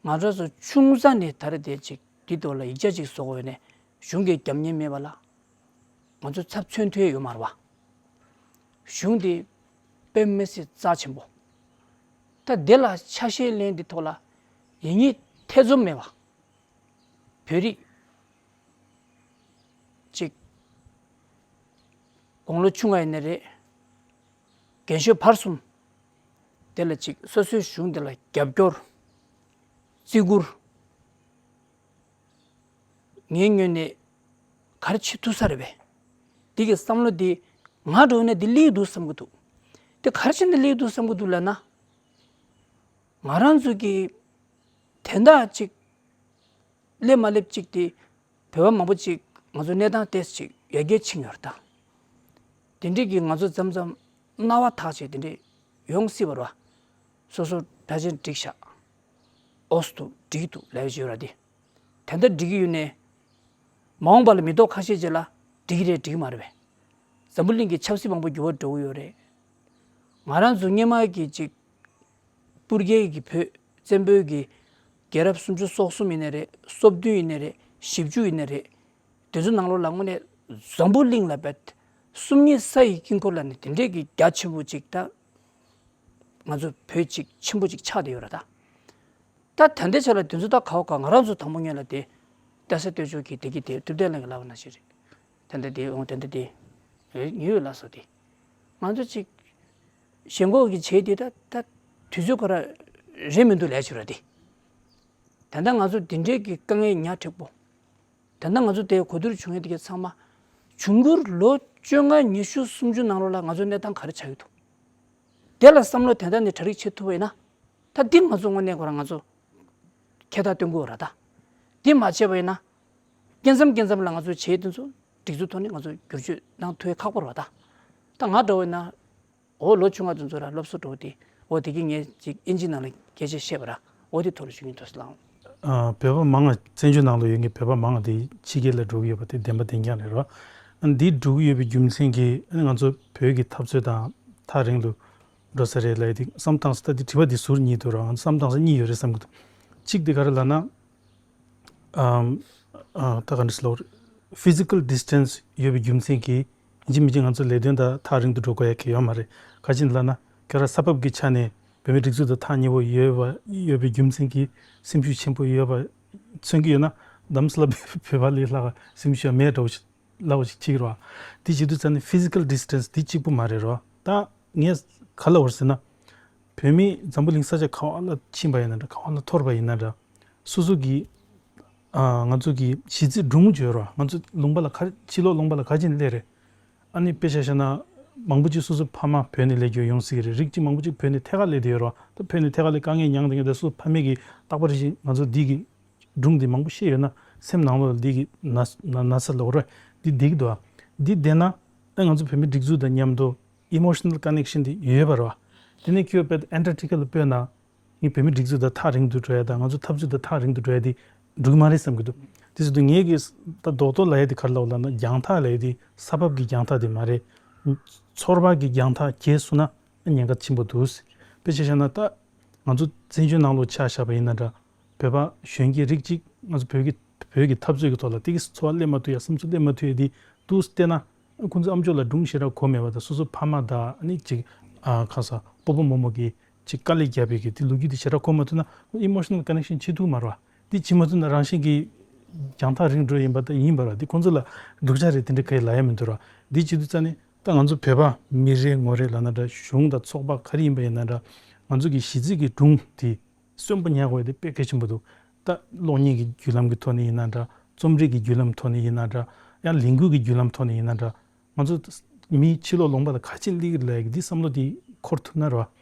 ང་རང་ཚོ་ཆུང་ས་ནས་ད་རེས་དེ་ཅིག་འདི་ཐོག་ལ་ཡིག་ཆ་ཅིག་བཟོ་དགོས་ནས་གཞུང་གི་རྒྱབ་གཉེར་མེད་པ་ལ་ང་ཚོ་ཚབ་མཚོན་ཐུབ་ཡོད་མ་རེད་བ། གཞུང་འདི་དཔེ་མི་སྲིད་རྩ་ཆེན་པོ། ད་དེ་ལ་ཆ་ཤས་ལེན་འདི་ཐོག་ལ་ཡིན་ངེས་ཐེ་ཚོམ་མེད་བ། བོད་རིགས་ཅིག་དགུང་ལོ་ཆུང་བ་ཡིན་ནའི་རེད། རྒན་ཤོས་བར་གསུམ། དེ་ལ་ཅིག་སོ་སོའི་གཞུང་དེ་ལ་རྒྱབ་སྐྱོར། བརྩི་བཀུར། ངའི་ངོས་ནས་ག་རེ་བྱེད་ཐུབ་ས་རེད་པས། འདི་གི་བསམ་བློ་འདི་ང་འདྲ་བོ་ནས་འདི་སླེབས་འདུག་བསམ་གི་འདུག་འདི་ག་རེ་བྱས་ནས་སླེབས་འདུག་བསམ་གི་འདུག་ལབ་ན། ང་རང་ཚོ་གི་དེ་འདྲ་ཅིག་སླེབས་མ་སླེབས་ཅིག་དེ་བོད་པ་མང་པོ་ཅིག་ང་ཚོ་གནས་སྟངས་ཏོག་ཙམ་ཅིག་ཡར་རྒྱས་ཕྱིན་ཡོད་རེད་ད། དེ་འདྲས་ཀྱི་ང་ཚོ་མཚམས་མཚམས་རྣ་བ་ཐག་བཅད་དེ་འདྲས་ཡོང་སྲིད་པ་རེད་བ། སོ་སོ་གྲྭ་ཆེན་འགྲིག་ཤག་ཨོ་སི་ཐུ་འགྲིག་འདུག་ལབ་ཡོད་ར་དེ། ད་ལྟ་འགྲིག་གི་ཡོད་ནའི། མ་འོངས་པ་ལ་མི་ཐོག་ཁ་ཤས་རྗེས་ལ་འགྲིག་གི་རེད་འགྲིག་གི་མ་རེད་པས། འཛམ་བུ་གླིང་གི་ཆབ་སྲིད་མང་པོ་འགྱུར་བ་འགྲོ་གི་ཡོད་རེད། ང་རང་ཚོ་སྔོན་མ་གི་ཅིག་སྤུ་རྒྱལ་གྱི་བོད་བཙན་པོའི་གི་རྒྱལ་རབས་སུམ་ཅུ་སོ་གསུམ་ཡིན་ནའི་རེད། སོ་བདུན་ཡིན་ནའི་རེད། བཞི་བཅུ་ཡིན་ནའི་རེད། དེ་ཚོ་ནང་ལོགས་ལ་དངོས་གནས་འཛམ་བུ་གླིང་ལ་བས་སུམ་གཉིས་ས་ཡི་དཀྱིལ་འཁོར་ལ་ནི་དེ་འདྲས་ཀྱི་རྒྱ་ཆེན་པོ་ཅིག་ད་ང་ཚོ་བོད་ཅིག་ཆེན་པོ་ཅིག་ཆགས་བསྡད་ཡོད་རེད་ད། ད་ད་ལྟའི་ཆ་ལ་དེ་ཚོ་ད་ག་བ་ག་ང་རང་ཚོ་དང་པོ་ཉིད་ལ་དེ་ལྟ་ས་ལྟོས་ཆོག་གི་དེ་གི་དེ་ཐུབ་བསྟན་ལགས་ཀྱི་ལབ་པ་ནང་བཞིན་རེད། ད་ལྟ་དེ་འོང་ད་ལྟ་དེ་ངེས་ཡོད་ལ་སོ་དེ་ང་ཚོ་ཅིག་ཞེན་ཁོག་གི་བྱེད་དེ་ད་ད་དུས་ཚོད་ཁོ་ར་རེད་མི་འདུག་ལས་ཆོག་ར་དེ། ད་ལྟ་ང་ཚོ་དེ་འདྲའི་གི་དཀའ་ངལ་ཉག་ཕྲ་པོ། ད་ལྟ་ང་ཚོ་དེ་གོ་བསྡུར་བྱུང་ཡོད་དེ་གི་ཚང་མ་འབྱུང་འགྱུར་ལོ་བཅོ་ལྔ་ཉི་ཤུ་སུམ་ཅུ་ནང་ལོགས་ལ་ང་ཚོ་གནས་སྟངས་ག་རེ་ཆགས་ཡོད་འདུག་དེ་ལ་བསམ་བློ་དེ་འདྲ་ནས་གྲ་སྒྲིག་བྱེད་ཐུབ་པ་ཡིན་ན། ད་འདི་ང་ཚོ་དངོས་གནས་ཁོ་རང་ང་ཚོ་ཁྱད་ཐག་གཏོང་དགོས་ར་ད། འདི་མ་བྱས་པ་ཡིན་ན། སྐྱེ་མཚམས་སྐྱེ་མཚམས་ལ་ང་ཚོ་བྱས་དེ་ཚོ་སྒྲིག་འཛུགས་ཐོག་ནས་ང་ཚོ་བསྒྱུར་བཅོས་གནང་ཐུབ་ཡ་ཁག་པོ་རེད་བ་ད། ད་ང་འདྲ་བོ་ཡིན་ན། འོ་ལོ་ཆུང་བ་དེ་ཚོ་ར་སློབ་གསོ་འགྲོ་དེ་འོ་དེ་གི་ངས་ཅིག་ཨིན་ཇི་ནང་ལ་སྐད་ཆ་བཤད་པ་ར་འོ་དེ་ཐོག་ལ་ཞུ་གི་ཡིན་ཐོས་སླའང་། ཨ། བོད་པ་མང་ང་བཙན་བྱོལ་ནང་ལ་ཡོད་མཁན་བོད་པ་མང་ང་དེ་ཕྱི་རྒྱལ་ལ་འགྲོ་གི་ཡོད་པ་དེ་བདེན་པ་བདེན་རྐྱང་རེད་ར། ཨ་འདི་འགྲོ་གི་ཡོད་པའི་རྒྱུ་མཚན་གྱིས་ཨ་ནི་ང་ཚོ་བོད་ཀྱི་འཐབ་རྩོད་དང་ཐག་རིང་དུ་འགྲོ་ས་རེད་ལབ་ཡ་དེ་བསམ་བཏང་ས་ད་དེ་དྲི་བ་དེ་ཟུར་གཉིས་འདུག་ར། ང་ཚོ་བསམ་བཏང་ས་གཉིས་ཡོད་རེད་བསམ་གི་འདུག་གཅིག་དེ་ག་རེ་ལབ་ན། ཨམ། ཨ། ད་ག་འདྲ་ཟེར་ལབ་དགོས་རེད། ཕི་ཛི་ཀལ་ཌི་སི་ཊན་སི་ཡོད་པའི་རྒྱུ་མཚན་གྱིས་ཡིན་གཅིག་མིན་གཅིག་ང་ཚོ་ལས་དོན་དང་ཐག་རིང་དུ་འགྲོ་དགོས་ཡ་གང་ཡང་ཡོད་མ་རེད། ག་ཅི་ཡིན་ལབ་ན་ཁྱོད་རང་ས་བབ་ཀྱི་ཆ་ནས་བོད་མིའི་སྒྲིག་འཛུགས་དང་ཐག་ཉེ་བོ་ཡོད་པ་ཡོད་པའི་རྒྱུ་མཚན་གྱིས་སེམས་ཤུགས་ཆེན་པོ་ཡོད་པ་མཚོན་གྱི་ཡོད་ན། དམ་སྲི་ལ་བོད་པ་ལས་ལྷག་སེམས་ཤུགས་མེད་འདྲ་བོ་ཞིག་ལབ་པ་ཞིག་བྱེད་ཀྱི་རེད་བ། དེ་བྱེད་དུས་ཙང་ནས་ཕི་ཛི་ཀལ་ཌི་སི་ཊན་སི་དེ་གཅིག་པུ་མ་རེད་རོ། ད་ངས་ག་ལབ་པ་རེད་ཟེར་ན། བོད་མི་འཛམ་བུ་གླིང་ས་ཆ་ག་བ་ལ་ཕྱིན་པ་ཡིན་ན་འདྲ། ག་བ་ལ་འཐོར་པ་ཡིན་ན་འདྲ། སོ་སོ་གི། ཨ། ང་ཚོ་གི་གཞི་རྩའི་སྒྲུང་བརྗོད་རོགས། ང་ཚོ་ལུང་པ་ལ་ག་ཕྱི་ལོགས་ལུང་པ་ལ་ག་ཅིན་སླེབས་རེད། ཨ་ནི་དཔེ་ཆ་བཞག་ན། མང་པོ་ཅིག་སོ་སོ་ཕ་མ་བོད་ནས་སླེབས་རྒྱུ་ཡོང་སྲིད་ཀྱི་རེད། རིགས་གཅིག་མང་པོ་ཅིག་བོད་ནས་ཐད་ཀར་སླེབས་བསྡད་ཡོད་རོགས། ད་བོད་ནས་ཐད་ཀར་སླེབས་དཀའ་ངལ་མྱངས་བསྡད་མཁན་དེ་སོ་སོ་ཕ་མེས་ཀྱིས་རྟག་པར་བཞིན་ང་ཚོ་འདི་གི་སྒྲུང་འདི་མང་པོ་བཤད་ཡོད་ན་སེམས་ནང་ལོགས་ལ་འདི་གི་ན་ན་ན་ཚ་ལོག་རེད། འདི་འདི་གི་འདུག་ཨ། འདི་བསྡད་ན་ཨ་ང་ཚོ་བོད་མི་སྒྲིག་འཛུགས་དང་མཉམ་དུ་ཨི་མོ་ཤི་ནལ་ཀ་ནེག་ཤན་འདི་ཡོད་པ་རེད་བ། དེ་ནས་ཁྱོད་དཔེ་ཨན་ཊར་ཊི་ཀ་ལ་སྤོས་ན། ངས་བོད་མི་སྒྲིག་འཛུགས་དང་ཐག་རིང་དུ་འགྲོ་ཡ་དང་ང་ཚོ་འཐབ་རྩོད་དང་ཐག་རིང་དུ་འགྲོ་ཡ་དེ་འགྲིག་མ་རེད་བསམ་གྱི་འདུག་དེ་ཟེར་དུས་ངས་ཀྱི་ད་རྡོག་རྡོག་ལབ་ཡ་དེ་ག་རེ་ལབ་ལབ་ན། རྒྱང་ཐག་ལབ་ཡ་དེ་ས་བབ་ཀྱི་རྒྱང་ཐག་དེ་མ་རེད། ཚོར་བ་གི་རྒྱང་ཐག་བརྒལ་སོང་ན་ཉེན་ཁ་ཆེན་པོ་འདུག་དཔེ་ཆ་བཞག་ན་ད་ང་ཚོ་བཙན་བྱོལ་ནང་ལོགས་ཆ་བཞག་པ་ཡིན་ན་འདྲ། བོད་པ་གཞོན་སྐྱེས་རིགས་གཅིག་ང་ཚོ་བོད་ཀྱི་བོད་ཀྱི་འཐབ་རྩོད་ཀྱི་ཐོག་ལ་ཏོག་ཙམ་ཚོར་བ་སླེབས་མ་ཐུབ་ཡ། བསམ་ཚུལ་སླེབས་མ་ཐུབ་ཡ་དེ་འདུག་བལྟས་ན། ཁོང་ཚོ་ཨམ་ཅོག་ལ་སྒྲུང་ཞེ་དྲག་གོ་མེད་པ་དང་། སོ་སོ་ཕ་མ་དང་ཨ་ནི་ཅིག་ཨ་ཁ་ས་སྤོ་བོ་རྨོ་མོ་གིས་ཅིག་དཀའ་ལས་བརྒྱབ་པའི་གི་དེ་ལོ་རྒྱུས་དེ་ཞེ་དྲག་གོ་མ་ཐུབ་ན་ཨི་མོ་ཤི་ནལ་ཀ་ནེག་ཤན་བྱེད་ཐུབ་མ་རེད་བ། དེ་བྱེད་མ་ཐུབ་ན་རང་བཞིན་གྱིས་རྒྱང་ཐག་རིང་འགྲོ་ཡིན་པ་དང་ཡིན་པ་རེད་བ། དེ་ཁོང་ཚོ་ལ་སྡུག་ཅག་རེད་དེ་འདྲ་ག་ཡེ་ལབ་ཡ་མི་འདུག་ར། དེ་བྱེད་དུས་ཙང་ནས་ད་ང་ཚོ་བོད་པ་མི་རེ་ངོ་རེ་ལབ་ན་འདྲ། གཞུང་དང་ཚོགས་པ་ག་རེ་ཡིན་པ་ཡིན་ན་འདྲ། ང་ཚོ་གི་གཞི་རྩའི་གི་སྒྲུང་དེ་གསོན་པོ་ཉར་དགོས་དེ་དཔེ་གལ་ཆེན་པོ་འདུག་ད་གློག་བརྙན་གྱི་བརྒྱུད་ལམ་གྱི་ཐོག་ནས་ཡིན་ན་འདྲ། རྩོམ་རིག་གི་བརྒྱུད་ལམ་ཐོག་ནས་ཡིན་ན་འདྲ། ཡང་ལས་འགུལ་གྱི་བརྒྱུད་ལམ་ཐོག་ནས་ཡིན་ན་འདྲ། ང་ཚོ་མི་ཕྱི་ལོགས་ལུང་པ་ལ་ག་ཅིན་སླེབས་ཀྱི་རེད་ལབ་ཀྱི་འདི་བསམ་བློ་འདི་འཁོར་ཐུབ་ན་ར།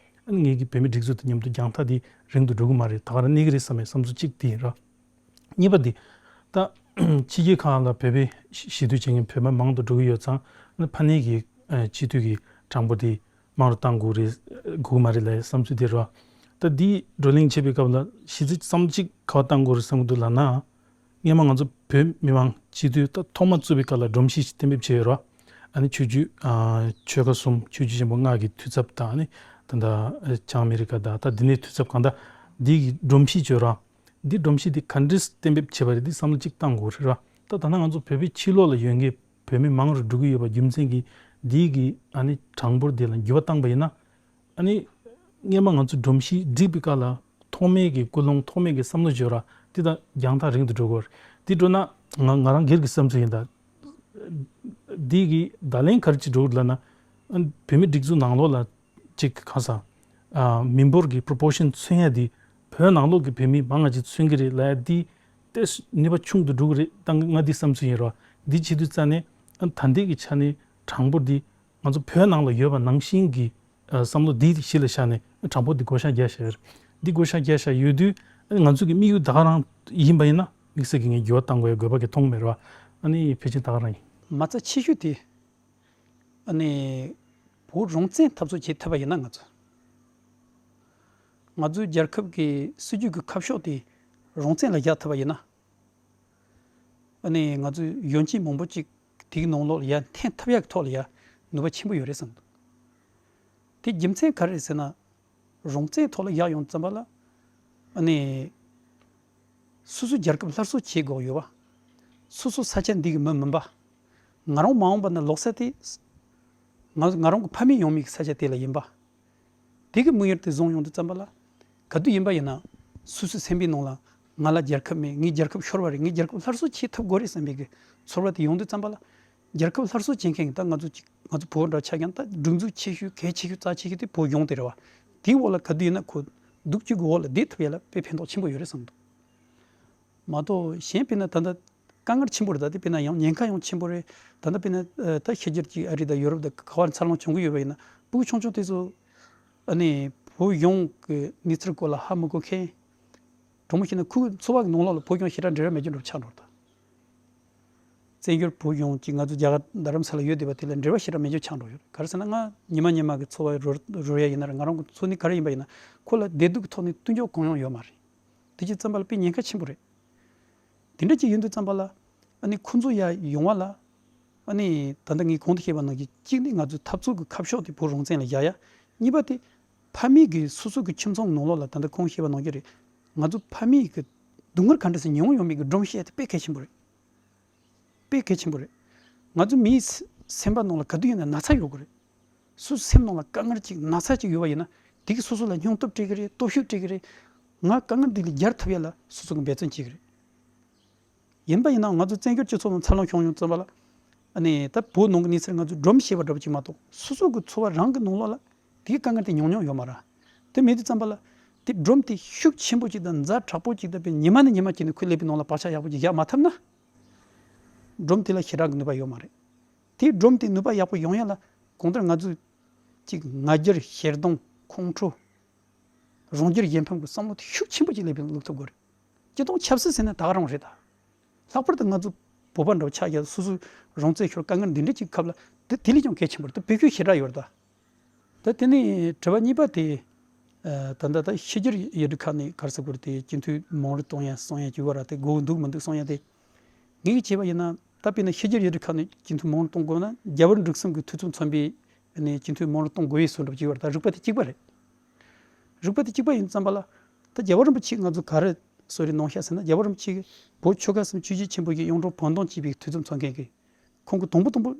ཨ་ནི་ངེད་ཀྱི་བོད་མི་སྒྲིག་འཛུགས་དང་མཉམ་དུ་རྒྱང་ཐག་འདི་རིང་དུ་འགྲོ་གི་མ་རེད། ད་ག་རང་གནས་ཀྱི་རེད་བསམ་པའི་བསམ་ཚུལ་གཅིག་འདི་ཡིན་ར། གཉིས་པ་འདི། ད་ཕྱི་རྒྱལ་ཁག་ལ་བོད་པའི་གཞིས་སྡོད་བྱེད་མཁན་བོད་པ་མང་དུ་འགྲོ་གི་ཡོད་ཙང་། ཨ་ནི་ཕ་ནས་ཀྱི་ཨ་སྤྱི་འཐུས་ཀྱི་གྲངས་འབོར་འདི་མང་རུ་བཏང་དགོས་རེད། དགོས་མ་རེད་ལབ་བསམ་ཚུལ་འདི་རེད་བ། ད་འདི་བགྲོ་གླེང་བྱེད་པའི་སྐབས་ལ་གཞི་རྩའི་བསམ་གཞིག་ག་བ་བཏང་དགོས་རེད་བསམ་གྱི་འདུག་ལབ་ན། སྔོན་མ་ང་ཚོ་བོད་མི་མང་སྤྱི་འཐུས་ད་ཐོག་མ་བཙུགས་པའི་སྐབས་ལ་སྒྲོམ་གཞི་ཞིག་གཏན་འབེབས་བྱས་ཡོད་རེད་བ། ཨ་ནི་ཆོས་བརྒྱུད་ཨ་ཆོལ་ཁ་གསུམ་ཆོས་བརྒྱུད་ཆེན་པོ་ལྔ་གི་འཐུས་ཚབ་དང་། ཨ་ནི་ད་ལྟ་བྱང་ཨ་མི་རི་ཀ་དང་ད་འདི་ནས་འཐུས་ཚབ་གང་ལྟར་འདི་གི་སྒྲོམ་གཞི་བྱས་ཡོད་རེད་བ། འདི་སྒྲོམ་གཞི་འདི་ག་འདྲས་གཏན་འབེབས་བྱས་པ་རེད། འདི་བསམ་བློ་གཅིག་བཏང་དགོས་རེད་ར། ད་ད་ལྟ་ང་ཚོ་བོད་པའི་ཕྱི་ལོགས་ལ་ཡོད་མཁན་བོད་མི་མང་རུ་འགྲོ་གི་ཡོད་པ་རྒྱུ་མཚན་གྱིས་འདི་གི་ཨ་ནི་གྲངས་འབོར་འདི་ལ་འགྱུར་བ་བཏང་པ་ཡིན་ན། ཨ་ནི་སྔོན་མ་ང་ཚོ་སྒྲོམ་གཞི་སྒྲིག་པའི་སྐབས་ལ་ཐོག་མའི་གི་ཀུན་སློང་ཐོག་མའི་གི་བསམ་བློ་བརྗོད་ར་འདི་ད་རྒྱང་ཐག་རིང་དུ་འགྲོ་དགོས་རེད། འདི་འགྲོ་ན་ང་ང་རང་སྒེར་གྱི་བསམ་ཚུལ་ཡིན། ད་འདི་གི་བརྡ་ལན་ག་རེ་ཅིག་འགྲོ་གི་རེད་ལབ་ན། ཨ་ནི་བོད་མི་སྒྲིག་འཛུགས་ནང་ལོགས་ལ་ཅིག་ག་ས། ཨ་མི་འབོར་གྱི་པོ་རོ་པོར་ཤན་མཚོན་ཡ་འདི་བོད་ནང་ལོགས་ཀྱི་བོད་མི་མང་ང་ཅིག་མཚོན་གྱི་རེད་ལབ་ཡ་འདི་ཏོག་ཙམ་ནུས་པ་ཆུང་དུ་འགྲོ་གི་རེད། ད་ང་འདི་བསམ་ཚུལ་ཡིན་ར། འདི་བྱེད་དུས་ཙང་ནས་ཨ་ད་ལྟའི་གི་ཆ་ནས་གྲངས་འབོར་འདི་ང་ཚོ་བོད་ནང་ལ་ཡོད་པ་ནང་བཞིན་གྱི་ཨ་བསམ་བློ་འདི་གཞི་ལ་བཞག་ནས་གྲངས་འབོར་འདི་བགོ་བཤའ་རྒྱག་བཞག་ཡོད་རེད། འདི་བགོ་བཤའ་རྒྱག་བཞག་ཡོད་དུས་ཨ་ང་ཚོ་གི་དམིགས་ཡུལ་ད་ག་རང་ཡིན་པ་ཡིན་ན་དམིགས་བསལ་གྱི་ངས་འགྱུར་བ་གཏང་དགོས་ཡ་དགོས་པ་གི་མཐོང་མེད་ར། ཨ་ནི་ཕལ་ཆེར་ད་ག་རང་ཡིན། མ་རྩ་ཆེ་ཤོས་དེ་ཨ་ནི་བོད་རང་བཙན་འཐབ་རྩོད་བྱེད་ཐུབ་པ་ཡིན་ན། ང་ཚོ་ང་ཚོའི་རྒྱལ་ཁབ་ཀྱི་སྲིད་ཇུས་ཀྱི་ཁ་ཕྱོགས་དེ་རང་བཙན་ལ་རྒྱག་ཐུབ་པ་ཡིན་ན། ཨ་ནི་ང་ཚོའི་གཞོན་སྐྱེས་མང་པོ་ཅིག་དེའི་ནང་ལོགས་ལ་ཡར་འཐེན་ཐུབ་ཡག་གི་ཐོག་ལ་ཡ་ནུས་པ་ཆེན་པོ་ཡོད་རེད་བསམ་འདུག་དེ་རྒྱུ་མཚན་ག་རེ་རེད་ཟེར་ན། རང་བཙན་ཐོག་ལ་ཡར་ཡོང་ཙམ་པ་ལ་ཨ་ནི་སོ་སོའི་རྒྱལ་ཁབ་སླར་གསོ་བྱེད་དགོས་ཡོད་པ། སོ་སོ་ས་ཆ་འདི་གི་མི་མིན་པ། ང་རང་མ་འོངས་པ་ན་ལོག་ས་དེ་ང་ང་རང་གི་ཕ་མེས་ཡོང་མི་གི་ས་ཆ་དེ་ལ་ཡིན་པ། དེ་གི་དམིགས་ཡུལ་དེ་བཟུང་ཡོང་དུས་ཙམ་པ་ལ། ག་དུས་ཡིན་པ་ཡིན་ན་སོ་སོའི་སེམས་པའི་ནང་ལ་ང་ལ་རྒྱལ་ཁབ་མེད། ངའི་རྒྱལ་ཁབ་ཤོར་བ་རེད། ངའི་རྒྱལ་ཁབ་སླར་གསོ་བྱེད་ཐུབ་དགོས་རེད་བསམ་པའི་གི་ཚོར་བ་དེ་ཡོང་དུས་ཙམ་པ་ལ། རྒྱལ་ཁབ་སླར་གསོ་བྱེད་མཁན་གྱི་ད་ང་ཚོ་ཅིག་ང་ཚོ་བོད་འདྲ་ཆ་ཀྱང་ད་སྒྲིག་འཛུགས་ཆེ་ཤོས་གལ་ཆེ་ཤོས་རྩ་ཆེ་ཤོས་དེ་བོད་གཞུང་དེ་རེད་བ། དེའི་འོག་ལ་ག་དུས་ཡིན་ན་ཁོ་སྡུག་གཅིག་གི་འོག་ལ་བསྡད་ཐུབ་ཡ་ལ་དཔེ་ཕན་ཐོགས་ཆེན་པོ་ཡོད་རེད་བསམ་འདུག་མ་གཏོགས་གཞན་དཔེར་ན་ད་ལྟ་དཀའ་ངལ་ཆེན་པོ་རེད། ད་དེ་དཔེར་ན་ཡང་ཉེན་ཁ་ཡང་ཆེན་པོ་རེད། ད་ལྟ་དཔེར་ན་ཨ་ད་ཕྱི་རྒྱལ་གྱི་ཨ་རི་དང་ཡོ་རོབ་དང་ག་བར་འཚར་ལོངས་བྱུང་གི་ཡོད་པ་ཡིན་ན། ཕྲུ་གུ་ཆུང་ཆུང་དེ་ཚོ་ཨ་ནི་བོད་གཞུང་གི་གནས་ཚུལ་སྐོར་ལ་ཧ་མི་གོ་མཁན། དྲང་མོ་བཤད་ན་ཁོའི་འཚོ་བ་གི་ནང་ལོགས་ལ་བོད་གཞུང་ཞེ་དྲག་འབྲེལ་བ་མེད་རྒྱུ་འདྲ་པོ་ཆགས་འགྲོ་རེད་ད། བཙན་བྱོལ་བོད་གཞུང་གིས་ང་ཚོ་རྒྱ་གར་རྡ་རམ་ས་ལ་ཡོད་བསྡད་པ་དེ་ལ་འབྲེལ་བ་ཞེ་དྲག་མེད་རྒྱུ་ཆགས་འགྲོ་ཡོད། ག་རེ་ཟེར་ན་ང་ཉི་མ་ཉི་མ་གི་འཚོ་བ་རོལ་རོལ་ཡ་ཡིན་ན་ར། ང་རང་གི་འཚོ་གནས་ག་རེ་ཡིན་པ་ཡིན་ན་ཁོ་ལ་བདེ་སྡུག་གི་ཐོག་ནས་བསྟུན་ཕྱོགས་གང་ཡང་ཡོད་མ་རེད། དེ་བྱས་ཙམ་པ་ལ་དཔེ་ཉེན་ཁ་ཆེན་པོ་རེད། དེ་འདྲ་ཅིག་ཡིན་དུས་ཙམ་པ་ལ་ཨ་ནི་ཁོ་ཚོ་ཡར་ཡོང་བ་ལ་ཨ་ནི་ད་ལྟ་ངས་གོང་དུ་བཤད་པ་ནང་བཞིན་གཅིག་ནི་ང་ཚོའི་འཐབ་རྩོད་ཀྱི་ཁ་ཕྱོགས་དེ་བོད་རང་བཙན་ལ་བཞག་ཡ། གཉིས་པ་དེ་ཕ་མེས་ཀྱི་སོ་སོ་གི་ཁྱིམ་ཚང་ནང་ལོགས་ལ་ད་ལྟ་ཁོང་བཤད་པ་ནང་བཞིན་རེད། ང་ཚོ་ཕ་མེས་ཀྱི་ སྡུག་བསྔལ་ག་འདྲ་ཞིག་མྱོང་ཡོད་མེད་ཀྱི་སྒྲོམ་བཤད་དེ་དཔེ་གལ་ཆེན་པོ་རེད། དཔེ་གལ་ཆེན་པོ་རེད། ང་ཚོ་མིའི་སེམས་པ་ནང་ལ་ག་དུས་ཡིན་ན་ན་ཚ་ཡོད་དགོས་རེད། སོ་སོའི་སེམས་ནང་ལ་དཀའ་ངལ་ཅིག་ན་ཚ་ཅིག་ཡོད་པ་ཡིན་ན། དེ་གིས་སོ་སོ་ལ་སྙིང་སྟོབས་སྤྲད་ཀྱི་རེད། སྟོབས་ཤུགས་སྤྲད་ཀྱི་རེད། ང་དཀའ་ངལ་འདི་ལས་རྒྱལ་ཐུབ་ཡ་ལ་སོ་སོ་གིས་འབད་བརྩོན་བྱེད་ཀྱི་རེད། ཡིན་པ་ཡིན་ན་ང་ཚོ་བཙན་བྱོལ་སྤྱི་ཚོགས་ནང་འཚར་ལོངས་བྱུང་ཡོང་ཙམ་པ་ལ། ཨ་ནི་ད་བོད་ནང་གི་གནས་ཚུལ་ང་ཚོས་སྒྲོམ་བཤད་པ་འདྲ་པོ་ཅིག་མ་གཏོགས། སོ་སོ་གི་འཚོ་བ་རང་གི་ནང་ལོགས་ལ་དེའི་དཀའ་ངལ་དེ་མྱོང་མྱོང་ཡོད་མ་རེད། དེ་མེད་དུས་ཙམ་པ་ལ། དེ་སྒྲོམ་དེ་ཤུགས་ཆེན་པོ་ཅིག་དང་ཛ་དྲག་པོ་ཅིག་དང་དཔེ་ཉི་མ་ནས་ཉི་མ་བྱས་ནས་ཁོའི་ཀླད་པའི་ནང་ལ་བག་ཆགས་ཡག་པོ་ཅིག་བཞག་མ་ཐུབ་ན། སྒྲོམ་དེ་ལ་ཞེ་དྲག་གི་ནུས་པ་ཡོད་མ་རེད། དེའི་སྒྲོམ་དེ་ནུས་པ་ཡག་པོ་ཡོང་ཡ་ལ། གང་ལྟར་ང་ཚོས་ཅིག་ང་རྒྱལ་ཞེ་སྡང་ཁོང་ཁྲོ། རང་རྒྱལ་གཞན་ཕམ་གྱི་བསམ་བློ་དེ་ཤུགས་ཆེན་པོ་ཅིག་ཀླད་པའི་ནང་བླུག་ཐུབ་དགོས་རེད། སྤྱིར་བཏང་ཆབ་སྲིད་ཟེར་ན་ད་ག་རང་རེད་ད། ལྷག་པར་དུ་ང་ཚོ་བོད་པ་འདྲ་བོ་ཆགས་ཡ། སོ་སོའི་རང་བཙན་ཤོར་དཀའ་ངལ་འདི་འདྲ་ཅིག་སྐབས་ལ། དེ་དེ་ལས་ཀྱང་གལ་ཆེན་པོ་རེད། དེ་བེད་སྤྱོད་ཞེ་དྲག་ཡོད་རེད་ད། ད་དེ་ནས་དྲི་བ་གཉིས་པ་དེ། ཨ། ད་ལྟ་ད་ཕྱི་རྒྱལ་ཡུལ་གྲུ་ཁག་ནས་ག་རེ་ཟེར་དགོས་རེད། དེ་སྤྱི་འཐུས་མང་རུ་གཏོང་ཡ་གསུང་ཡ་ཅིག་ཡོད་ར། དེ་དགོས་འདུག་མི་འདུག་གསུང་ཡ་དེ། ངས་བྱས་པ་ཡིན་ན། ད་དཔེར་ན་ཕྱི་རྒྱལ་ཡུལ་གྲུ་ཁག་ནས་སྤྱི་འཐུས་མང་རུ་གཏོང་དགོས་ན། རྒྱ་བལ་འབྲུག་གསུམ་གྱི་འཐུས་ཚབ་མཚོན་པའི་ནས་སྤྱི་འཐུས་མང་རུ་གཏོང་དགོས་པའི་བཟོ་འདྲ་ཅིག་ཡོད་རེད། ད་རིགས་པ་དེ་གཅིག་པ་རེད། རིགས་པ་དེ་གཅིག་པ་ཡིན་ཙམ་པ་ལ། ད་རྒྱལ་བ་རིན་པོ་ཆེས་ང་ཚོ་ག་རེ་གསོལ་རས་གནང་ཤག་ཟེར་ན། རྒྱལ་བ་རིན་པོ་ཆེ་གིས་བོད་ཆོལ་ཁ་གསུམ་ཆོས་བརྒྱུད་ཆེན་པོ་བརྒྱུད་གཡུང་དྲུང་བོན་སྟོན་ཅེས་པའི་འཐུས་ཚབ་མཚོན་མཁན་གྱི། ཁོང་གིས་དང་པོ་དང་པོ་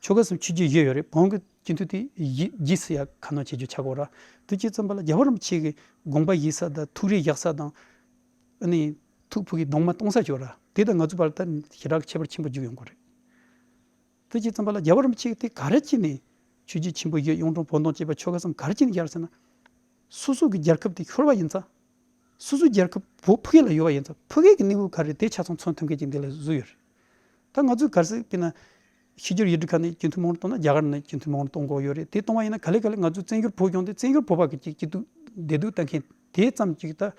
ཆོལ་ཁ་གསུམ་ཆོས་བརྒྱུད་བཞི་ཡོད་རེད། བོན་གྱི་སྤྱི་འཐུས་དེ་བཞི་བརྗེས་སུ་ཡ་ཁ་སྣོན་བྱེད་རྒྱུ་ཆགས་ཀྱི་ཡོད་ར། དེ་བྱས་ཙམ་པ་ལ་རྒྱལ་བ་རིན་པོ་ཆེ་གིས་དགོངས་པ་བཞེས་ས་དང་ཐུགས་རེ་བཞག་ས་དང་། ཨ་ནི་ཐུགས་ཕུགས་ཀྱི་གདུང་མ་གཏོང་ས་ཅིག་ཡོད་ར། དེ་དང་ང་ཚོའི་བར་ལ་ད་ཞེ་དྲག་ཁྱད་པར་ཆེན་པོ་འཇུག་ཡོང་གི་རེད། དེ་བྱས་ཙམ་པ་ལ་རྒྱལ་བ་རིན་པོ་ཆེ་དེ་ག་རེ་བྱས་ནས་ཆོས་བརྒྱུད་ཆེན་པོ་བཞི། གཡུང་དྲུང་བོན་སྟོན་ཅེས་པ་ཆོལ་ཁ་གསུམ་ག་རེ་བྱས་ནས་བཞག་ཟེར་ན། སོ་སོ་གི་རྒྱལ་ཁབ་དེ་ཤོར་བ་ཡིན་ཙང་། སོ་སོའི་རྒྱལ་ཁབ་བོད་ཕ་གི་ལ་ཡོད་པ་ཡིན་ཙང་། ཕ་གི་གི་གནས་བབ་ག་རེ་རེད། དེ་ཆ་ཚང་མཚོན་ཐུབ་མཁན་ཅིག་འདི་ལ་བཟོས་ཡོད་རེད། ད་ང་ཚོས་ག་རེ་ཟེར་དཔེར་ན། ཕྱི་རྒྱལ་ཡུལ་གྲུ་ཁག་ནས་སྤྱི་འཐུས་མང་རུ་གཏོང་ན། རྒྱ་གར་ནས་སྤྱི་འཐུས་མང་རུ་གཏོང་དགོས་ཡོད་རེད། དེ་གཏོང་བ་ཡིན་ན་ག་ལེ་ག་ལེ་ང་ཚོ་བཙན་བྱོལ་བོད་ལྗོངས་དེ་བཙན་བྱོལ་བོད་པ་གི་ཅིག་སྐྱིད་སྡུག་བདེ་སྡུག་ལྟ་མཁན་དེ་ཙམ་ཅིག་ད་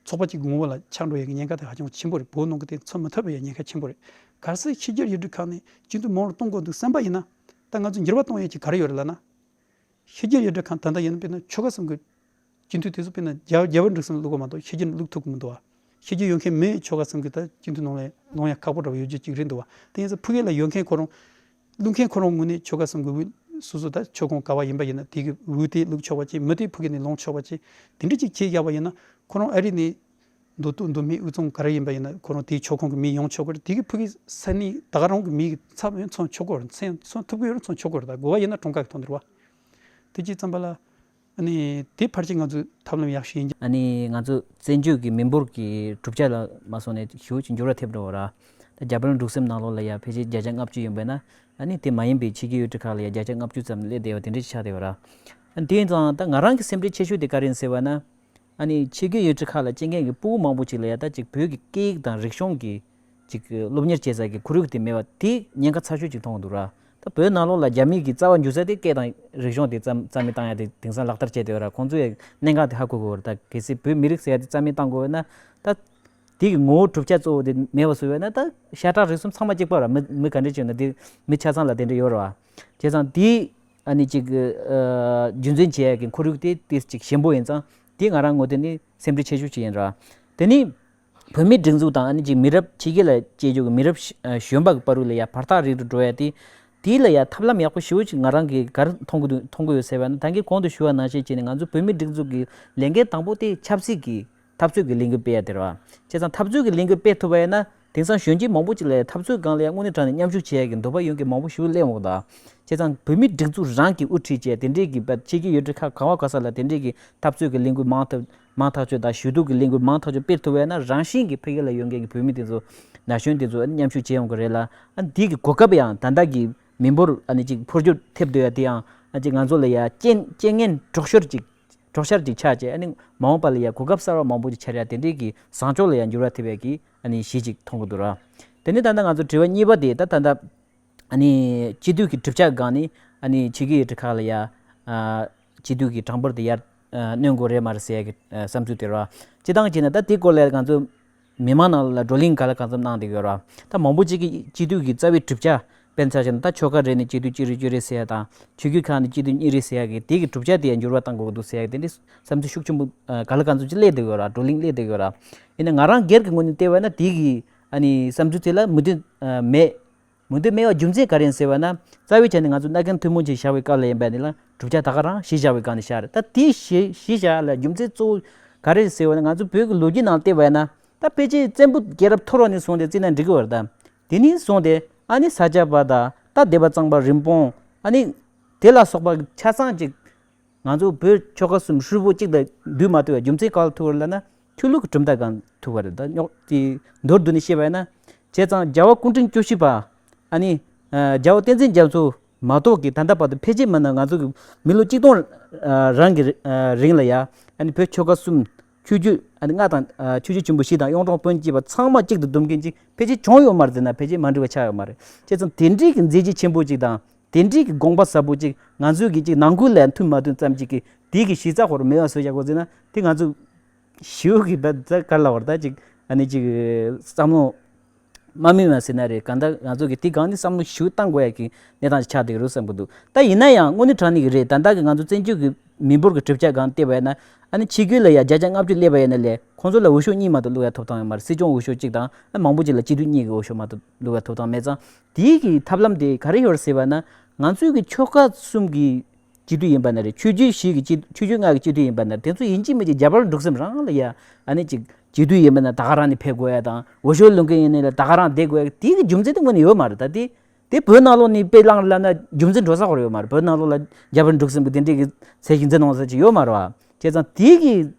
ཚོགས་པ་གཅིག་གི་ངོ་བོ་ལ་ཆགས་འགྲོ་ཡ་གི་ཉེན་ཁ་དེ་ཧ་ཅང་ཆེན་པོ་རེད། བོད་ནང་གི་དེ་མཚོན་མི་ཐུབ་པའི་ཉེན་ཁ་ཆེན་པོ་རེད། གལ་སྲིད་ཕྱི་རྒྱལ་ཡུལ་གྲུ་ཁག་ནས་སྤྱི་འཐུས་མང་རུ་གཏོང་དགོས་འདུག་བསམ་པ་ཡིན་ན། ད་ང་ཚོ་འགྱུར་བ་གཏོང་ཡ་ཅིག་ག་རེ་ཡོད་རེད་ལབ་ན། ཕྱི་རྒྱལ་ཡུལ་གྲུ་ཁག་ད་ལྟ་ཡིན་ན་དཔེར་ན་ཆོལ་ཁ་གསུམ་གྱི་སྤྱི་འཐུས་དེ་ཚོ་དཔེར་ན་རྒྱ་རྒྱ་བལ་འབྲུག་གསུམ་ལ་བླུག་དགོས་མ་གཏོགས་ཕྱི་རྒྱལ་ནས་བླུག་ཐུབ་ཀྱི་མི་འདུག་བ། ཕྱི་རྒྱལ་ཡོད་མཁན་མི་ཆོལ་ཁ་གསུམ་གྱི་ད་སྤྱི་འཐུས་ནང་ལ་ལོང་ཡ་ཁག་པོ་འདྲ་བོ་ཡོད་རྒྱུ་ཅིག་རེད་འདུག་བ། དེ་ཡིན་ཙང་ཕ་གི་ལ་ཡོད་མཁན་ཁོ་རང་། བླུག་མཁན་ཁོ་རང་ངོས་ནས་ཆོལ་ཁ་གསུམ་གྱི་འོས། སོ་སོ་ད་ཆོལ་ཁོངས་ག་བ་ཡིན་པ་ཡིན་ན་དེ་གི་འོས་དེ་བླུག་ཆོག་པ་བྱས། མི་དེ་ཕ་གི་ནས་ལོང་ཆོག་པ་བྱས། དེ་འདྲ་ཅིག་བྱས་བཞག་པ་ཡིན་ན། ཁོ་རང་ཨ་རི་ནས་མདོ་སྟོད་མདོ་སྨད་དབུས་གཙང་ག་རེ་ཡིན་པ་ཡིན་ན། ཁོ་རང་དེའི་ཆོལ་ཁོངས་ཀྱི་མི་ཡོང་ཆོག་གི་རེད། དེ་གི་ཕ་གི་ས་གནས་ད་ག་རང་གི་མི་གི་ཚབ་ཡང་མཚོན་ཆོག་གི་རེད། མཚོན་མཚོན་ཐུབ་ཀྱི་ཡོད་རེད། མཚོན་ཆོག་གི་རེད། ད་དགོས་པ་ཡིན་ན་གྲངས་ཀ་གི་ཐོག་ནས་རེད་བ། དེ་བྱས་ཙམ་པ་ལ། ཨ་ནི་དེ་ཕལ་ཆེར་ང་ཚོའི་ཐབས་ལམ་ཡག་ཤོས་ཡིན་གྱི། ཨ་ནི་ང་ཚོ་བཙན་བྱོལ་གྱི་མི་འབོར་གྱི་གྲུབ་ཆ་ལ་མ་སོང་ནས་ཞེ་པོ་ཅིག་འགྱུར་བ་ཐེབས་འགྲོ་བ་ར། ད་རྒྱ་བལ་འབྲུག་གསུམ་ནང་ལོགས་ལ་ཡ་ཕལ་ཆེར་བརྒྱ་ཆ་ལྔ་བཅུ་ཡིན་པས་ན། ཨ་ནི་དེ་མ་ཡིན་པའི་ཕྱི་རྒྱལ་ཡུལ་གྲུ་ཁག་ལ་ཡ་བརྒྱ་ཆ་ལྔ་བཅུ་ཙམ་སླེབས་བསྡད་པ་དེ་འདྲ་ཞིག་ཆགས་བསྡད་པ་ར། ཨ་ནི་དེ་ཡིན་ཙང་ད་ང་རང་གི་སེམས་ཁྲལ་ཆེ་ཤོས་དེ་ག་རེ་ཡིན་ཟེར་བ་ན། ཨ་ནི་ཕྱི་རྒྱལ་ཡུལ་གྲུ་ཁག་ལ་སྐྱེ་མཁན་གྱི་ཕྲུ་གུ་མང་པོ་ཅིག་ལ་ཡ་ད་ཅིག་བོད་ཀྱི་སྐད་ཡིག་དང་རིག་གཞུང་གི་ཅིག་སློབ་གཉེར་བྱེད་ས་ཀྱི་ཁོར་ཡུག་དེ་མེད་པ་དེ་ཉེན་ཁ་ཚ་ཤོས་ཅིག་མཐོང་གི་འདུག་ར། ད་བོད་ནང་ལོགས་ལ་རྒྱ་མི་གི་རྩ་བ་འཇུ་ས་དེ་སྐད་དང་རིག་གཞུང་དེ་རྩ་རྩ་མེད་བཏང་ཡ་དེ་དེང་སང་ལག་བསྟར་བྱས་བསྡད་ཡོད་ར། ཁོང་ཚོས་ཡ་གནད་འགག་དེ་ཧ་གོ་གི་ཡོད་ར། ད་གལ་སྲིད་བོད་མི་རིགས་ཟེར་ཡ་དེ་རྩ་མེད་བཏང་དགོས་ཡོད་ན། ད་དེ་གི་ངོ་བོ་གྲུབ་ཆ་གཙོ་བོ་དེ་མེད་པ་བཟོས་ཡོད་ན། ད་ཤ་ཁྲག་རུས་གསུམ་ཚང་མ་གཅིག་པ་ར། མི་མི་ག་འདྲ་ཅིག་ཡོད་ན་དེ་མི་ཆ་ཚང་ལ་དེ་འདྲ་ཡོད་ར་བ། བྱས་ཙང་དེ། ཨ་ནི་ཅིག་ཨ། རྒྱུན་འཛིན་བྱེད་ཡ་གི་ཁོར་ཡུག་དེ་ཏོག་ཙམ་ཅིག་ཞན་པོ་ཡིན་ཙང་། དེ་ང་རང་ངོས་ཐད་ནས་སེམས་ཁྲལ་ཆེ་ཤོས་ཅིག་ཡིན་ར། དེ་ནི་བོད་མིའི་སྒྲིག་འཛུགས་དང་། ཨ་ནི་ཅིག་མི་རབས་ཕྱི་རྒྱལ་ལ་སྐྱེས་ཡོད་ཀྱི་མི་རབས་གཞོན་པ་གི་བར་དུ་ལ་ཡ་བར་ཐག་རིང་རུ་འགྲོ་ཡ་དེ། དེ་ལ་ཡ་ཐབས་ལམ་ཡག་པོ་ཞེ་པོ་ཅིག་ང་རང་གིས་ག་རེ་མཐོང་གི་འདུག་མཐོང་གི་ཡོད་ཟེར་བ་ན། ད་གིན་གོང་དུ་ཞུ་བ་ནང་བཞིན་བྱས་ནས་ང་ཚོ་བོད་མིའི་སྒྲིག་འཛུགས་ཀྱི་ལས་འགན་དང་པོ་དེ་ཆབ་སྲིད་ཀྱི་འཐབ་རྩོད་ཀྱི་ལས་འགུལ་སྤེལ་ཡ་དེ་རེད་བ། བྱས་ཙང་འཐབ་རྩོད་ཀྱི་ལས་འགུལ་སྤེལ་ཐུབ་པ་ཡིན་ན། དེང་སང་གཞོན་སྐྱེས་མང་པོ་ཅིག་ལ་འཐབ་རྩོད་སྒང་ལ་ཡང་དངོས་གནས་དྲང་གནས་མཉམ་ཞུགས་བྱེད་ཡ་གི་འདོད་པ་ཡོད་མཁན་མང་པོ་ཞིག་སླེབས་འོང་གི་ད། བྱས་ཙང་བོད་མིའི་སྒྲིག་འཛུགས་རང་གིས་དབུ་ཁྲིད་བྱས་དེ་འདྲའི་གི་ཕྱི་རྒྱལ་ཡུལ་གྲུ་ཁག་ག་བ་ག་ས་ལ་དེ་འདྲའི་གི་འཐབ་རྩོད་ཀྱི་ལས་འགུལ་མང་ཐག་མང་ཐག་ཆོད་དང་། ཞུ་གཏུག་གི་ལས་འགུལ་མང་ཐག་ཆོད་སྤེལ་ཐུབ་པ་ཡིན་ན། རང་བཞིན་གྱིས་ཕ་གི་ལ་ཡོད་མཁན་གྱི་བོད་མི་དེ་ཚོ་ན་གཞོན་དེ་ཚོ་མཉམ་ཞུགས་བྱེད་ཡོང་གི་རེད་ལ། ཨ་འདི་གི་གོ་སྐབས་ཡང་ད་ལྟ་གི་མི་འབོར་ཨ་ནི་ཅིག་འཕོ་འགྱུར་ཐེབས་སྡོད་ཡ་དེ་ཡང་ཨ་ཅིག་ང་ཚོ་ལ་ཡ་རྐྱེན་རྐྱེན་ངན་གྲོགས་ཤོར་ཅིག་གྲོགས་ཤར་ཅིག་ཆགས་བྱས། ཨ་ནི་མ་འོངས་པ་ལ་ཡ་གོ་སྐབས་གསར་བ་མང་པོ་ཅིག་འཆར་ཡ་དེ་འདྲའི་གི་བཟང་ཕྱོགས་ལ་ཡ་འགྱུར་བ་ཐེབས་ཡ་གི་ཨ་ནི་གཞི་ཅིག་མཐོང་གི་འདུག་ར། དེ་ནས་ད་ལྟ་ང་ཚོ་དྲི་བ་གཉིས་པ་དེ་ད་ད་ལྟ་ཨ་ནི་སྤྱི་འཐུས་ཀྱི་གྲུབ་ཆ་སྒང་ནས་ཨ་ནི་ཕྱི་རྒྱལ་ཡུལ་གྲུ་ཁག་ལ་ཡ་ཨ་སྤྱི་འཐུས་ཀྱི་གྲངས་འབོར་དེ་ཡར་ཨ་སྣོན་དགོས་རེད་མ་རེད་ཟེར་ཡ་གི་ཨ་བསམ་ཚུལ་དེ་རེད་བ། སྤྱིར་བཏང་བྱས་ན་ད་དེའི་སྐོར་ལ་ང་ཚོ་མི་མང་ནང་ལ་བགྲོ་གླེང་ག་ལ་གང་འཚམ་གནང་བསྡད་ཡོད་ར། ད་མང་པོ་ཅིག་གིས་སྤྱི་འཐུས་ཀྱི་རྩ་བའི་གྲུབ་ཆ། དཔེར་ན་ཆ་བཞག་ན་ད་ཆོལ་ཁ་རེ་ནས་སྤྱི་འཐུས་གཅིག་རེ་གཅིག་རེ་ཟེར་ཡ་དང་། ཆོས་བརྒྱུད་ཁག་ནས་སྤྱི་འཐུས་གཉིས་རེ་ཟེར་ཡ་གི་དེ་གི་གྲུབ་ཆ་དེ་ཡང་འགྱུར་བ་གཏང་དགོས་ཀྱི་འདུག་ཟེར་ཡ་གི་དེ་འདྲའི་བསམ་ཚུལ་ཤུགས་ཆེན་པོ་ཨ་ག་ལ་གང་འཚམ་ཅིག་སླེབས་བསྡད་ཡོད་ར། བགྲོ་གླེང་སླེབས་བསྡད་ཡོད་ར། ཡིན་ན་ང་རང་སྒེར་གྱི་ངོས་ནས་བལྟས་པ་ན་དེ་གི་ཨ་ནི་བསམ་ཚུལ་དེ་ལ་མོས་མཐུན་ཨ་མེད། མོས་མཐུན་མེད་པའི་རྒྱུ་མཚན་ག་རེ་ཡིན་ཟེར་བ་ན། རྩ་བའི་ཆ་ནས་ང་ཚོ་མནའ་གན་ཐུན་མོང་ཅིག་བཞག་པའི་སྐབས་ལ་ཡིན་པ་ནི་ལ་གྲུབ་ཆ་ད་ག་རང་གཞི་བཞག་པའི་སྒང་ནས་བཞག་རེད། ད་དེ་གཞི་གཞི་བཞག་ལ་རྒྱུ་མཚན་གཙོ་བོ་ག་རེ་ཟེར་བ་ན། ང་ཚོ་བོད་ཀྱི་ལོ་རྒྱུས་ནང་བལྟས་པ་ཡིན་ན། ད་ཕལ་ཆེར་བཙན་པོ་རྒྱལ་རབས་འཐོར་བ་ནས་བཟུང་སྟེ་བརྩིས་ན་འགྲིག་གི་ཡོད་རེད་ད། དེ་ནས་བཟུང་སྟེ་ཨ་ནི་ས་སྐྱ་པ་དང་ད་སྡེ་པ་གཙང་པ་རིན་སྤུངས་ཨ་ནི་དེ་ལ་སོགས་པ་ཆ་ཚང་ཅིག་ང་ཚོ་བོད་ཆོལ་ཁ་གསུམ་ཧྲིལ་པོ་གཅིག་ལ་འདུས་མ་ཐུབ་པའི་རྒྱུ་མཚན་ག་ལ་ཐུག་པ་རེད་ལབ་ན། ཆོས་ལུགས་ཀྱི་གྲུབ་མཐའ་སྒང་ཐུག་པ་རེད། ད་རྙོག་དེ་མདོར་བསྡུས་ནས་བཤད་པ་ཡིན་ན། བྱས་ཙང་རྒྱལ་བ་སྐུ་ཕྲེང་བཅུ་བཞི་པ་ཨ་ནི་རྒྱལ་བ་བསྟན་འཛིན་རྒྱ་མཚོ་མ་གཏོགས་ཀྱི་ད་ལྟ་བར་དུ་ཕལ་ཆེར་མིན་ན་ང་ཚོ་གི་མི་ལོ་གཅིག་སྟོང་རང་གི་རིང་ལ་ཡ་ཨ་ནི་བོད་ཆོལ་ཁ་གསུམ་ཆོས་བརྒྱུད་ཨ་ནི་ལྔ་དང་ཆོས་བརྒྱུད་ཆེན་པོ་བཞི་དང་གཡུང་དྲུང་བོན་བཅས་པ་ཚང་མ་གཅིག་ཏུ་བསྡོམས་མཁན་ཅིག་ཕལ་ཆེར་བྱུང་ཡོད་མ་རེད་ཟེར་ན་ཕལ་ཆེར་མ་འགྲིག་པ་ཆགས་ཡོད་མ་རེད། བྱས་ཙང་དེ་འདྲའི་གི་མཛད་རྗེས་ཆེན་པོ་ཅིག་དང་དེ་འདྲའི་གི་དགོངས་པ་ཟབ་པོ་ཅིག་ང་ཚོའི་གི་ཅིག་ནང་ཁུལ་ལ་མཐུན་མ་མཐུན་ཙམ་ཅིག་གི་དེའི་གི་གཞི་རྩ་ཧོར་མེད་པ་བཟོས་བཞག་གོ་ཟེར་ན་དེ་ང་ཚོ་ཞེ་པོ་གི་ད་ད་ག་རེ་ལབ་དགོས་རེད། ད་ཅིག་ཨ་ནི་ཅིག་བསམ་བློ་མ་སྨིན་པ་ཟེར་ན་རེད། གང་ལྟར་ང་ཚོ་གི་དེ་སྒང་ནས་བསམ་བློ་ཞེ་པོ་བཏང་དགོས་ཡ་གི་གནས་སྟངས་ཤིག་ཆགས་བསྡད་ཀྱི་རེད་བསམ་གྱི་འདུག་ད་ཡིན་ན་ཡང་དངོས་གནས་དྲང་གནས་ཀྱི་རེད། ད་ལྟ་གི་ང་ཚོ་བཙན་བྱོལ་གི་མི་འབོར་གྱི་གྲུབ་ཆ་སྒང་བལྟས་པ་ཡིན་ན་ཨ་ནི་ཆིག་སྒྱུར་ལ་ཡ་བརྒྱ་ཆ་ལྔ་བཅུ་སླེབས་པ་ཡིན་ན་ལས་ཁོང་ཚོ་ལ་འོས་ཤོག་གཉིས་མ་གཏོགས་བླུག་ཡ་ཐོབ་ཐང་ཡོད་མ་རེད། སྲིད་སྐྱོང་འོས་ཤོག་གཅིག་དང་ཨ་མང་པོ་ཅིག་ལ་སྤྱི་འཐུས་གཉིས་ཀྱི་འོས་ཤོག་མ་གཏོགས་བླུག་ཡ་ཐོབ་ཐང་མེད་ཙང་དེའི་གི་ཐབས་ལམ་དེ་ག་རེ་ཡོད་རེད་ཟེར་བ་ན་ང་ཚོའི་གི་ཆོལ་ཁ་གསུམ་གི་སྤྱི་འཐུས་ཡིན་པ་ན་རེད། ཆོས་བརྒྱུད་བཞི་གི་སྤྱི་ཆོས་བརྒྱུད་ལྔ་གི་སྤྱི་འཐུས་ཡིན་པ་ན་དེ་ཚོ་ཡིན་གཅིག་མིན་གཅིག་རྒྱ་བལ་འབྲུག་གསུམ་རང་ལ་ཡ་ཨ་ནི་ཅིག་སྤྱི་འཐུས་ཡིན་པ་ན་ད་ག་རང་ནས་ཕེབས་དགོས་ཡ་དང་འོས་ཤོག་བླུག་མཁན་ཡིན་ནའི་ལ་ད་ག་རང་བསྡད་དགོས་ཡ་དེའི་གི་རྒྱུ་མཚན་དེ་དངོས་གནས་ཡོད་མ་རེད། ད་དེ་དེ་བོད་ནང་ལོགས་ནས་དཔེ་བླངས་ལབ་ན་རྒྱུ་མཚན་འགྲོ་ས་ཁོ་རང་ཡོད་མ་རེད། བོད་ནང་ལོགས་ལ་རྒྱ་བལ་འབྲུག་གསུམ་གི་དེ་འདྲའི་གི་ཚད་གཞི་འཛིན་གནང་ས་ཅིག་ཡོད་མ་རེད་བ། བྱས་ཙང་དེའི་གི་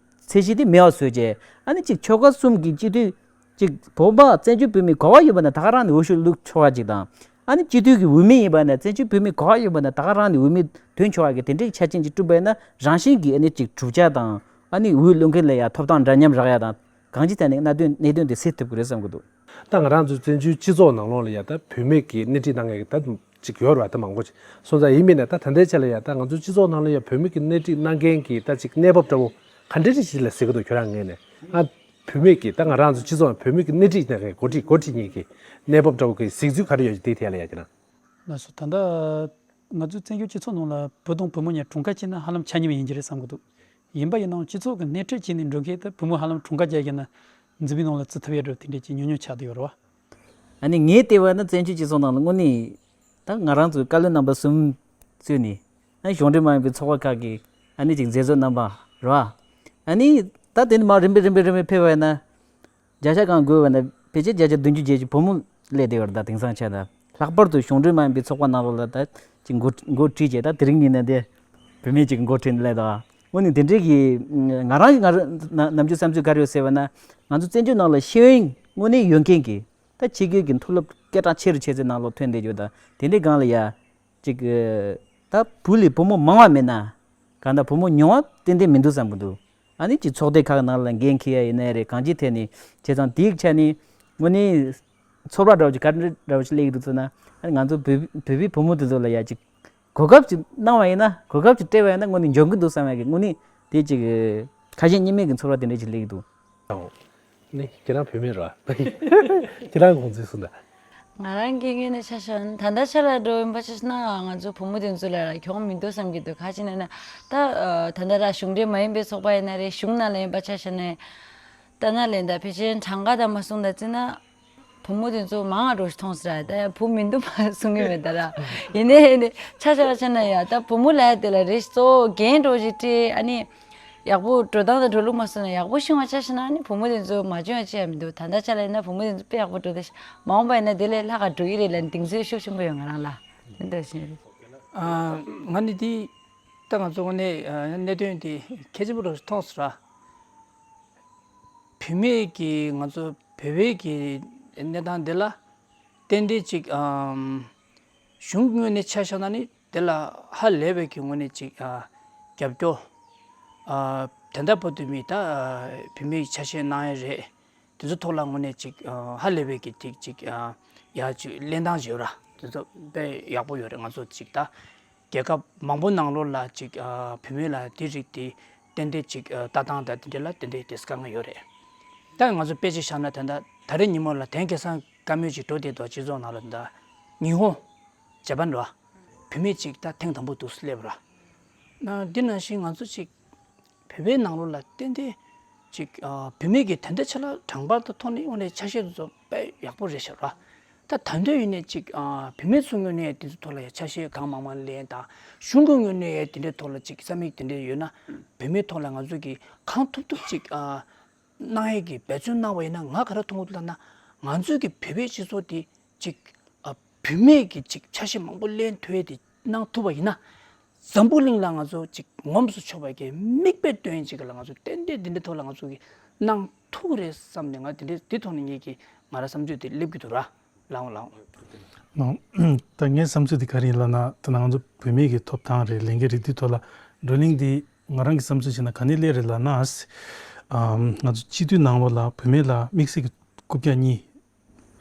ཚད་གཞི་དེ་མེད་པ་བཟོས་བྱས་ཨ་ནི་ཅིག་ཆོལ་ཁ་གསུམ་གི་སྤྱི་འཐུས་ཅིག་བོད་པ་བཙན་བྱོལ་བོད་མིའི་གོ་བ་ཡོད་པ་ན་ད་ག་རང་ནས་འོས་ཤོག་བླུག་ཆོག་པ་ཅིག་དང་། ཨ་ནི་སྤྱི་འཐུས་ཀྱི་འོས་མི་ཡིན་པ་ན་བཙན་བྱོལ་བོད་མིའི་གོ་བ་ཡོད་པ་ན་ད་ག་རང་ནས་འོས་མི་ཐོན་ཆོག་པ་གི་དེ་འདྲའི་ཆ་རྐྱེན་ཅིག་བསྐྲུན་པ་ཡིན་ན་རང་བཞིན་གྱིས་ཨ་ནི་ཅིག་གྲུབ་ཆ་དང་ཨ་ནི་འོས་བླུག་མཁན་ལ་ཡང་ཐོབ་ཐང་འདྲ་མཉམ་རག་ཡ་དང་གང་ཅིའི་ཐད་ནས་གནད་དོན་གནད་དོན་དེ་སེལ་ཐུབ་ཀྱི་རེད་བསམ་གྱི་འདུག་ད་ང་རང་ཚོའི་བཙན་བྱོལ་སྤྱི་ཚོགས་ནང་ལོགས་ལ་ཡ་ད་བུད་མེད་ཀྱི་སྣེ་ཁྲིད་གནང་མཁན་གྱི་ད་ཅིག་ཡོད་རེད་བ། ད་མང་པོ་ཅིག་སོང་ཙང་ཡིན་མིན་ནས་ད་ད་ལྟའི་ཆ་ལ་ཡ་ད་ང་ཚོའི་སྤྱི་ཚོགས་ནང་ལ་ཡ་བུད་མེད་ཀྱི་སྣེ་ཁྲིད་གནང་མཁན་གྱི་ད་ཅིག་གནས་བབ་འདྲ་བོ་ག་འདྲ་ཅིག་ཅིག་ལ་གཟིགས་ཀྱི་འདུག་ཁྱོད་རང་ངོས་ནས། ཨ། བུད་མེད་ཀྱི་ད་ང་རང་ཚོ་སྤྱི་ཚོགས་ནང་བུད་མེད་ཀྱི་སྣེ་ཁྲིད་གནང་མཁན་འགོ་ཁྲིད་འགོ་ཁྲིད་གཉིས་ཀྱི་གནས་བབ་འདྲ་བོ་གི་གཟིགས་ཚུལ་ག་རེ་ཡོད་ཅིག་དེའི་ཐད་ལ་ཡ་ཁྱེད་རང་། ལགས་སོ། ད་ལྟ་ང་ཚོའི་བཙན་བྱོལ་སྤྱི་ཚོགས་ནང་ལ་བུ་དང་བུ་མོ་གཉིས་གྲོངས་ཁ་ཕྱེ་ན་ཧ་ལམ་ཆ་མཉམ་ཡིན་གྱི་རེད་བསམ་གྱི་འདུག་ཡིན་པ་ཡིན་ནའང་སྤྱི་ཚོགས་ཀྱི་སྣེ་ཁྲིད་བྱས་ནས་འགྲོ་མཁན་ད་བུ་མོ་ཧ་ལམ་གྲངས་ཀ་བརྒྱ་བརྒྱ་ན་འཛིན་པའི་ནང་ལ་བརྩི་ཐུབ་ཡ་འདྲ་བོ་དེ་འདྲས་ཀྱི་ཉུང་ཉུང་ཆགས་བསྡད་ཡོད་རེད་བ། ཨ་ནི་ངས་བལྟས་པ་ན་བཙན་བྱོལ་སྤྱི་ཚོགས་ནང་ལ་དངོས་གནས་ད་ང་རང་ཚོའི་བཀའ་བློན་རྣམ་པ་གསུམ་གཙོས་ནས་ཨ་ནི་གཞུང་འབྲེལ་མ་ཡིན་པའི་ཚོགས་པ་ཁག་གི་ཨ་ནི་ཅིག་མཛད་གཙོ་རྣམ་པ་རེད་བ། ཨ་ནི་ད་དེ་ནས་མར་རིམ་པས་རིམ་པས་རིམ་པས་ཕེབས་པ་ཡིན་ན། བརྒྱ་ཆ་གང་དགོས་པ་ན་ཕལ་ཆེར་བརྒྱ་ཆ་བདུན་ཅུ་བརྒྱད་ཅུ་བུ་མོ་སླེབས་བསྡད་ཡོད་རེད། ད་དེང་སང་ཆ་ད་ལྷག་པར་དུ་གཞུང་འབྲེལ་མ་ཡིན་པའི་ཚོགས་པ་ནང་ལོགས་ལ་ད་ཅིག་འགོ་འགོ་ཁྲིད་བྱས་ད་དེ་རིང་ཉིན་ནས་དེ་བུད་མེད་ཅིག་འགོ་ཁྲིད་ནས་སླེབས་ད། དངོས་གནས་དེ་འདྲའི་གི་ང་རང་གི་ང་རང་ནམ་རྒྱུན་བསམ་ཚུལ་ག་རེ་ཡོད་ཟེར་བ་ན་ང་ཚོ་བཙན་བྱོལ་ནང་ལ་ཤེས་ཡོན་དངོས་གནས་ཡོད་མཁན་གྱི་ད་ཕྱི་རྒྱལ་གྱི་མཐོ་སློབ་སྐད་གྲགས་ཆེ་རུ་ཆེ་ཚད་ནང་ལོགས་ཐོན་བསྡད་ཡོད་ད། དེ་འདྲའི་སྒང་ལ་ཡ། ཅིག་ད་བུ་ལས་བུ་མོ་མང་བ་མེད་ན། གང་ལྟར་བུ་མོ་ཉུང་བ་ཏན་ཏན་མི་འདུག་བསམ་གྱི་འདུག་ཨ་ནི་ཅིག་ཚོགས་སྡེ་ཁག་ནང་ལ་འགན་འཁྱེར་ཡ་ཡིན་ནའི་རེད། གང་ཅིའི་ཐད་ནས་བྱས་ཙང་དེའི་ཆ་ནས་དངོས་གནས་ཚོར་བ་འདྲ་བོ་ཅིག་ག་འདྲ་འདྲ་བོ་ཅིག་སླེབས་ཀྱི་འདུག་ཟེར་ན། ཨ་ནི་ང་ཚོ་བོད་བོད་པའི་བུ་མོ་དེ་ཚོ་ལ་ཡ་ཅིག་གོ་སྐབས་ཅིག་གནང་བ་ཡིན་ན་གོ་སྐབས་ཅིག་སྤྲད་པ་ཡིན་ན་དངོས་གནས་འཇོན་གྱི་འདུག་བསམ་ཡ་གི་དངོས་གནས་དེ་ཅིག་ཁ་ཞེ་གཉིས་མེད་ཀྱི་ཚོར་བ་དེ་འདྲ་ཅིག་སླེབས་ཀྱི་འདུག་ཨོ། ནི་ཁྱེད་རང་བུད་མེད་རེད་བ། ཁྱེད་རང་དགོངས་ཚུལ་གསུངས་དང་། ང་རང་གི་ངོས་ནས་ཆ་བཞག་ན་ད་ལྟ་ཆ་ལ་འགྲོ་ཡིན་པ་ཆ་བཞག་ན་ང་ཚོ་བུ་མོ་དེ་ཚོ་ལ་གྱོང་མི་འདུག་བསམ་གྱི་འདུག་ག་ཅི་ན་ན་ད་ད་ལྟ་ར་གཞུང་འབྲེལ་མ་ཡིན་པའི་ཚོགས་པ་ཡིན་ན་རེད། གཞུང་ནང་ལ་ཡིན་པ་ཆ་བཞག་ན་ད་ན་ལེན་ད་ཕལ་ཆེར་གྲངས་ཀ་ད་མ་གསུངས་ད་བརྩིས་ན་བུ་མོ་དེ་ཚོ་མང་ང་འགྲོ་ཞིག་མཐོང་ཟེར་ར། ད་ཡང་བུ་མི་འདུག་མ་གསུང་གི་མེད་ད་ར། ཡིན་ནའི་ཡིན་ནའི་ཆ་བཞག་ཆ་ན་ཡ་ད་བུ་མོ་ལ་ཡ་དེ་ལ་རེད་གཙོ་བོ་འགན་འགྲོ་ཞིག་སྤྲད་ཨ་ནི། ཡག་པོ་འགྲོ་སྟངས་དང་འགྲོ་ལུགས་མ་སོང་ན་ཡག་པོ་ཤེས་པ་ཆ་བཞག་ན་ནི་བུ་མོ་དེ་ཚོ་མ་བྱུང་ཡ་ཅི་ཡང་མི་འདུག་ད་ལྟ་ཆ་ལ་ཡིན་ན་བུ་མོ་དེ་ཚོ་དཔེ་ཡག་པོ་འགྲོ་དེ་མ་འོངས་པ་ཡིན་ན་དེ་ལས་ལྷག་ག་འགྲོ་གི་རེད་ལབ་ནས་གདེང་ཚོད་ཤུགས་ཆེན་པོ་ཡོད་ང་རང་ལ་དེ་འདྲ་བཞིན་རེད། ཨ། ང་ནི་དེ་ད་ང་ཚོ་ངོས་ནས་ཨ་གནད་དོན་དེ་གལ་ཆེན་པོ་རུ་མཐོང་སོང་ར། བུད་མེད་ཀྱི་ང་ཚོ་བོད་པའི་གི་གནས་སྟངས་འདི་ལ་ཏན་ཏན་ཅིག་ཨམ་གཞུང་གི་ངོས་ནས་ཆ་བཞག་ན་ནི། དེ་ལ་ཧ་ལས་པའི་གི་ངོས་ནས་ཅིག་ཨ་རྒྱབ་སྐྱོར་ཨ་དེ་འདྲ་པོ་དུ་མི་ད་ཨ་བུད་མེད་ཆ་ཤས་གནང་ཡ་རེད། དེ་ཚོ་ཐོག་ལ་ངོས་ནས་ཅིག་ཨ་ཧ་ལས་པའི་གི་ཅིག་ཅིག་ཨ་ཡ་ཅིག་ལེན་སྟངས་བྱེད་ར་དེ་ཚོ་དཔེ་ཡག་པོ་ཡོད་རེད། ང་ཚོ་ཅིག་ད་རྒྱལ་ཁབ་མང་པོ་ནང་ལོགས་ལ་ཅིག་ཨ་བུད་མེད་ལ་དེ་རིགས་དེ་ཏན་ཏན་ཅིག་ཨ་ལྟ་སྟངས་དང་དེ་འདྲ་ལ་ཏན་ཏན་དེ་དཀའ་ངལ་ཡོད་རེད། ད་ང་ཚོ་དཔེ་ཅིག་བཞག་ན་ད་ད་ད་རེས་ཉིན་མོ་ལ་དེང་སང་བཀའ་མོལ་ཅིག་འགྲོ་བསྡད་འདུག་སྤྱི་ཚོགས་ནང་ལ་ད་ཉི་ཧོང་། ཇ་པན་ར། བུད་མེད་ཅིག་ད་ཐེངས་དང་པོ་འདུག་སླེབས་ར། ན་འདི་ནང་བཞིན་ང་ཚོ་ཅིག་བོད་པའི་ནང་ལོགས་ལ་ཏན་ཏན་ཅིག་ཨ་བུད་མེད་ཀྱི་དེ་འདྲ་ཆ་ལ་དྲང་པར་དུ་ཐོག་ནས་དངོས་གནས་ཆ་ཤས་དེ་ཚོ་དཔེ་ཡག་པོ་རེད་ཤག་ར། ད་ད་འདོད་ཡིན་ནས་ཅིག་ཨ་བུད་མེད་ཚོ་ངོས་ནས་དེ་ཚོ་ཐོག་ལ་ཡ་ཆ་ཤས་གང་མང་མང་ལེན་དང་གཞུང་གི་ངོས་ནས་ཡ་དེ་འདྲའི་ཐོག་ལ་ཅིག་བསམ་ཡིག་དེ་འདྲ་ཡོད་ན་བུད་མེད་ཐོག་ལ་ང་ཚོ་གིས་གང་ཐུབ་ཐུབ་ཅིག་ཨ། གནང་ཡས་ཀྱི་འབད་བརྩོན་གནང་བ་ཡིན་ན། ང་ག་རེ་མཐོང་གི་འདུག་ལབ་ན། ང་ཚོའི་གི་བོད་པའི་སྤྱི་ཚོགས་དེ་ཅིག་ཨ་བུད་མེད་ཀྱི་ཅིག་ཆ་ཤས་མང་པོ་ལེན་ཐུབ་ཡས་དེ་གནང་ཐུབ་པ་ཡིན་ན། འཛམ་བུ་གླིང་ལ་ང་ཚོ་ཅིག་ངོམས་སུ་ཆོག་པའི་གི་མིག་དཔེ་སྟོན་ཅིག་ལ་ང་ཚོ་ཏན་ཏན་དེ་འདྲའི་ཐོག་ལ་ང་ཚོ་གི་གནང་ཐུབ་རེད་བསམ་ནས། ང་དེ་འདྲའི་དེ་ཐོག་ནས་ངེད་ཀྱི་ང་རང་བསམ་ཚུལ་དེ་སླེབས་ཀྱི་འདུག་ར། ལའོ་ལའོ། ནོ། ད་ངའི་བསམ་ཚུལ་དེ་ག་རེ་ཡིན་ལབ་ན། ད་ང་ཚོ་བུད་མེད་ཀྱི་ཐོབ་ཐང་རེད། ལས་འགན་རེད། དེ་ཐོག་ལ་བགྲོ་གླེང་འདི་ང་རང་གི་བསམ་ཚུལ་བྱས་ན་ག་ནས་སླེབས་རེད་ལབ་ན། ཨམ། ང་ཚོ་སྤྱི་འཐུས་ནང་ལོགས་ལ་བུད་མེད་ལ་དམིགས་བསལ་གྱི་རྐུབ་བཀྱག་གཉིས།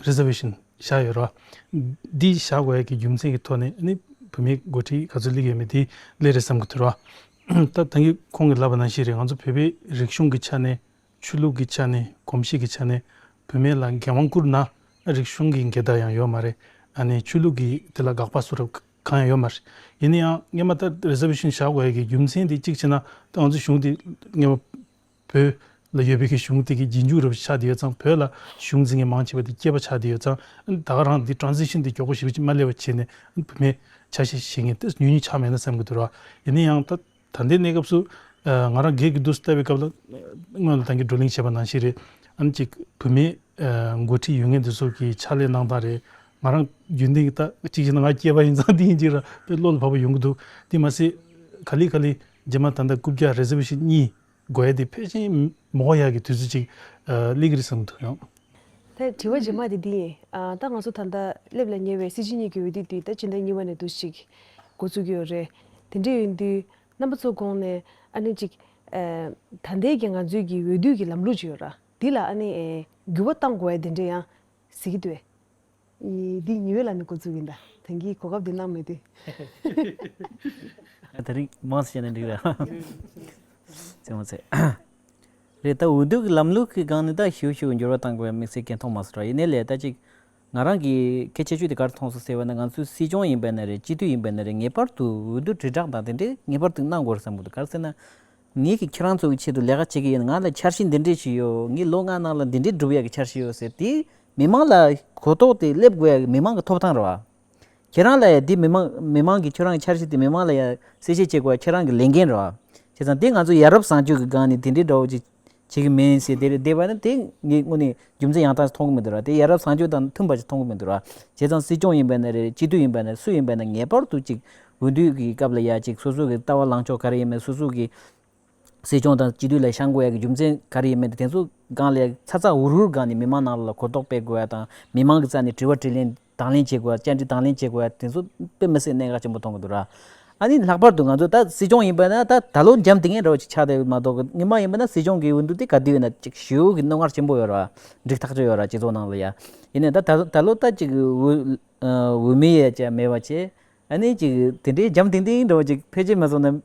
རི་ཛར་ཝེ་ཤན་བཞག་ཡོད་རེད་བ། འདི་བཞག་དགོས་ཡ་གི་རྒྱུ་མཚན་གྱི་ཐོག་ནས་ནི་བུད་མེད་འགོ་ཁྲིད་ག་ཚོད་སླེབས་ཡོད་མེད་དེ་སླེབས་རེད་བསམ་གྱི་འདུག་ར། ད་ད་གིན་ཁོང་གིས་ལབ་པ་ནང་བཞིན་རེད། ང་ཚོ་བོད་པའི་རིག་གཞུང་གི་ཆ་ནས། ཆོས་ལུགས་ཀྱི་ཆ་ནས། གོམས་གཤིས་ཀྱི་ཆ་ནས་བུད་མེད་ལ་འགན་དབང་བསྐུར་ན་རིག་གཞུང་གི་འགལ་ཟླ་ཡང་ཡོད་མ་རེད། ཨ་ནི་ཆོས་ལུགས་ཀྱི་དེ་ལ་དགག་པ་བཟོ་རབས་གང་ཡང་ཡོད་མ་རེད། ཡིན་ན་ཡང་སྔོན་མ་ད་རི་ཛར་ཝེ་ཤན་བཞག་དགོས་ཡ་གི་རྒྱུ་མཚན་དེ་གཅིག་བྱས་ན། ད་ང་ཚོ་གཞུང་དེ་སྔོན་མ་བོད་ལ་ཡོད་པའི་གི་གཞུང་དེ་གི་རྗེས་འཇུག་རབས་ཆགས་བསྡད་ཡོད་ཙང་། བོད་ལ་གཞུང་འཛིན་མཁན་མང་ཆེ་བ་དེ་སྐྱེས་པ་ཆགས་བསྡད་ཡོད་ཙང་། ད་ག་རང་དེ་ཊ་རན་སི་ཤན་དེ་མགྱོགས་པོ་ཞེ་པོ་ཅིག་མ་སླེབས་པ་བྱས་ནས་བུད་མེད་ཆ་ཤས་བཞེས་མཁན་དེ་ཉུང་ཉུང་ཆགས་མེད་ན་བསམ་གྱི་འདུག་ར། ཡིན་ན་ཡང་ད་ད་ལྟའི་གནས་སྐབས་སུ། ཨ། ང་རང་སྒེར་གྱི་འདུག་སེ་ལྟ་བའི་སྐབས་ལ། སྔོན་ལ་ད་གིན་བགྲོ་གླེང་བྱས་པ་ནང་བཞིན་རེད། ཨ་ནི་ཅིག་བུད་མེད་ཨ་འགོ་ཁྲིད་ཡོད་མཁན་དེ་ཚོ་གི་ཕྱག་ལས་གནང་སྟངས་རེད། ང་རང་རྒྱུན་ལྡན་གྱི་ད་གཅིག་བྱས་ན་ང་སྐྱེས་པ་ཡིན་ཙང་དེ་ཡིན་གཅིག་ར་དཔེ་བློ་ལ་བབས་པ་ཡོང་གི་འདུག། དེ་མ་ཟད་ག་ལེ་ག་ལེ་རྗེས་མ་ད་ལྟ་རྐུབ་བཀྱག་རི་ཛར་ཝེ་ཤན་གཉིས་དགོས་ཡ་དེ་ཕལ་ཆེར་མི་དགོས་ཡ་གི་དུས་ཚོད་ཅིག་ཨ་སླེབས་ཀྱི་རེད་བསམ་གྱི་འདུག་ཡང་། ད་དྲི་བ་རྗེས་མ་དེ་འདི་ཡིན། ཨ། ད་ང་ཚོ་ད་ལྟ་སླེབས་ལ་ཉེ་བའི་སྲིད་སྤྱི་གཉིས་ཀྱི་འོས་བསྡུ་དེ་ད་སྤྱི་ཟླ་གཉིས་པ་ནས་འདུག་ཅིག་འགོ་བཙུགས་ཀྱི་ཡོད་རེད། དེ་འདྲ་ཡིན་དུས་རྣམ་པ་ཚོ་གོང་ནས་ཨ་ནི་ཅིག་ཨ། ད་ལྟའི་གི་ང་ཚོའི་གི་འོས་བསྡུ་གི་ལམ་ལུགས་ཅིག་ཡོད་ར། འདི་ལ་ཨ་ནི་ཨེ་འགྱུར་བ་གཏང་དགོས་ཡ་དེ་འདྲ་ཡང་གཟིགས་ཀྱི་འདུག་གས། འདི་ཉི་འོད་ལགས་ནས་འགོ་བཙུགས་ཡིན། ད་ད་གིན་གོ་སྐབས་འདི་གནང་མེད་དུས། ད་རིང་མང་ཙམ་བཤད་ན་འགྲིག་ར། ཙེ་མོ་ཙེ། རེད། ད་འོས་བསྡུ་གི་ལམ་ལུགས་ཀྱི་སྒང་ནས་ད་ཞིབ་ཞིབ་འགྱུར་བ་གཏང་དགོས་པའི་དམིགས་བསལ་གལ་མཐོང་མ་སོང་ར། ཡིན་ནའི་ལས་ད་ཅིག་ང་རང་གི་གལ་ཆེ་ཤོས་དེ་ག་རེ་མཐོང་སོང་ཟེར་བ་ན། ང་ཚོའི་སྲིད་སྐྱོང་ཡིན་པ་ན་རེད། སྤྱི་འཐུས་ཡིན་པ་ན་རེད། ངེས་པར་དུ་འོས་བསྡུ་དྲིལ་བསྒྲགས་དང་དེ་འདྲས་ངེས་པར་དུ་གནང་དགོས་རེད་བསམ་གྱི་འདུག། ག་རེ་ཟེར་ན། ངེད་ཀྱིས་ཁྱེད་རང་ཚོ་གི་ཆེད་དུ་ལས་ཀ་བྱེད་ཀྱི་ཡིན། ང་ལ་འཆར་གཞི་འདི་འདྲས་ཞིག་ཡོད། ངས་ལོ་ལྔ་ནང་ལ་འདི་འདྲས་སྒྲུབ་ཡག་གི་འཆར་གཞི་ཡོད་ཟེར་དེ་མི་མང་ལ་གོ་རྟོགས་དེ་སླེབས་དགོས་ཡག་གི་མི་མང་གི་ཐོབ་ཐང་རེད་བ། ཁྱེད་རང་ལ་ཡ་འདི་མི་མང་མི་མང་གིས་ཁྱོད་རང་གི་འཆར་གཞི་དེ་མི་མང་ལ་ཡ་གསལ་བཤད་བྱེད་དགོས་ཡ་ཁྱེད་རང་གི་ལས་འགན་རེད་བ། བྱས་ཙང་དེ་ང་ཚོ་ཡ་རབས་བཟང་སྤྱོད་ཀྱི་སྒང་ནས་དེ་འདྲའི་འདྲ་བོ་ཅིག་བྱེད་ཀྱི་མིན་ཟེར་དེ་རེད། བསྡད་པ་ན་དེ་ངས་དངོས་གནས་རྒྱུ་མཚན་ཡང་དག་མཐོང་གི་མི་འདུག་ར། དེ་ཡ་རབས་བཟང་སྤྱོད་དང་མཐུན་པ་ཅིག་མཐོང་གི་མི་འདུག་ར། བྱས་ཙང་སྲིད་སྐྱོང་ཡིན་པ་ན་རེད། སྤྱི་འཐུས་ཡིན་པ་ན་རེད། སུ་ཡིན་པ་ན་ངེས་པར་དུ་ཅིག་འོས་བསྡུ་གི་སྐབས་ལ་ཡ་ཅིག་སོ་སོ་གི་ལྟ་བ་ལངས་ཕྱོགས་ག་རེ་ཡིན་མིན། སོ་སོ་གི་སྲིད་སྐྱོང་དང་སྤྱི་འཐུས་ལ་བཞེངས་དགོས་ཡ་གི་རྒྱུ་མཚན་ག་རེ་ཡིན་མིན་དེ་ཚོ་སྒང་ལ་ཚ་ཚ་འུར་འུར་སྒང་ནས་མི་མང་ནང་ལ་གོ་རྟོགས་སྤེལ་དགོས་ཡ་དང་། མི་མང་གི་རྩ་ནས་དྲི་བ་དྲིས་ལན་དང་ལེན་བྱེད་དགོས་ཡ། བཅར་འདྲི་དང་ལེན་བྱེད་དགོས་ཡ་དེ་ཚོ་དཔེ་མི་སྲིད་གནད་འགག་ཆེན་པོ་མཐོང་གི་འདུག་ར། ཨ་ནི་ལྷག་པར་དུ་ང་ཚོ་ད་སྲིད་སྐྱོང་ཡིན་པ་ན་ད་ད་ལོ་འཇམ་ཐིང་ངེ་འདྲ་བོ་ཅིག་ཆགས་བསྡད་མ་གཏོགས། སྔོན་མ་ཡིན་པ་ན་སྲིད་སྐྱོང་གི་འོས་བསྡུ་དེ་ག་དུས་ཡིན་ན་ཅིག་ཞེ་པོ་གི་རྣོ་ངར་ཆེན་པོ་ཡོད་ར། འགྲིག་ཐག་ཆོད་ཡོད་ར། སྤྱི་ཚོགས་ནང་ལ་ཡ། ཡིན་ནའི་ད་ད་ད་ལོ་ད་ཅིག་འོས་འོས་མི་ཡ་ཅིག་མེད་པ་བྱས། ཨ་ནི་ཅིག་དེ་འདྲའི་འཇམ་ཐིང་ཐིང་འདྲ་བོ་ཅིག་ཕལ་ཆེར་མ་སོང་ན།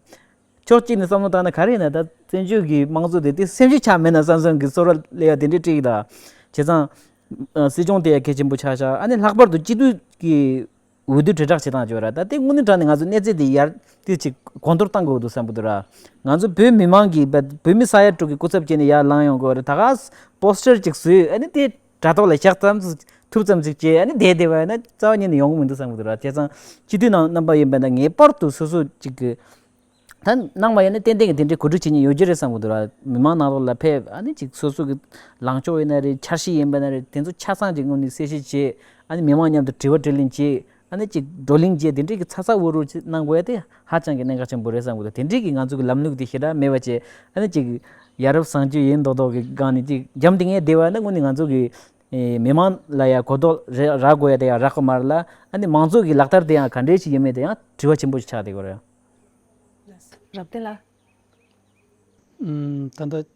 ཕྱོགས་གཅིག་ནས་བསམ་བློ་བཏང་ན་ག་རེ་ཡིན་ན། ད་བཙན་བྱོལ་གྱི་དམངས་གཙོ་དེ་དེ་སེམས་ཤུགས་ཆག་མེད་ན་བསམ་བསམ་གྱི་ཚོར་བ་སླེབས་ཡ་དེ་འདྲའི་སྤྲད་ཀྱི་འདུག། བྱས་ཙང་ཨ་སྲིད་སྐྱོང་དེ་ཡ་གལ་ཆེན་པོ་ཆགས་ཤག། ཨ་ནི་ལྷག་པར་དུ་སྤྱི་འཐུས་ཀྱི་འོས་བསྡུ་དྲིལ་བསྒྲགས་བྱེད་སྟངས་ཅིག་ཡོད་ར། ད་དེ་དངོས་གནས་དྲང་གནས་ང་ཚོ་གནས་ཚད་དེ་ཡར་དེ་ཅིག་གོང་མཐོར་གཏང་དགོས་འདུག་བསམ་གྱི་འདུག་ར། ང་ཚོ་བོད་མི་མང་གིས་བོད་མི་ས་ཡ་དྲུག་གི་སྐུ་ཚབ་བྱས་ནས་ཡར་ལངས་ཡོང་དགོས་རེད། ད་ག་པོ་སི་ཊར་ཅིག་བཟོས། ཨ་ནི་དེ་དྲ་ཐོག་ལ་བཞག་ཙམ་ཅིག་ཐུབ་ཙམ་ཅིག་བྱས། ཨ་ནི་བསྡད་བསྡད་པ་ཡིན་ན་རྩ་བ་ཉིད་ནས་ཡོང་གི་མི་འདུག་བསམ་གྱི་འདུག་ར། བྱས་ཙང་སྤྱི་འཐུས་ནང་རྣམ་པ་ཡིན་པ་ན་ངེས་པར་དུ་སོ་སོ་ཅིག་གི་ད་གནང་བ་ཡིན་ན་ཏན་ཏན་གྱི་དེ་འདྲའི་གོ་སྒྲིག་བྱེད་མཁན་ཡོད་ཀྱི་རེད་བསམ་གྱི་འདུག་ར། མི་མང་ནང་ལོགས་ལ་ཕེབས། ཨ་ནི་ཅིག་སོ་སོ་གི་ལངས་ཕྱོགས་ཡིན་ན་རེད། འཆར་གཞི་ཡིན་པ་ན་རེད། དེ་ཚོ་ཆ་ཚང་ཅིག་དངོས་གནས་གསལ་བཤད་བྱས། ཨ་ནི་མི་མང་མཉམ་དུ་དྲི་བ་དྲིས་ལན་བྱས། ཨ་ནི་ཅིག་བགྲོ་གླེང་བྱས། དེ་འདྲའི་གི་ཚ་ཚ་འུར་འུར་ཅིག་གནང་དགོས་ཡ་དེ་ཧ་ཅང་གི་གནད་འགག་ཆེན་པོ་རེད་བསམ་གྱི་འདུག། དེ་འདྲའི་གི་ང་ཚོ་གི་ལམ་ལུགས་དེ་ཞེ་དྲག་མེད་པ་བྱས། ཨ་ནི་ཅིག་ཡ་རབས་བཟང་སྤྱོད་ཡིན་མདོག་མདོག་གི་སྒང་ནས་ཅིག་འཇམ་ཐིང་ངེ་བསྡད་པ་ཡིན་ན་དངོས་གནས་ང་ཚོ་གི་ཨེ་མི་མང་ལ་ཡ་གོ་རྟོགས་རག་དགོས་ཡ་དེ་ཡང་རག་གི་མ་རེད་ལ། ཨ་ནི་མང་ཚོགས་ཀྱི་ལག་བསྟར་དེ་ཡང་ག་འདྲས་ཞིག་ཡིན་མིན་དེ་ཡང་དྲི་བ་ཆེན་པོ་ཞིག་ཆགས་བསྡད་ཀྱི་རེད། རབ་བརྟན་ལགས། ཨུམ། ད་ལྟ་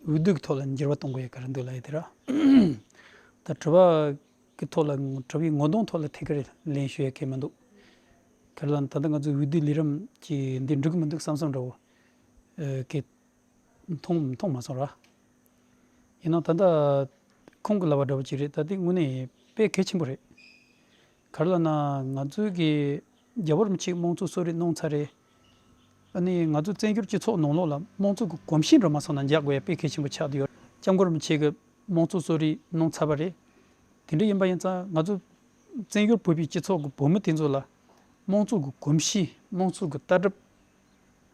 འོས་བསྡུ་གི་ཐོག་ལ་འགྱུར་བ་གཏོང་དགོས་ཡ་ག་རེ་འདུག་ལབ་ཡ་དེ་ར། ད་དྲི་བ་གི་ཐོག་ལ། དྲི་བའི་ངོ་གདོང་ཐོག་ལ་ཐད་ཀར་ལན་ཞུ་ཡ་གང་ཡང་མི་འདུག། ག་རེ་ལབ་ན་ད་ལྟ་ང་ཚོའི་འོས་བསྡུ་ལས་རིམ་གྱི་འདི་འགྲིག་གི་མི་འདུག་བསམ་བསམ་འདྲ་བོ་ཨ་གི་མཐོང་མཐོང་མ་སོང་ར། ཡིན་ནའང་ད་ལྟ་ཁོང་གིས་ལབ་པ་འདྲ་བོ་ཅིག་རེད། ད་དེ་དངོས་གནས་དཔེ་གལ་ཆེན་པོ་རེད། ག་རེ་ལབ་ན་ང་ཚོའི་གི་རྒྱལ་བ་རིན་པོ་ཆེས་དམངས་གཙོ་གསོལ་རས་གནང་ཚར་རེད། ཨ་ནི་ང་ཚོ་བཙན་བྱོལ་སྤྱི་ཚོགས་ནང་ལོགས་ལ་དམངས་གཙོ་གི་གོམས་གཤིས་འདྲ་མ་སོང་ན་འཇགས་དགོས་ཡ་དཔེ་གལ་ཆེན་པོ་ཆགས་བསྡད་ཡོད། སྐྱབས་མགོན་རིན་པོ་ཆེ་གིས་དམངས་གཙོ་གསོལ་རས་གནང་ཚར་བ་རེད། དེ་འདྲ་ཡིན་པ་ཡིན་ཙང་ང་ཚོ་བཙན་བྱོལ་བོད་པའི་སྤྱི་ཚོགས་ཀྱི་བོད་མི་དེ་ཚོ་ལ་དམངས་གཙོ་གི་གོམས་གཤིས། དམངས་གཙོ་གི་ལྟ་གྲུབ།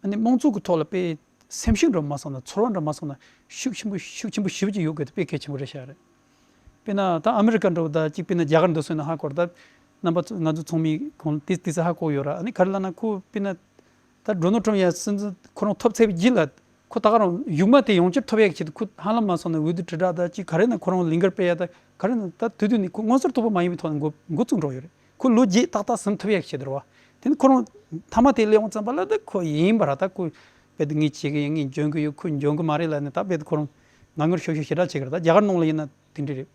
ཨ་ནི་དམངས་གཙོ་གི་ཐོག་ལ་དཔེ་ སེམས་ཤུགས་འདྲ་མ་སོང་ན། ཚོར་བ་འདྲ་མ་སོང་ན། ཤུགས་ཆེན་པོ་ཤུགས་ཆེན་པོ་ཞེ་པོ་ཅིག་ཡོད་དགོས་དེ་དཔེ་གལ་ཆེན་པོ་རེད་ཤག་རེད། དཔེར་ན་ད་ཨ་མི་རི་ཀ་འདྲ་བོ་དང་གཅིག་དཔེར་ན་རྒྱ་གར་འདི་ཚོ་ཡིན་ན་ཧ་གོ་རེད། ད་རྣམ་པ་ཚོ་ང་ཚོ་ཚོགས་མི་གང་ཏིས་ཏིས་ཧ་གོ་ཡོད་ར། ཨ་ནི་ག་རེ་ལབ་ན་ཁོ་དཔེར་ན་ད་ཌོ་ནལ་ཊམ་ཡ་སྲིད་འཛིན་ཁོ་རང་ཐོབ་ཚར་བའི་རྗེས་ལ་ཁོ་ད་ག་རང་ཡུག་མ་དེ་ཡོང་ཕྱིར་ཐོབ་ཡག་ཆེད་དུ་ཁོ་ཧ་ལམ་མ་སོང་ན་འོས་བསྡུ་དྲིལ་བསྒྲགས་དང་གཅིག་ག་རེ་ན་ཁོ་རང་ལས་འགུལ་སྤེལ་ཡ་ད་ག་རེ་ན་ད་དུས་དུས་ནས་ཁོ་མངོན་གསལ་དོད་པོ་མ་ཡིན་པའི་ཐོག་ནས་འགོ་འགོ་བཙུགས་འགྲོ་ཡོད་རེད། ཁོ་ལོ་བརྒྱད་ཏག་ཏག་ཟིན་ཐུབ་ཡག་ཆེད་དུ་རེད་བ། དེ་ནི་ཁོ་རང་མཐའ་མ་དེ་སླེབས་འོང་ཙམ་པ་ལ་ད་ཁོ་ཡིན་པ་ར། ད་ཁོ་དཔེ་དེ་ངས་བྱེད་གི་ཡིན། ངས་འཇོན་གི་ཡོད། ཁོས་འཇོན་གི་མ་རེད་ལབ་ནས་ད་དཔེ་ཁོ་རང་ངར་ངར་ཤོར་ཤོར་ཞེ་དྲག་བྱེད་གི་རེད། ད་རྒྱ་གར་ནང་ལ་ཡིན་ན་དེ་འདྲ་རེད།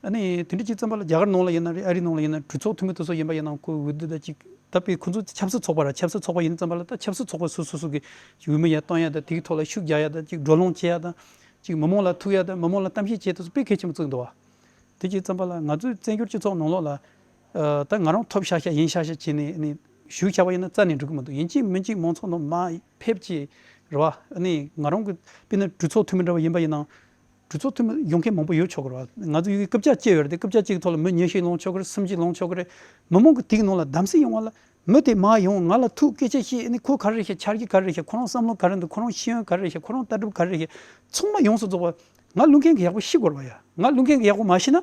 ཨ་ནི་དེ་འདྲ་བྱས་ཙམ་པ་ལ་རྒྱ་གར་ནང་ལ་ཡིན་ན་རེད། ཨ་རི་ནང་ལ་ཡིན་ན། གྲོས་ཚོགས་འཐུས་མི་དེ་ཚོ་ཡིན་པ་ཡིན་ན་ཁོ་འོས་བསྡུ་ད་ཅིག་ད་དཔེ་ཁོ་ཚོ་ཆབ་སྲིད་ཚོགས་པ་ར། ཆབ་སྲིད་ཚོགས་པ་ཡིན་ཙམ་པ་ལ་ད་ཆབ་སྲིད་ཚོགས་པ་སོ་སོ་སོ་གི་འོས་མི་ཡར་བཏོན་ཡ་ད་དེ་གི་ཐོག་ལ་ཤུགས་རྒྱག་ཡ་ད་ཅིག་བགྲོ་གླེང་བྱེད་ཡ་ད་ཅིག་མི་མང་ལ་ཐུག་ཡ་ད་མི་མང་ལ་གཏམ་བཤད་བྱེད་དུས་དཔེ་གལ་ཆེན་པོ་བརྩི་གི་འདུག་བ། དེ་བྱས་ཙམ་པ་ལ་ང་ཚོའི་བཙན་བྱོལ་སྤྱི་ཚོགས་ནང་ལོགས་ལ་ཨ་ད་ང་རང་ཐོབ་ཤག་ཤག་ཡིན་ཤག་ཤག་བྱས་ནས་ཨ་ནི་ཞུགས་བཞག་པ་ཡིན་ན་རྩ་ནས་འགྲིག་གི་མི་འདུག་ཡིན་གཅིག་མིན་གཅིག་མང་ཚོགས་ནང་མར་ཕེབས་ཀྱི་རེད་བ། ཨ་ནི་ང་རང་གི་དཔེར་ན་གྲོས་ཚོགས་འཐུས་མི་འདྲ་བ་ཡིན་པ་ཡིན་ན། གྲོས་ཚོགས་འཐུས་མི་ཡོང་མཁན་མང་པོ་ཡོད་ཆོག་གི་རེད་བ། ང་ཚོ་ཡོད་རྒུ་རྐུབ་བཀྱག་བཅས་ཡོད་རེད་དེ། རྐུབ་བཀྱག་གཅིག་གི་ཐོག་ལ་མི་ཉི་ཤུ་ལོངས་ཆོག་གི་རེད། སུམ་ཅུ་ལོངས་ཆོག་གི་རེད། མི་མང་གི་དེ་གི་ནང་ལ་གདམ་གསེས་ཡོང་བ་ལ། མི་དེ་མར་ཡོང་ང་ལ་ཐུག་སྐད་ཆ་བཤད། ཨ་ནི་ཁོ་ག་རེ་བཤད། འཆར་གཞི་ག་རེ་བཤད། ཁོ་རང་བསམ་བློ་ག་རེ་འདུག་ཁོ་རང་ཤེས་ཡོན་ག་རེ་བཤད། ཁོ་རང་ལྟ་གྲུབ་ག་རེ་བཤད། ཚང་མ་ཡོངས་སུ་རྫོགས་པ་ང་བླུག་མཁན་གྱིས་ཡག་པོ་ཤེས་དགོས་རེད་བ་ཡ། ང་བླུག་མཁན་གྱིས་ཡག་པོ་མ་ཤེས་ན།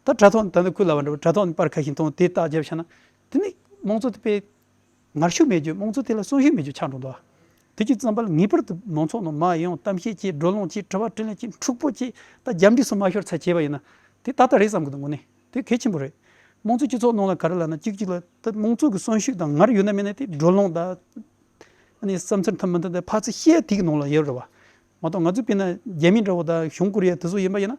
ད་དྲ་ཐོག་ད་ནི་ཁོས་ལབ་པ་འདྲ་བོ་དྲ་ཐོག་ནས་པར་ཁ་ཤས་མཐོང་དེ་རྟགས་བརྒྱབ་བཞག་ན། དེ་ནི་དམངས་གཙོ་དེ་དཔེ་ངར་ཤུགས་མེད་རྒྱུ། དམངས་གཙོ་དེ་ལ་གསོན་ཤུགས་མེད་རྒྱུ་ཆགས་འགྲོ་འདུག་དེ་བྱས་ཙམ་པ་ལ་ངེས་པར་དུ་མང་ཚོགས་ནང་མར་ཡོང་། གཏམ་བཤད་བྱེད། བགྲོ་གླེང་བྱེད། དྲི་བ་དྲིས་ལན་བྱེད། འཁྲུག་པོ་བྱེད། ད་རྒྱབ་འདྲེ་སོགས་མ་ཤོར་ཚ་བྱས་པ་ཡིན་ན་དེ་ཏག་ཏག་རེད་བསམ་གི་འདུག་དངོས་གནས་དེ་གལ་ཆེན་པོ་རེད། དམངས་གཙོའི་སྤྱི་ཚོགས་ནང་ལ་ག་རེ་ལབ་ན། གཅིག་གཅིག་ལ་ད་དམངས་གཙོ་གི་གསོན་ཤུགས་དང་ངར་ཡོད་ན་མེད་ན་དེ་བགྲོ་གླེང་དང་། ཨ་ནི་བསམ་ཚུལ་མཐུན་མི་མཐུན་དེ་ཕར་ཚུར་བཤད་དེ་གི་ནང་ལ་ཡོད་རེད་བ། མ་གཏོགས་ང་ཚོ་དཔེར་ན་རྒྱ་མི་འདྲ་བོ་དང་བྱུང་ཀོ་རི་ཡ་དེ་ཚོ་ཡིན་པ་ཡིན་ན།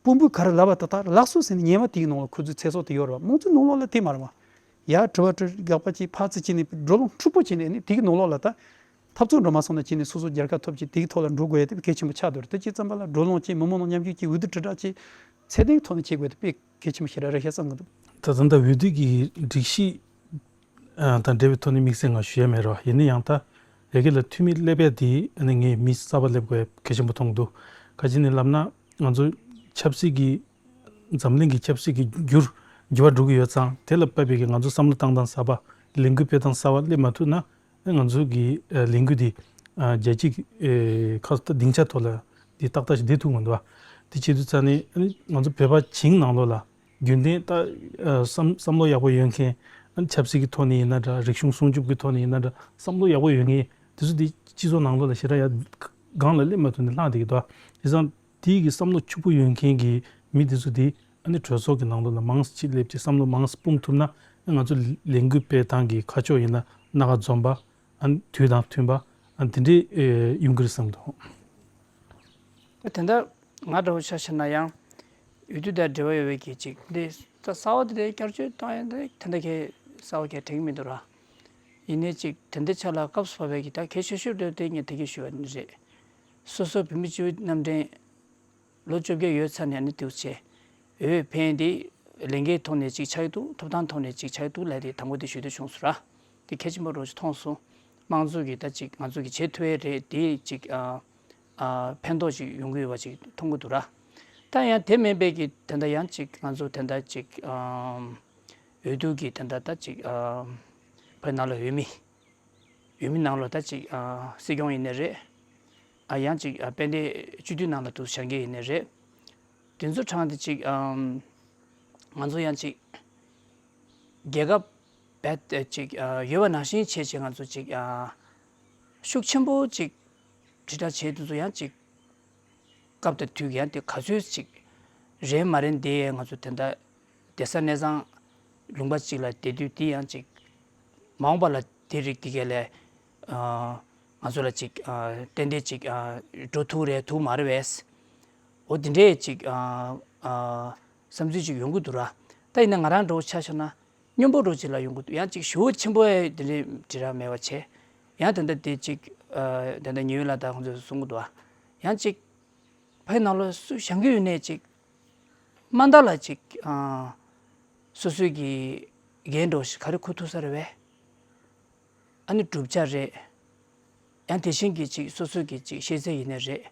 དཔོན་པོས་ག་རེ་ལབ་པ་དེ་དག་ལགས་སོ་ཟེར་ནས་ཉན་པ་དེ་གི་ནང་ལ་ཁོ་ཚོའི་ཚེ་སྲོག་དེ་ཡོད་རེད་བ། དམངས་གཙོའི་ནང་ལོགས་ལ་དེ་མ་རེད་བ། ཡར་དྲི་བ་དྲིས། དགག་པ་བྱས། ཕར་ཚུར་བྱས་ནས་བགྲོ་གླེང་འཁྲུག་པོ་བྱས་ནས་ཨ་ནི་དེ་གི་ནང་ལོགས་ལ་ད་འཐབ་རྩོད་འགྲོ་མ་སོང་ན་བྱས་ནས་སོ་སོ་རྒྱལ་ཁ་ཐོབ་བྱས་དེ་གི་ཐོག་ལ་འགྲོ་དགོས་ཡ་དེ་གལ་ཆེན་པོ་ཆགས་འདུག་རེད། དེ་བྱས་ཙམ་པ་ལ་བགྲོ་གླེང་བྱས། མི་མང་ནང་མཉམ་ཞུགས་བྱས། འོས་བསྡུ་དྲིལ་བསྒྲགས་བྱས། ཚད་ལྡན་གྱི་ཐོག་ནས་བྱེད་དགོས་དེ་དཔེ་གལ་ཆེན་པོ་ཞེ་དྲག་རེད་ཤག་བསམ་གི་འདུག་ད་ད་ལྟ་འོས་བསྡུ་གི་སྒྲིག་གཞི་ཨ་དང་འབྲེལ་བའི་ཐོག་ནས་དམིགས་བསལ་ང་ཞུ་ཡ་མེད་རོགས། ཡིན་ན་ཡང་ད་ཡ་གི་ལ་འཐུས་མི་སླེབས་ཡ་དེ་ཨ་ནི་ངས་མི་གསར་པ་སླེབས་དགོས་ཡ་གལ་ཆེན་པོ་མཐོང་གི་འདུག་ག་ཅི་ནས་ལབ་ན་ང་ཚོ་ཆབ་སྲིད་ཀྱི་འཛམ་གླིང་གི་ཆབ་སྲིད་ཀྱི་འགྱུར་འགྱུར་བ་འགྲོ་གི་ཡོད་ཙང་། དེ་ལ་དཔག་པའི་གི་ང་ཚོ་བསམ་བློ་བཏང་སྟངས་གསར་པ། ལས་འགུལ་སྤེལ་སྟངས་གསར་པ་སླེབས་མ་ཐུབ་ན་ང་ཚོ་གི་ཨ་ལས་འགུལ་དེ་ཨ་རྒྱལ་སྤྱིའི་ཨེ་ཁ་ད་སྡིངས་ཆ་ཐོག་ལ་དེ་ཏག་ཏག་ཞིག་བསྡད་ཐུབ་མི་འདུག་བ། དེ་བྱེད་དུས་ཙང་ནས་ཨ་ནི་ང་ཚོ་བོད་པ་བྱིངས་ནང་ལོགས་ལ་རྒྱུན་ལྡན་ད་ཨ་བསམ་བསམ་བློ་ཡག་པོ་ཡོད་མཁན། ཨ་ནི་ཆབ་སྲིད་ཀྱི་ཐོག་ནས་ཡིན་ན་འདྲ། རིག་གཞུང་སྲུང་སྐྱོབ་ཀྱི་ཐོག་ནས་ཡིན་ན་འདྲ། བསམ་བློ་ཡག་པོ་ཡོད་མཁན་དེ་ཚོ་དེ་སྤྱི་ཚོགས་ནང་ལོགས་ལ་ཞེ་དྲག་ཡ་སྒང་ལ་སླེབས་མ་ཐུབ་ནས་ལྷག་བསྡད་ཀྱི་འདུག་བ། དེ་ཙང་དེའི་གི་བསམ་བློ་ཕྱུག་པོ་ཡོད་མཁན་གྱི་མི་དེ་ཚོ་དེ་ཨ་ནི་གྲོས་ཚོགས་ཀྱི་ནང་ལོགས་ལ་མང་ཙམ་ཅིག་སླེབས་ཀྱི་བསམ་བློ་མང་ཙམ་སྤུངས་ཐུབ་ན། ང་ཚོ་ལས་འགུལ་སྤེལ་སྟངས་ཀྱི་ཁ་ཕྱོགས་ཡིན་ན་སྣ་ཁ་འཛོམས་པ། ཨ་ནི་དུས་དང་མཐུན་པ། ཨ་ནི་དེ་འདྲའི་ཨེ་ཡོང་གི་རེད་བསམ་འདུག་དེ་འདྲ་ང་འདྲ་བོ་ཆ་བཞག་ན་ཡང་། འོས་བསྡུ་དང་འབྲེལ་བ་ཡོད་པའི་གི་ཅིག་འདི་ད་གསར་པ་དེ་འདྲའི་བསྐྱར་བཅོས་གཏོང་ཡ་འདི་དེ་འདྲ་གི་གསར་པ་གི་དྲན་གྱི་མི་འདུག་ར། ཡིན་ནའི་ཅིག་དེ་འདྲའི་ཆ་ལ་སྐབས་སུ་བབས་པའི་གི་ད་གལ་ཆེ་ཤོས་འདྲ་དེ་ངས་དེ་གི་ཞུ་བ་ནི་རེད། སོ་སོ་བོད་མི་སྤྱི་པའི་རྣམ་འདྲེན་ལོ་བཅོ་བརྒྱད་ཡོལ་ཚར་ནས་ནི་དེའུ་ཆེ། འོས་འཕེན་དེ་ལས་འགན་ཐོག་ནས་ཅིག་ཆགས་ཀྱི་འདུག་ཐོབ་ཐང་ཐོག་ནས་ཅིག་ཆགས་ཀྱི་འདུག་ལབ་དེ་དང་པོ་དེ་ཞུ་འདོད་བྱུང་སོང་ར། དེ་གལ་ཆེན་པོ་རོགས་ཅིག་མཐོང་སོང་། དམངས་གཙོ་གི་ད་ཅིག་ང་ཚོ་གི་བྱེད་ཐུབ་ཡས་རེད་དེ་ཅིག་ཨ་ཨ་ཕན་ཐོགས་ཅིག་ཡོང་གི་ཡོད་པ་ཅིག་མཐོང་གི་འདུག་ར། ད་ཡང་དེ་མིན་པའི་གི་དེ་འདྲ་ཡང་ཅིག་ང་ཚོ་དེ་འདྲ་ཅིག་ཨ་འོས་བསྡུ་གི་དེ་འདྲ་ད་ཅིག་ཨ་བོད་ནང་ལ་འོས་མི་འོས་མི་ནང་ལོགས་ད་ཅིག་ཨ་སྲིད་སྐྱོང་ཡིན་ནའི་རེད། ཨ་ཡང་ཅིག་ཨ་དཔལ་ལྡན་སྤྱི་འཐུས་ནང་ལ་འདུག་བཞེངས་མཁན་ཡིན་ནའི་རེད། དེ་ཚོ་དྲངས་ཏེ་ཅིག་ཨམ་ང་ཚོ་ཡང་ཅིག་རྒྱལ་ཁབ་བེད་ཅིག་ཨ་ཡོད་པ་ནང་བཞིན་བྱས་བྱས་ང་ཚོ་ཅིག་ཨ་ཤུགས་ཆེན་པོ་ཅིག་དྲིལ་བསྒྲགས་བྱས་དུས་ཚོ་ཡང་ཅིག་སྐབས་དང་དུས་ཡང་དེ་ག་ཚོད་ཅིག་རན་མ་རན་དེ་ང་ཚོ་དེ་འདྲ་བསྡད་ས་གནས་ཚང་ལུང་པ་ཅིག་ལ་བསྡད་དུས་དེ་ཡང་ཅིག་མ་འོངས་པ་ལ་དེ་རིགས་དེ་གས་ལས་ཨ་ང་ཚོ་ལ་ཅིག་ཨ་ཏན་ཏན་ཅིག་ཨ་འགྲོ་ཐུབ་རེད་ཐུབ་མ་རེད་པས། འོ་དེ་འདྲས་ཅིག་ཨ་ཨ་བསམ་ཚུལ་ཅིག་ཡོང་གི་འདུག་ར། ད་ཡིན་ན་ང་རང་འདྲ་བོ་ཆ་བཞག་ན་སྙོམས་པོ་འདྲ་བོ་ཅིག་ལ་ཡོང་གི་འདུག་ཡང་ཅིག་ཞེ་པོ་ཆེན་པོ་ཨེ་དེ་འདྲས་དྲི་ར་མེད་པ་བྱས། ཡང་ད་ལྟ་དེ་ཅིག་ཨ་ད་ལྟ་ཉེ་བའི་ལ་ད་ཁོང་ཚོས་གསུང་གི་འདུག་ཨ། ཡང་ཅིག་ཕའི་ནང་ལོགས་སུ་བཞེངས་ཀྱི་ཡོད་ནའི་ཅིག་དམའ་མཐའ་ལ་ཅིག་ཨ་སོ་སོའི་གི་འགན་འདྲ་བོ་ཞིག་ག་རེ་འཁུར་ཐུབ་ས་རེད་པས། ཨ་ནི་གྲུབ་ཆ་རེད། ཡང་དེ་བཞིན་གྱི་ཅིག་སོ་སོ་གི་ཅིག་ཤེས་ཚད་ཡིན་ནའི་རེད།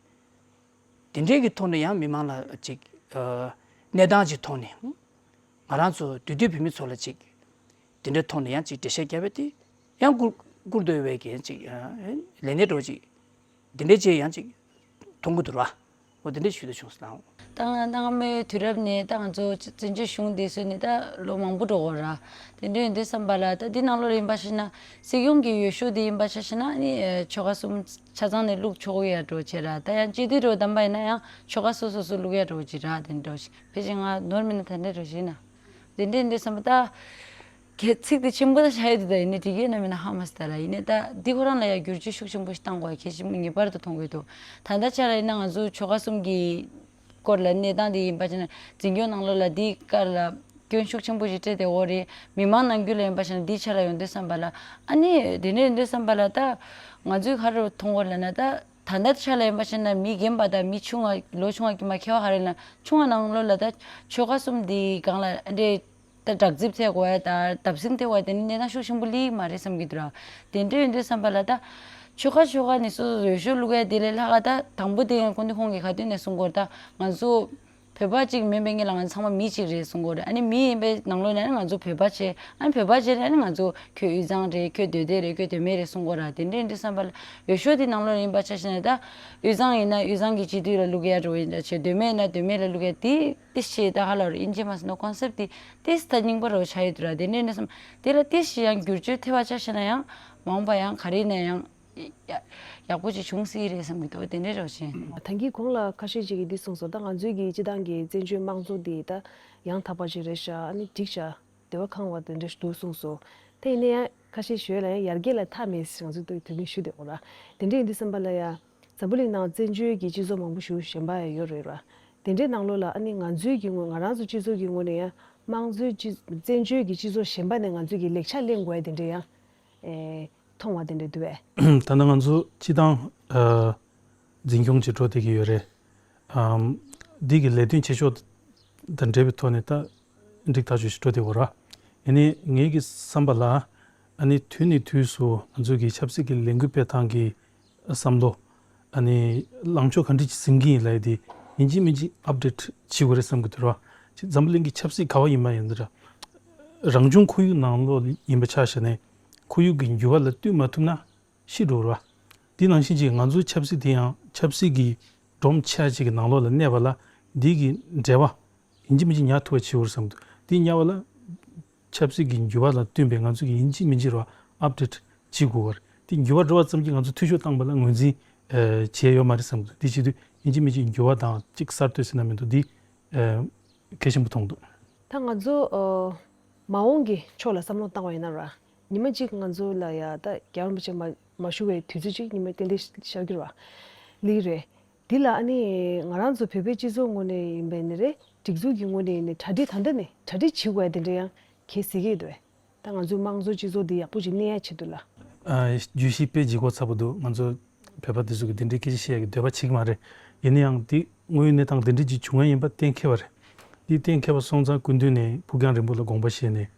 དེ་འདྲའི་གི་ཐོག་ནས་ཡང་མི་མང་ལ་ཅིག་ཨ་གནས་སྟངས་ཅིག་ཐོག་ནས་ང་རང་ཚོ་འདུས་སྡོད་བོད་མི་ཚོ་ལ་ཅིག་དེ་འདྲའི་ཐོག་ནས་ཡང་ཅིག་འགྲེལ་བཤད་བརྒྱབ་པ་དེ་ཡང་བཀུར་བཀུར་འདོད་པའི་གི་ཅིག་ཨ་ལས་སྣེ་འདྲ་བོ་ཅིག་ འདི་འདྲའི་ཅིག་ཡང་ཅིག་མཐོང་གི་འདུག་ར། འོ་དེ་འདྲའི་ཞུ་འདོད་བྱུང་སོང་། ད་ང་སྔ་མའི་དུས་རབས་ནས་ད་ང་ཚོ་བཙན་བྱོལ་གཞུང་འདི་བཟོས་ནས་ད་ལོ་མང་པོ་འགྲོ་གི་ར། དེ་འདྲ་ཡིན་དུས་བསམ་པ་ལ་ད་འདི་ནང་ལོགས་ལ་ཡིན་པ་ཤེས་ན། སྲིད་སྐྱོང་གི་འོས་ཤོག་འདི་ཡིན་པ་ཆ་བཞག་ན་ནི་ཆོལ་ཁ་གསུམ་ཆ་ཚང་ནས་བླུག་ཆོག་གི་ཡ་འགྲོ་བྱེད་ར། ད་ཡང་སྤྱི་འཐུས་འགྲོ་བདམས་པ་ཡིན་ན་ཡང་ཆོལ་ཁ་སོ་སོ་སོ་བླུག་ཡ་འགྲོ་བྱེད་ར། དེ་འདྲ་བྱེད་ཕལ་ཆེར་ང་ནོར་མིན་ན་ད་འདྲ་འགྲོ་བྱེད་ན། དེ་འདྲ་ཡིན་དུས་བསམ་པ་ད། གལ་ཚིག་དེ་ཆེན་པོ་ད་ཆགས་ཡོད་དུས་ད་ཡིན་ནའི་འགྲིག་གི་ཡོད་ན་མིན་ན་ཧ་མ་སི་ད་ར། ཡིན་ནའི་ད་འདི་ཁོ་རང་ལ་ཡ་བསྒྱུར་བཅོས་ཤུགས་ཆེན་པོ་ཞིག་བཏང་དགོས་གལ་ཆེན་པོ་ངེས་པར་དུ་མཐོང་གི་འདུག་ད་ལྟ་ཆ་ལ་ཡིན་ན་ང་ཚོ་ཆོལ་ཁ་གསུམ་གྱི་སྐོར་ལ་གནས་སྟངས་དེ་ཡིན་པ་ཅིག་ན་འཛིན་སྐྱོང་ནང་ལོགས་ལ་འདི་ཀར་ལ་སྐྱོན་ཤུགས་ཆེན་པོ་ཞིག་སྤྲད་དེ་འོ་རེད། མི་མང་ནང་ཁུལ་ལ་ཡིན་པ་ཅིག་ན་འདི་ཆ་ལ་ཡོང་དུས་བསམ་པ་ལ་ཨ་ནི་དེ་འདྲ་ཡོང་དུས་བསམ་པ་ལ་ད་ང་ཚོས་ག་རེ་མཐོང་གི་ཡོད་ལབ་ན་ད་ད་ལྟ་ཆ་ལ་ཡིན་པ་ཅིག་ན་མི་རྒན་པ་དང་མི་ཆུང་བ་ལོ་ཆུང་བ་དཀྱུས་མ་ཁྱད་པར་ག་རེ་ལབ་ན་ཆུང་བ་ནང་ལོགས་ལ་ད་ཆོལ་ཁ་གསུམ་འདི་སྒང་ལ་ཨ་འདྲས། ད་དྲག་རྩིབ་ཐེབས་དགོས་ཡ་ད་བརྡབ་གསིག་ཐེབས་དགོས་ཡ་དེ་ནི་གནས་སྟངས་ཤུགས་ཆེན་པོ་སླེབས་མ་རེད་བསམ་གྱི་འདུག་ར། དེ་འདྲ་ཡིན་དུས་བསམ་པ་ལ་ད་ཆོལ་ཁ་ཆོལ་ཁ་ནས་སོ་སོ་འོས་ཤོག་བླུག་ཡ་དེ་ལས་ལྷག་ག་ད་དང་པོ་དེ་ཡང་སྐུ་མདུན་ཁོང་གིས་ག་དུས་ནས་གསུང་གི་ཡོད་རེད། ད་ང་ཚོ་བོད་པ་གཅིག་མིན་པའི་ངེད་ལ་ང་ཚོ་ཚང་མ་མི་གཅིག་རེད་གསུང་གི་ཡོད་རེད། ཨ་ནི་མི་ཡིན་པའི་ནང་ལོགས་ནས་ཨ་ནི་ང་ཚོ་བོད་པ་བྱས། ཨ་ནི་བོད་པ་བྱས་ནས་ཨ་ནི་ང་ཚོ་ཁྱོད་དབུས་གཙང་རེད། ཁྱོད་སྟོད་སྡེ་རེད། ཁྱོད་སྟོད་སྨད་རེད་གསུང་གི་ཡོད་རེད། དེ་འདྲ་ཡིན་དུས་བསམ་པ་ལ་འོས་ཤོག་དེ་ནང་ལོགས་ཡིན་པ་ཆ་བཞག་ན་ད་དབུས་གཙང་ཡིན་ན་དབུས་གཙང་གི་སྤྱི་འཐུས་ལ་བླུག་ཡ་འགྲོ་ཡིན་ད་བྱས། སྟོད་སྨད་ཡིན་ན་སྟོད་སྨད་ལ་བླུག་ཡ་དེ། ཏིས་ཤེས་ད་ཧ་ལ་རུ་ཨིན་ཇི་མ་སི་ནོ་ཀོན་སེབ་དེ་ཏིས་ད་རྙིང་པ་རུ་ཆགས་ཡོད་དུ་ར། དེ་འདྲའི་ནས་སམ་དེ་ལ་ཏིས་ཤེས་ཡང་བསྒྱུར་བཅོས་ཐེབས་པ་ཆ་ཤེས་ན་ཡང་མ་འོངས་པ་ཡང་ག་རེ་ན་ཡང་ཡག་པོ་ཅིག་བྱུང་སྲིད་རེད་བསམ་གི་འདུག་དེ་འདྲའི་རོ་ཆེན། ད་གིན་གོང་ལ་ཁ་ཤས་ཅིག་གིས་འདི་གསུངས་སོང་། ད་ང་ཚོའི་གི་སྤྱི་བཏང་གི་བཙན་བྱོལ་དམངས་གཙོ་དེ་ད་ཡང་དག་པ་ཅིག་རེད་ཤག་ཨ་ནི་འགྲིག་ཤག་འདོད་པ་ཁེངས་པ་དེ་འདྲ་ཞིག་འདུག་གསུངས་སོང་། དེ་ཡིན་ན་ཡང་ཁ་ཤས་ཞུ་ཡ་ལ་ཡང་ཡར་རྒྱས་ལ་མཐའ་མེད་ཟེར་ང་ཚོས་དུས་དུས་རྒྱུན་ཞུ་བསྡད་ཡོད་ར། དེ་འདྲ་ཡིན་དུས་བསམ་པ་ལ་ཡ། འཛམ་བུ་གླིང་ནང་བཙན་བྱོལ་གྱི་སྤྱི་ཚོགས་མང་པོ་ཞིག་གཞན་པ་ཡང་ཡོད་རེད་ར། དེ་འདྲའི་ནང་ལོགས་ལ་ཨ་ནི་ང་ཚོའི་གི་ངོས་ང་རང་ཚོ་སྤྱི་ཚོགས་ཀྱི་ངོས་ནས་ཡང་དམངས་གཙོའི་སྤྱི་བཙན་བྱོལ་གྱི་སྤྱི་ཚོགས་གཞན་པ་ནས་ང་ཚོས་ཀྱི་ལེགས་ཆ་ལེན་དགོས་ཡ་དེ་འདྲ་ཡང་ཨེ་མཐོང་བ་དེ་འདྲ་འདུག་བས། ད་ནང་ང་ཚོ་སྤྱི་བཏང་ཨ་འཛིན་སྐྱོང་བྱེད་འགྲོ་བསྡད་ཀྱི་ཡོད་རེད། ཨམ་འདི་གི་ལས་དོན་བྱེད་ཕྱོགས་དང་འབྲེལ་བའི་ཐོག་ནས་ད་འགྲིག་ཐག་ཆོད་ཞིག་འགྲོ་བསྡད་ཡོད་ར། ཡིན་ནའི་ངེད་ཀྱི་བསམ་པ་ལ་ཨ་ནི་དུས་ནས་དུས་སུ་ང་ཚོ་གི་ཆབ་སྲིད་ཀྱི་ལས་འགུལ་སྤེལ་སྟངས་ཀྱི་བསམ་བློ། ཨ་ནི་ལངས་ཕྱོགས་ག་འདྲ་ཅིག་འཛིན་གྱི་ཡིན་ལབ་ཡ་དེ་ཡིན་གཅིག་མིན་གཅིག་ཨབ་ཌེཊ་བྱེད་དགོས་རེད་བསམ་གྱི་འདུག་ར། ཅིག་འཛམ་བུ་གླིང་གི་ཆབ་སྲིད་ག་བ་ཡིན་པ་ཡིན་ན་ར། རང་བྱུང་ཁོར་ཡུག་ནང་ལོགས་ཡིན་པ་ཆ་བཞག་ནས་ཁོར་ཡུག་གི་འགྱུར་བ་ལ་བསྟུན་མ་ཐུབ་ན་ཤི་འགྲོ་ར། དེ་ནང་བཞིན་ཅིག་ང་ཚོའི་ཆབ་སྲིད་དེ་ཡང་ཆབ་སྲིད་ཀྱི་སྒྲོམ་ཆེ་ཅིག་གི་ནང་ལོགས་ལ་གནས་པ་ལ་འདི་གི་འབྲེལ་བ། ཡིན་གཅིག་མིན་གཅིག་ཉར་ཐུབ་པ་བྱེད་དགོས་བསམ་འདུག་དེ་ཉར་བ་ལ་ཆབ་སྲིད་ཀྱི་འགྱུར་བ་ལ་བསྟུན་པའི་ང་ཚོ་གི་ཡིན་གཅིག་མིན་གཅིག་རོ་ཨབ་ཌེཊ་བྱེད་དགོས་པར་དེ་འགྱུར་བ་འགྲོ་བ་ཙམ་གྱིས་ང་ཚོ་འཐུས་ཤོར་བཏང་བ་ལ་ངོས་འཛིན་བྱས་ཡོད་མ་རེད་བསམ་འདུག་དེ་བྱེད་དུས་ཡིན་གཅིག་མིན་གཅིག་འགྱུར་བ་དང་གཅིག་གསར་གཏོད་ཟེར་ན་མི་འདུག་དེ་གལ་ཆེན་པོ་མཐོང་འདུག་ད་ང་ཚོ་མ་འོངས་ཀྱི་ཕྱོགས་ལ་བསམ་བློ་བཏང་བ་ཡིན་ན་ར་ཉི་མ་གཅིག་ང་ཚོ་ལ་ཡ་ད་རྒྱལ་བ་རིན་པོ་ཆེ་མ་མ་བཞུགས་པའི་དུས་ཚོད་ཅིག་ཉི་མ་ཏན་ཏན་ཤར་གྱི་ར་ལི་རེད། འདི་ལ་ཨ་ནི་ང་རང་ཚོ་བོད་པའི་སྤྱི་ཚོགས་ངོས་ནས་ཡིན་པའི་ནི་རེད། སྒྲིག་འཛུགས་ཀྱི་ངོས་ནས་ཡིན་ནི་གྲ་སྒྲིག་ད་ལྟ་ནས་གྲ་སྒྲིག་བྱེད་དགོས་ཡ་དེ་འདྲ་ཡང་གལ་སྲིད་ཀྱི་འདུག་ད་ང་ཚོའི་དམངས་གཙོ་སྤྱི་ཚོགས་འདི་ཡག་པོ་ཅིག་གནས་ཡ་ཆེད་དུ་ལ། ཨ་བརྗོད་གཞི་དཔེ་ལྗིད་ཁོག་ཚ་པོ་འདུག་ང་ཚོ་བོད་པ་འདི་ཚོ་གི་འདི་འདྲའི་སྐད་ཆ་བཤད་ཡ་གི་འདོད་པ་བྱེད་ཀྱི་མ་རེད། ཡིན་ན་ཡང་འདི་དངོས་ཡོད་གནས་སྟངས་འདི་འདྲའི་ཅིག་བྱུང་ཡ་ཡིན་པ་གཏན་འཁེལ་བ་རེད། འདི་གཏན་འཁེལ་བ་སོང་ཙང་སྐུ་མདུན་ནས་ཕུགས་རྒྱང་རིང་པོ་ལ་དགོངས་པ་བཞེས་ནས།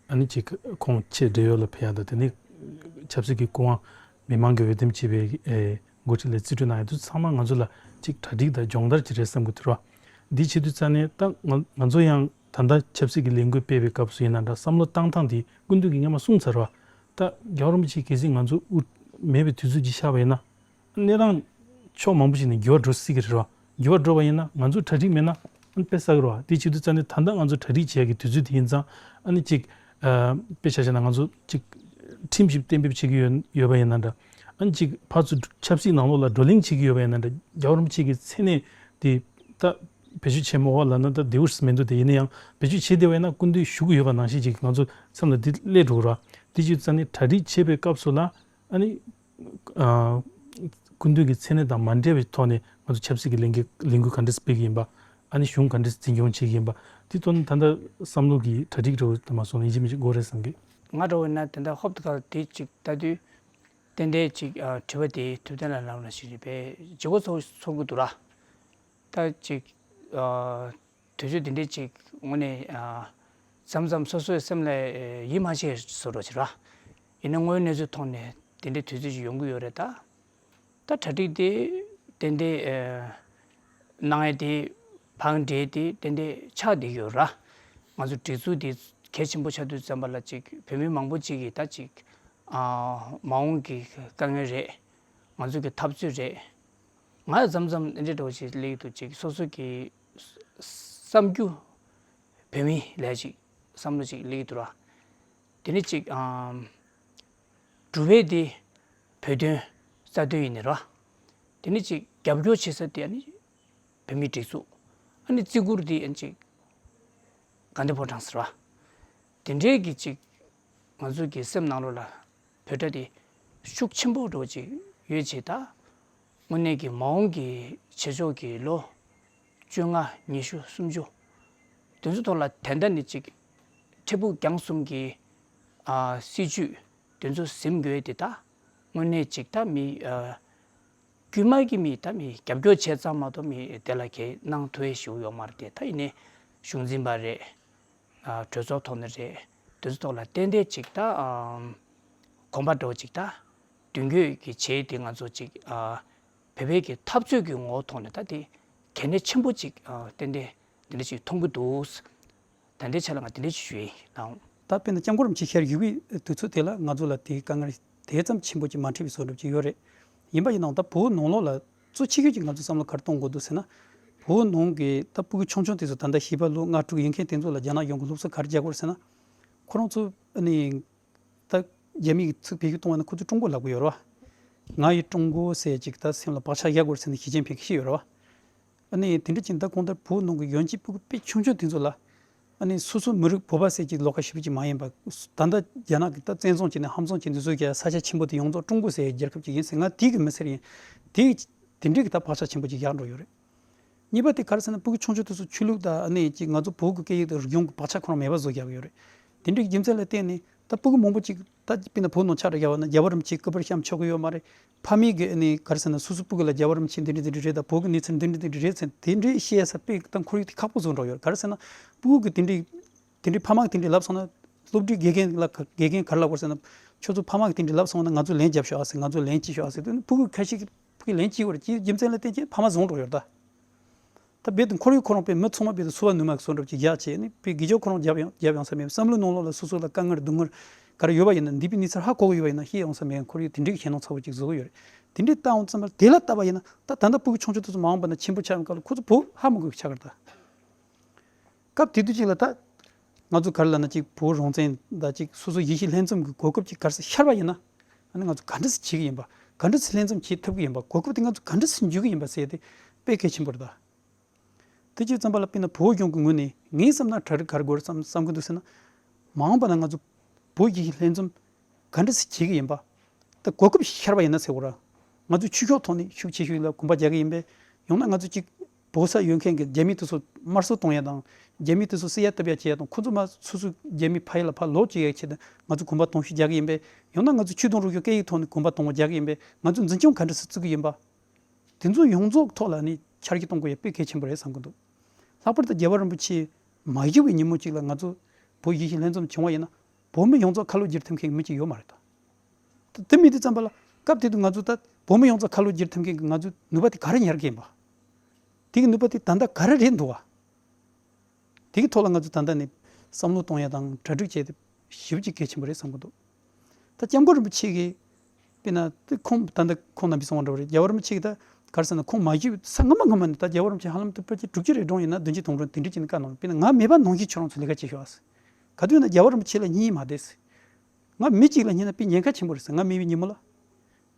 ཨ་ནི་ཅིག་ཁོང་ཆེས་བགྲེས་ཡོལ་ལ་ཕེབས་ཡ་དང་དེ་ནི་ཆབ་སྲིད་ཀྱི་སྐུ་དབང་མི་མང་གིས་འོས་འདེམས་བྱས་པའི་ཨེ་འགོ་ཁྲིད་ལ་རྩིས་སྤྲོད་གནང་ཡ་དུས་ཚང་མ་ང་ཚོ་ལ་ཅིག་གྲ་སྒྲིག་དང་སྦྱོང་བརྡར་ཅིག་རེད་བསམ་གི་འདུག་ར། འདི་བྱེད་དུས་ཙང་ནས་ད་ང་ང་ཚོ་ཡང་ད་ལྟ་ཆབ་སྲིད་ཀྱི་ལས་འགུལ་སྤེལ་བའི་སྐབས་སུ་ཡིན་ན་འདྲ་བསམ་བློ་བཏང་སྟངས་དེ་སྐུ་མདུན་གྱིས་སྔོན་མ་གསུངས་ཚར་བ། ད་རྒྱལ་བ་རིན་པོ་ཆེ་གལ་སྲིད་ང་ཚོ་དབུ་མེད་པའི་དུས་ཚོད་ཅིག་ཤར་བ་ཡིན་ན། གནས་སྟངས་ཕྱོགས་མང་པོ་ཞིག་ནས་འགྱུར་བ་འགྲོ་སྲིད་ཀྱི་རེད་བ། འགྱུར་བ་འགྲོ་བ་ཡིན་ན་ང་ཚོ་གྲ་སྒྲིག་མེད་ན་ཨ་ནི་དཔེ་བསགས་ཀྱི་རེད་བ། དེ་བྱེད་དུས་ཙང་ནས་ད་ལྟ་ང་ཚོ་གྲ་སྒྲིག་བྱེད་ཡག་གི་དུས་ཚོད་དེ་ཡིན་ཙང་ཨ་ནི་ཅིག་ཨ་དཔེ་ཆ་བཞག་ན་ང་ཚོ་ཅིག་ཁྲིམས་ཞིག་གཏན་འབེབས་བྱེད་ཀྱི་ཡོད་ཡོད་པ་ཡིན་ན་འདྲ། ཨ་ནི་ཅིག་ཕར་ཚུར་ཆབ་སྲིད་ནང་ལོགས་ལ་བགྲོ་གླེང་བྱེད་ཀྱི་ཡོད་པ་ཡིན་ན་འདྲ། རྒྱལ་བ་རིན་པོ་ཆེ་གི་མཚན་གནས་དེ་ད་བེད་སྤྱོད་བྱེད་མི་འོག་ལ་ན་ད་དེའུ་མི་འདུག་དེ་ཡིན་ན་ཡང་བེད་སྤྱོད་བྱེད་བདེ་བ་ཡིན་ན་སྐུ་མདུན་བཞུགས་ཀྱི་ཡོད་པ་ནང་བཞིན་ཅིག་ང་ཚོ་མཚམས་ལ་འདི་སླེབས་འགྲོ་གི་རེད་བ། དེ་བྱེད་དུས་ཙང་ནས་གྲ་སྒྲིག་བྱེད་པའི་སྐབས་སུ་ལ། ཨ་ནི། ཨ། སྐུ་མདུན་གྱི་མཚན་གནས་དང་མ་འབྲེལ་བའི་ཐོག་ནས་ང་ཚོ་ཆབ་སྲིད་ཀྱི་ལས་འགུལ་ལས་འགུལ་ག་འདྲས་སྤེལ་གྱི་ཡིན་པ། ཨ་ནི་གཞུང་ག་འདྲས་འཛིན་སྐྱོང་བྱེད་ཀྱི་ཡིན་པ། དེ་ཐོག་ནས་ད་ལྟ་བསམ་བློ་གི་གྲ་སྒྲིག་འགྲོ་དང་མ་སོང་ན་ཡིན་གཅིག་མིན་གཅིག་དགོས་རེད་བསམ་གི། ང་འདྲ་བོ་ཡིན་ན་དེ་འདྲ་ཧོབ་ཏེ་ཁ་དེ་ཅིག་ལྟ་དུས། ཏན་ཏན་ཅིག་ཨ་དྲི་བ་དེ་ཐུབ་བསྟན་ལགས་ལམ་ལ་ཞིག་རེད་པས་ལྗིད་ཁོག་ཚ་པོ་ཚོར་གི་འདུག་ར། ད་ཅིག་ཨ། དུས་ཚོད་འདི་འདྲའི་ཅིག་དངོས་གནས་ཨ་མཚམས་མཚམས་སོ་སོའི་སེམས་ལ་ཡིད་མ་ཆེས་བཟོ་འདྲ་ཅིག་ར། ཡིན་ན་དངོས་ཡོད་གནས་ཚུལ་ཐོག་ནས་འདི་འདྲའི་དུས་ཚོད་ཅིག་ཡོང་གི་ཡོད་རེད་ད། ད་གྲ་སྒྲིག་དེ་ཏན་ཏན་ཨ་གནང་ཡ་དེ་བང་འགྲན་དེ་ཏན་ཏན་ཆགས་བསྡད་ཡོད་ར། ང་ཚོ་སྒྲིག་འཛུགས་དེ་གལ་ཆེན་པོ་ཆགས་དུས་ཙམ་པ་ལ་ཅིག་བོད་མི་མང་པོ་ཅིག་གིས་ད་ཅིག་ཨ་མ་འོངས་ཀྱི་དཀའ་ངལ་རེད། ང་ཚོ་གི་འཐབ་རྩོད་རེད། ང་མཚམས་མཚམས་འདི་འདྲ་འདྲ་བོ་ཞིག་སླེབས་ཀྱི་འདུག་ཅིག་སོ་སོ་གི་བསམ་རྒྱུ་བོད་མི་ལས་ཅིག་བསམ་བློ་ཅིག་སླེབས་ཀྱི་འདུག་ར། དེ་ནས་ཅིག་ཨམ། སྒྲུབ་པ་དེ་བོད་དོན་རྩ་དོན་ཡིན་ནི་ར། དེ་ནས་ཅིག་རྒྱབ་སྐྱོར་བྱེད་ས་དེ་ཨ་ནི་བོད་མིའི་སྒྲིག་འཛུགས། ཨ་ནི་བརྩི་བཀུར་དེ་ཨ་ནི་ཅིག་དགའ་ལྡན་ཕོ་བྲང་ཟེར་བ། དེ་འདྲའི་གི་ཅིག་ང་ཚོ་གི་སེམས་ནང་ལོགས་ལ་བོད་སྒྲ་དེ་ཤུགས་ཆེན་པོ་འདྲ་བོ་ཅིག་ཡོད་ཅེས་ད། དངོས་གནས་ཀྱི་མ་འོངས་ཀྱི་བྱེད་ཕྱོགས་ཀྱི་ལོ་བཅོ་ལྔ་ཉི་ཤུ་སུམ་ཅུ་དེ་ཚོ་ཐོག་ལ་ད་ལྟ་ནས་ཅིག་འཕྲལ་ཕུགས་རྒྱང་གསུམ་གྱི་ཨ་སྲིད་ཇུས་དེ་ཚོ་ཟིན་དགོས་དེ་ད་དངོས་གནས་ཅིག་ད་མི་ཨ་དཀྱུས་མ་གི་མི་ད་མི་རྒྱབ་སྐྱོར་བྱས་ཙང་མ་གཏོགས་མི་དེ་ལ་གས་གནང་ཐུབ་ཡས་ཞིག་ཡོད་མ་རེད་དེ། ད་ཡིན་ནའི་གཞུང་འཛིན་པ་རེད། ཨ་གྲོས་ཚོགས་ཐོག་ནས་རེད། དེ་ཚོ་ཐོག་ལ་ཏན་ཏན་ཅིག་ད་ཨམ་གོམ་པ་འགྲོ་ཅིག་ད་མདུན་སྐྱོད་ཀྱི་བྱས་དེ་ང་ཚོ་ཅིག་ཨ་བོད་པའི་གི་འཐབ་རྩོད་ཀྱི་ངོ་བོ་ཐོག་ནས་ད་དེ་གལ་གནད་ཆེན་པོ་ཅིག་ཨ་ཏན་ཏན་དེ་འདྲ་ཅིག་མཐོང་གི་འདུག་ད་ལྟའི་ཆ་ལ་ང་དེ་འདྲ་ཅིག་ཞུ་ཡིན་ལགས། ད་དཔེར་ན་སྐྱབས་མགོན་རིན་པོ་ཆེ་ཤར་བཞུགས་པའི་དུས་ཚོད་དེ་ལ་ང་ཚོ་ལ་དེའི་དཀའ་ངལ་དེ་ཙམ་ཆེན་པོ་ཅིག་མ་འཕྲད་པའི་བཟོ་འདྲ་ཅིག་ཡོད་རེད། ཡིན་པ་ཡིན་ནའང་ད་བོད་ནང་ལོགས་ལ་གཙོ་ཆེ་ཤོས་ཅིག་ང་ཚོ་བསམ་བློ་ག་རེ་གཏོང་དགོས་འདུག་ཟེར་ན། བོད་ནང་གི་ད་སྤུ་གུ་ཆུང་ཆུང་དེ་ཚོ་ད་ལྟ་བྱིས་པ་ལོ་ལྔ་དྲུག་ཡོད་མཁན་དེ་ཚོ་ལ་རྒྱ་ནག་གཞུང་གི་སློབ་གསོ་ག་རེ་རྒྱག་དགོས་རེད་ཟེར་ན། ཁོ་རང་ཚོ་ཨ་ནི་ད་རྒྱ་མིའི་ཚིག་བེད་སྤྱོད་གཏོང་བ་ན་ཁོ་ཚོ་ཀྲུང་གོ་ལབ་གི་ཡོད་རེད་བ། ང་ཡི་ཀྲུང་གོ་ཟེར་ཅིག་ད་སེམས་ལ་བག་ཆགས་བཞག་དགོས་རེད་ཟེར་ནས་ཞི་ཅིན་ཕིང་གིས་བཤད་ཡོད་རེད་བ། ཨ་ནི་དེ་འདྲ་ཅིག་ད་གང་ལྟར་བོད་ནང་གི་ཡོད་མཁན་སྤུ་གུ་དཔེ་ཆུང་ཆུང་དེ་ཚོ་ལ། ཨ་ནི་སོ་སོ་མི་རིགས་བོད་པ་ཟེར་གྱི་ལོགས་ཀ་ཞེ་པོ་ཅིག་མ་ཡིན་པ། ད་ལྟ་རྒྱ་ནག་གིས་ད་བཙན་བཟུང་བྱས་ནས་ཧམ་བཟུང་བྱས་ནས་བཟོས་ཀྱི་ས་ཆ་ཆེན་པོ་དེ་ཡོངས་རྫོགས་ཀྲུང་གོ་ཟེར་རྒྱལ་ཁབ་ཅིག་ཡིན་ཟེར། ང་དེ་གི་མི་སེར་ཡིན། དེ་དེ་འདྲའི་གི་ད་བག་ཆགས་ཆེན་པོ་ཅིག་བཞག་འགྲོ་ཡོད་རེད། གཉིས་པ་དེ་ག་རེ་ཟེར་ན་སྤུ་གུ་ཆུང་ཆུང་དེ་ཚོ་ཆོས་ལུགས་དང་ཨ་ནི་ཅིག་ང་ཚོ་བོད་ཀྱི་སྐད་ཡིག་དང་རིག་གཞུང་གི་བག་ཆགས་ཁོ་རང་མེད་པ་བཟོ་རྒྱག་གི་ཡོད་རེད། དེ་འདྲའི་གི་རྒྱུ་མཚན་ལ་བརྟེན་ནས་ད་སྤུ་གུ་མང་པོ་ཅིག་ད་དཔེར་ན་བོད་ནང་ཆ་འདྲ་བཞག་པ་ན་རྒྱལ་བ་རིན་པོ་ཆེ་སྐུ་པར་བཤམས་ཆོག་གི་ཡོད་མ་རེད། ཕ་མས་གི་ཨ་ནི་ག་རེ་ཟེར་ན་སོ་སོ་སྤུ་གུ་ལ་རྒྱལ་བ་རིན་པོ་ཆེ་འདི་འདྲ་འདི་འདྲ་རེད་ད། བོད་ཀྱི་གནས་ཚུལ་འདི་འདྲ་འདི་འདྲ་རེད་ཟེར་དེ་འདྲའི་བཤད་ས་དཔེ་ད་ཁོར་ཡུག་དེ་ཁག་པོ་བཟོ་འགྲོ་ཡོད་རེད། ག་རེ་ཟེར་ན་སྤུ་གུ་གི་དེ་འདྲའི་དེ་འདྲའི་ཕ་མ་གི་དེ་འདྲའི་ལབ་སོང་ན་སློབ་གྲྭའི་དགེ་རྒན་ལ་དགེ་རྒན་ག་རེ་ལབ་དགོས་ཟེར་ན། ཁྱོད་ཚོ་ཕ་མ་གི་དེ་འདྲའི་ལབ་སོང་ན་ང་ཚོ་ལན་རྒྱབ་ཤོག་ཨ་ཟེར། ང་ཚོ་ལན་གཅིག་ཤོག་ཨ་ཟེར་དུས་ནི་སྤུ་གུ་ཁ་ཤས་ཀྱིས་ཕ་གི་ལན་གཅིག་བར་གྱི་རྒྱུ་མཚན་ལ་བརྟེན་བྱས་ཕ་མ་བཟུང་འགྲོ་ཡོད་རེད་ད། ད་རྦད་དེ་ཁོར་ཡུག་ཁོ་རང་དཔེ་མི་ཚང་མ་རྦད་དེ་སོ་པ་ནུ་མ་གི་བཟོ་འདྲ་ཅིག་རྒྱག་བྱས་ནི་དཔེ་དགེ་སྦྱོར་ཁོ་རང་རྒྱབ་ཡོང་རྒྱབ་ཡོང་ས་མེད། བསམ་བློའི་ནང་ལོགས་ལ་སོ་སོ་ལ་དཀའ་ངལ་སྡུག་བསྔལ་ག་རེ་ཡོད་པ་ཡིན་ན་འདས་པའི་གནས་ཚུལ་ཧ་གོ་གི་ཡོད་པ་ཡིན་ན་ཤེས་ཡོང་ས་མེད། ཁོར་ཡུག་དེ་འདྲའི་གི་ཞེད་སྣང་ཚ་པོ་ཅིག་བཟོ་གི་ཡོད་རེད། དེ་འདྲའི་ལྟ་འོང་ཙམ་པ་དེ་ལ་ལྟ་བ་ཡིན་ན་ད་ད་ལྟ་སྤུ་གུ་ཆུང་ཆུང་དེ་ཚོ་མ་འོངས་པ་ན་ཆེན་པོ་ཆགས་ཡོང་སྐབས་ལ་ཁོ་ཚོ་བོད་ཧ་མ་གོ་གི་ཆགས་ཀྱི་རེད་ད། སྐབས་དེ་དུས་ཅིག་ལ་ད་ང་ཚོ་ག་རེ་ལབ་ན་ཅིག་བོད་རང་བཙན་དང་ཅིག་སོ་སོ་ཡིད་བཞིན་ལྷན་འཛོམས་ཀྱི་གོ་སྐབས་ཅིག་ག་རེ་ཟེར་ཤར་བ་ཡིན་ན། ཨ་ནི་ང་ཚོ་ག་འདྲ་ཟེར་བྱེད་ཀྱི་ཡིན་པ། ག་འདྲ་ཟེར་ལྷན་འཛོམས་བྱེད་ཐུབ་ཀྱི་ཡིན་པ། གོ་སྐབས་དེ་ང་ཚོ་ག་འདྲ་ཟེར་འཇུ་གི་ཡིན་པ་ཟེར་དེ་དཔེ་གལ་ཆེན་པོ་རེད་ད། དེ་ཅིག་ཙམ་པ་ལ་དཔེར་ན་བོད་གཞུང་གི་ངོས་ནས་ངའི་བསམ་ན་གྲ་སྒྲིག་ག་རེ་དགོས་རེད་བསམ་བསམ་གི་འདུག་ཟེར་ན། མ་འོངས་པ་ན་ང་ཚོ་བོད་ཀྱི་ལྷན་འཛོམས་ག་འདྲ་ཟེར་བྱེད་ཀྱི་ཡིན་པ། ད་གོ་སྐབས་ཤར་བ་ཡིན་ན་ཟེར་དགོས་ར། ང་ཚོ་ཆོས་ཕྱོགས་ཐོག་ནས་ཤུགས་ཆེ་ཤོས་ལ་གོམ་པ་རྒྱག་གི་ཡིན་པས། ཡང་ན་ང་ཚོ་གཅིག་བོད་ས་ཡོད་མཁན་གྱི་རྒྱ་མི་དེ་ཚོ་དམར་གསོད་གཏོང་ཡ་དང་། རྒྱ་མི་དེ་ཚོ་བསད་ཡ་གཏུབ་ཡ་བྱེད་ཡ་དང་། ཁོ་ཚོ་མ་སོ་སོའི་རྒྱ་མི་ཕ་ཡུལ་ལ་ཕར་ལོག་བཅུག་ཡའི་ཆེད་དུ་ང་ཚོ་གོམ་པ་དོན་ཤོས་རྒྱག་གི་ཡིན་པས། ཡང་ན་ང་ཚོ་ཆོས་དང་རིག་གཞུང་སྐད་ཡིག་ཐོག་ནས་གོམ་པ་གཏོང་བ་རྒྱག་གི་ཡིན་པས། ང་ཚོ་འཛིན་སྐྱོང་ག་འདྲ་སེ་བཙུགས་ཀྱི་ཡིན་པ། དེ་ཚོ་ཡོངས་རྫོགས་ཐོག་ལ་ནི་འཆར་གཞི་གཏོང་དགོས་ཡ་དཔེ་གལ་ཆེན་པོ་རེད་བསམ་གྱི་འདུག་ལྷག་པར་དུ་རྒྱལ་བ་རིན་པོ་ཆེ་མ་བཞུགས་པའི་ཉིན་མོ་གཅིག་ལ་ང་ཚོ་བོད་ཡིད་བཞིན་ལྷན་འཛོམས་བྱུང་བ་ཡིན་ན། བོད་མི་ཡོངས་རྫོགས་ཁ་ལོ་བསྒྱུར་ཐུབ་མཁན་གྱི་མི་གཅིག་ཡོད་མ་རེད་ད། དེ་མི་དེ་ཙམ་པ་ལ་སྐབས་དེ་དུས་ང་ཚོ་ད་བོད་མི་ཡོངས་རྫོགས་ཁ་ལོ་བསྒྱུར་ཐུབ་མཁན་གྱི་ང་ཚོའི་ནུས་པ་དེ་ག་རེ་ཉར་གྱི་ཡིན་པ། དེ་གི་ནུས་པ་དེ་ད་ལྟ་ག་རེ་རེད་འདུག་བ། དེ་གི་ཐོག་ལ་ང་ཚོ་ད་ལྟ་ནས་བསམ་བློ་གཏོང་ཡ་དང་གྲ་སྒྲིག་བྱས་ཏེ་ཞེ་པོ་ཅིག་གལ་ཆེན་པོ་རེད་བསམ་གྱི་འདུག་ད་སྐྱབས་མགོན་རིན་པོ་ཆེ་གིས་དཔེར་ན་དེ་ཁོང་ད་ལྟ་ཁོང་རྣམ་པས་གསུངས་པ་འདྲ་བོ་རེད། རྒྱལ་བ་རིན་པོ་ཆེ་གིས་ད་ག་རེ་ཟེར་ན་ཁོང་མ་བཞུགས་ས་སྔ་མ་སྔ་མ་ནས་ད་རྒྱལ་བ་རིན་པོ་ཆེ་ཧ་ལམ་དུ་ཕལ་ཆེར་དྲུག་ཅུ་རེ་གྲོང་ཡིན་ན་བདུན་ཅུ་དོན་གྲངས་དེ་འདྲ་ཅིག་ནས་བཀའ་གནང་། དཔེར་ན་ང་མེད་པ་ནང་བཞིན་ཁྱོད་རང་ཚོ་ལས་ཀ་བྱེད་ཤོག་ཨ་ཟེར། ག་དུས་ན་རྒྱལ་བ་རིན་པོ་ཆེ་ལ་སྙིང་མ་བདེ་ཟེར། ང་མི་གཅིག་ལ་སྙིང་ན་དཔེ་ཉེན་ཁ་ཆེན་པོ་རེད་ཟེར། ང་མེད་པའི་ཉིན་མོ་ལ།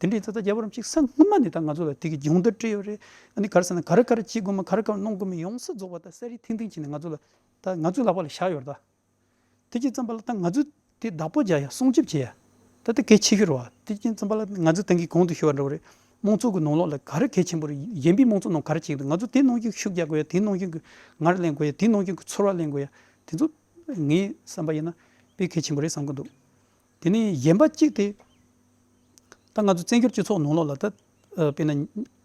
དེ་འདྲ་ཡིན་ཙང་ད་རྒྱལ་བ་རིན་པོ་ཆེ་ས་སྔོན་མ་ནས་ད་ང་ཚོ་ལ་དེ་གི་སྦྱོང་བརྡར་སྤྲད་ཡོད་རེད། ཨ་ནི་ག་རེ་ཟེར་ན་ག་རེ་ག་རེ་བྱེད་དགོས་མིན་ག་རེ་ག་རེ་གནང་དགོས་མིན་ཡོངས་སུ་རྫོགས་པ་ད་གསལ་རི་ཐིང་ཐིང་བྱས་ནས་ང་ཚོ་ལ་ད་ང་ཚོའི་ལག་པ་ལ་བཞག་ཡོད་རེད་ད། དེ་ཅི་ཙམ་པ་ལ་ད་ང་ཚོས་དེ་བདག་པོ་རྒྱག་ཡ་སྲུང་སྐྱོབ་བྱེད་ཡ་ད་དེ་གལ་ཆེ་ཤོས་རེད་བ། དེ་ཅི་ཙམ་པ་ལ་ང་ཚོས་ད་གིན་གོང་དུ་ཞུས་པ་འདྲ་བོ་རེད། དམངས་གཙོ་གི་ནང་ལོགས་ལ་ག་རེ་གལ་ཆེན་པོ་རེད། གཞན་པའི་དམངས་གཙོ་ནང་ག་རེ་བྱེད་ཀྱི་འདུག་ང་ཚོ་དེ་ནང་བཞིན་ཤུགས་རྒྱག་དགོས་ཡ། དེ་ནང་བཞིན་གྱི་ངར་ལེན་དགོས་ཡ། དེ་ནང་བཞིན་གྱི་ཚོར་བ་ལེན་དགོས་ཡ། དེ་ཚོ་ངའི་བསམ་པ་ཡིན་ན་དཔེ་གལ་ཆེན་པོ་རེད་བསམ་གྱི་འདུག་དེ་ནས་གཞན་པ་གཅིག་དེ། ད་ང་ཚོ་བཙན་བྱོལ་སྤྱི་ཚོགས་ནང་ལོགས་ལ་ད། ཨ་དཔེར་ན།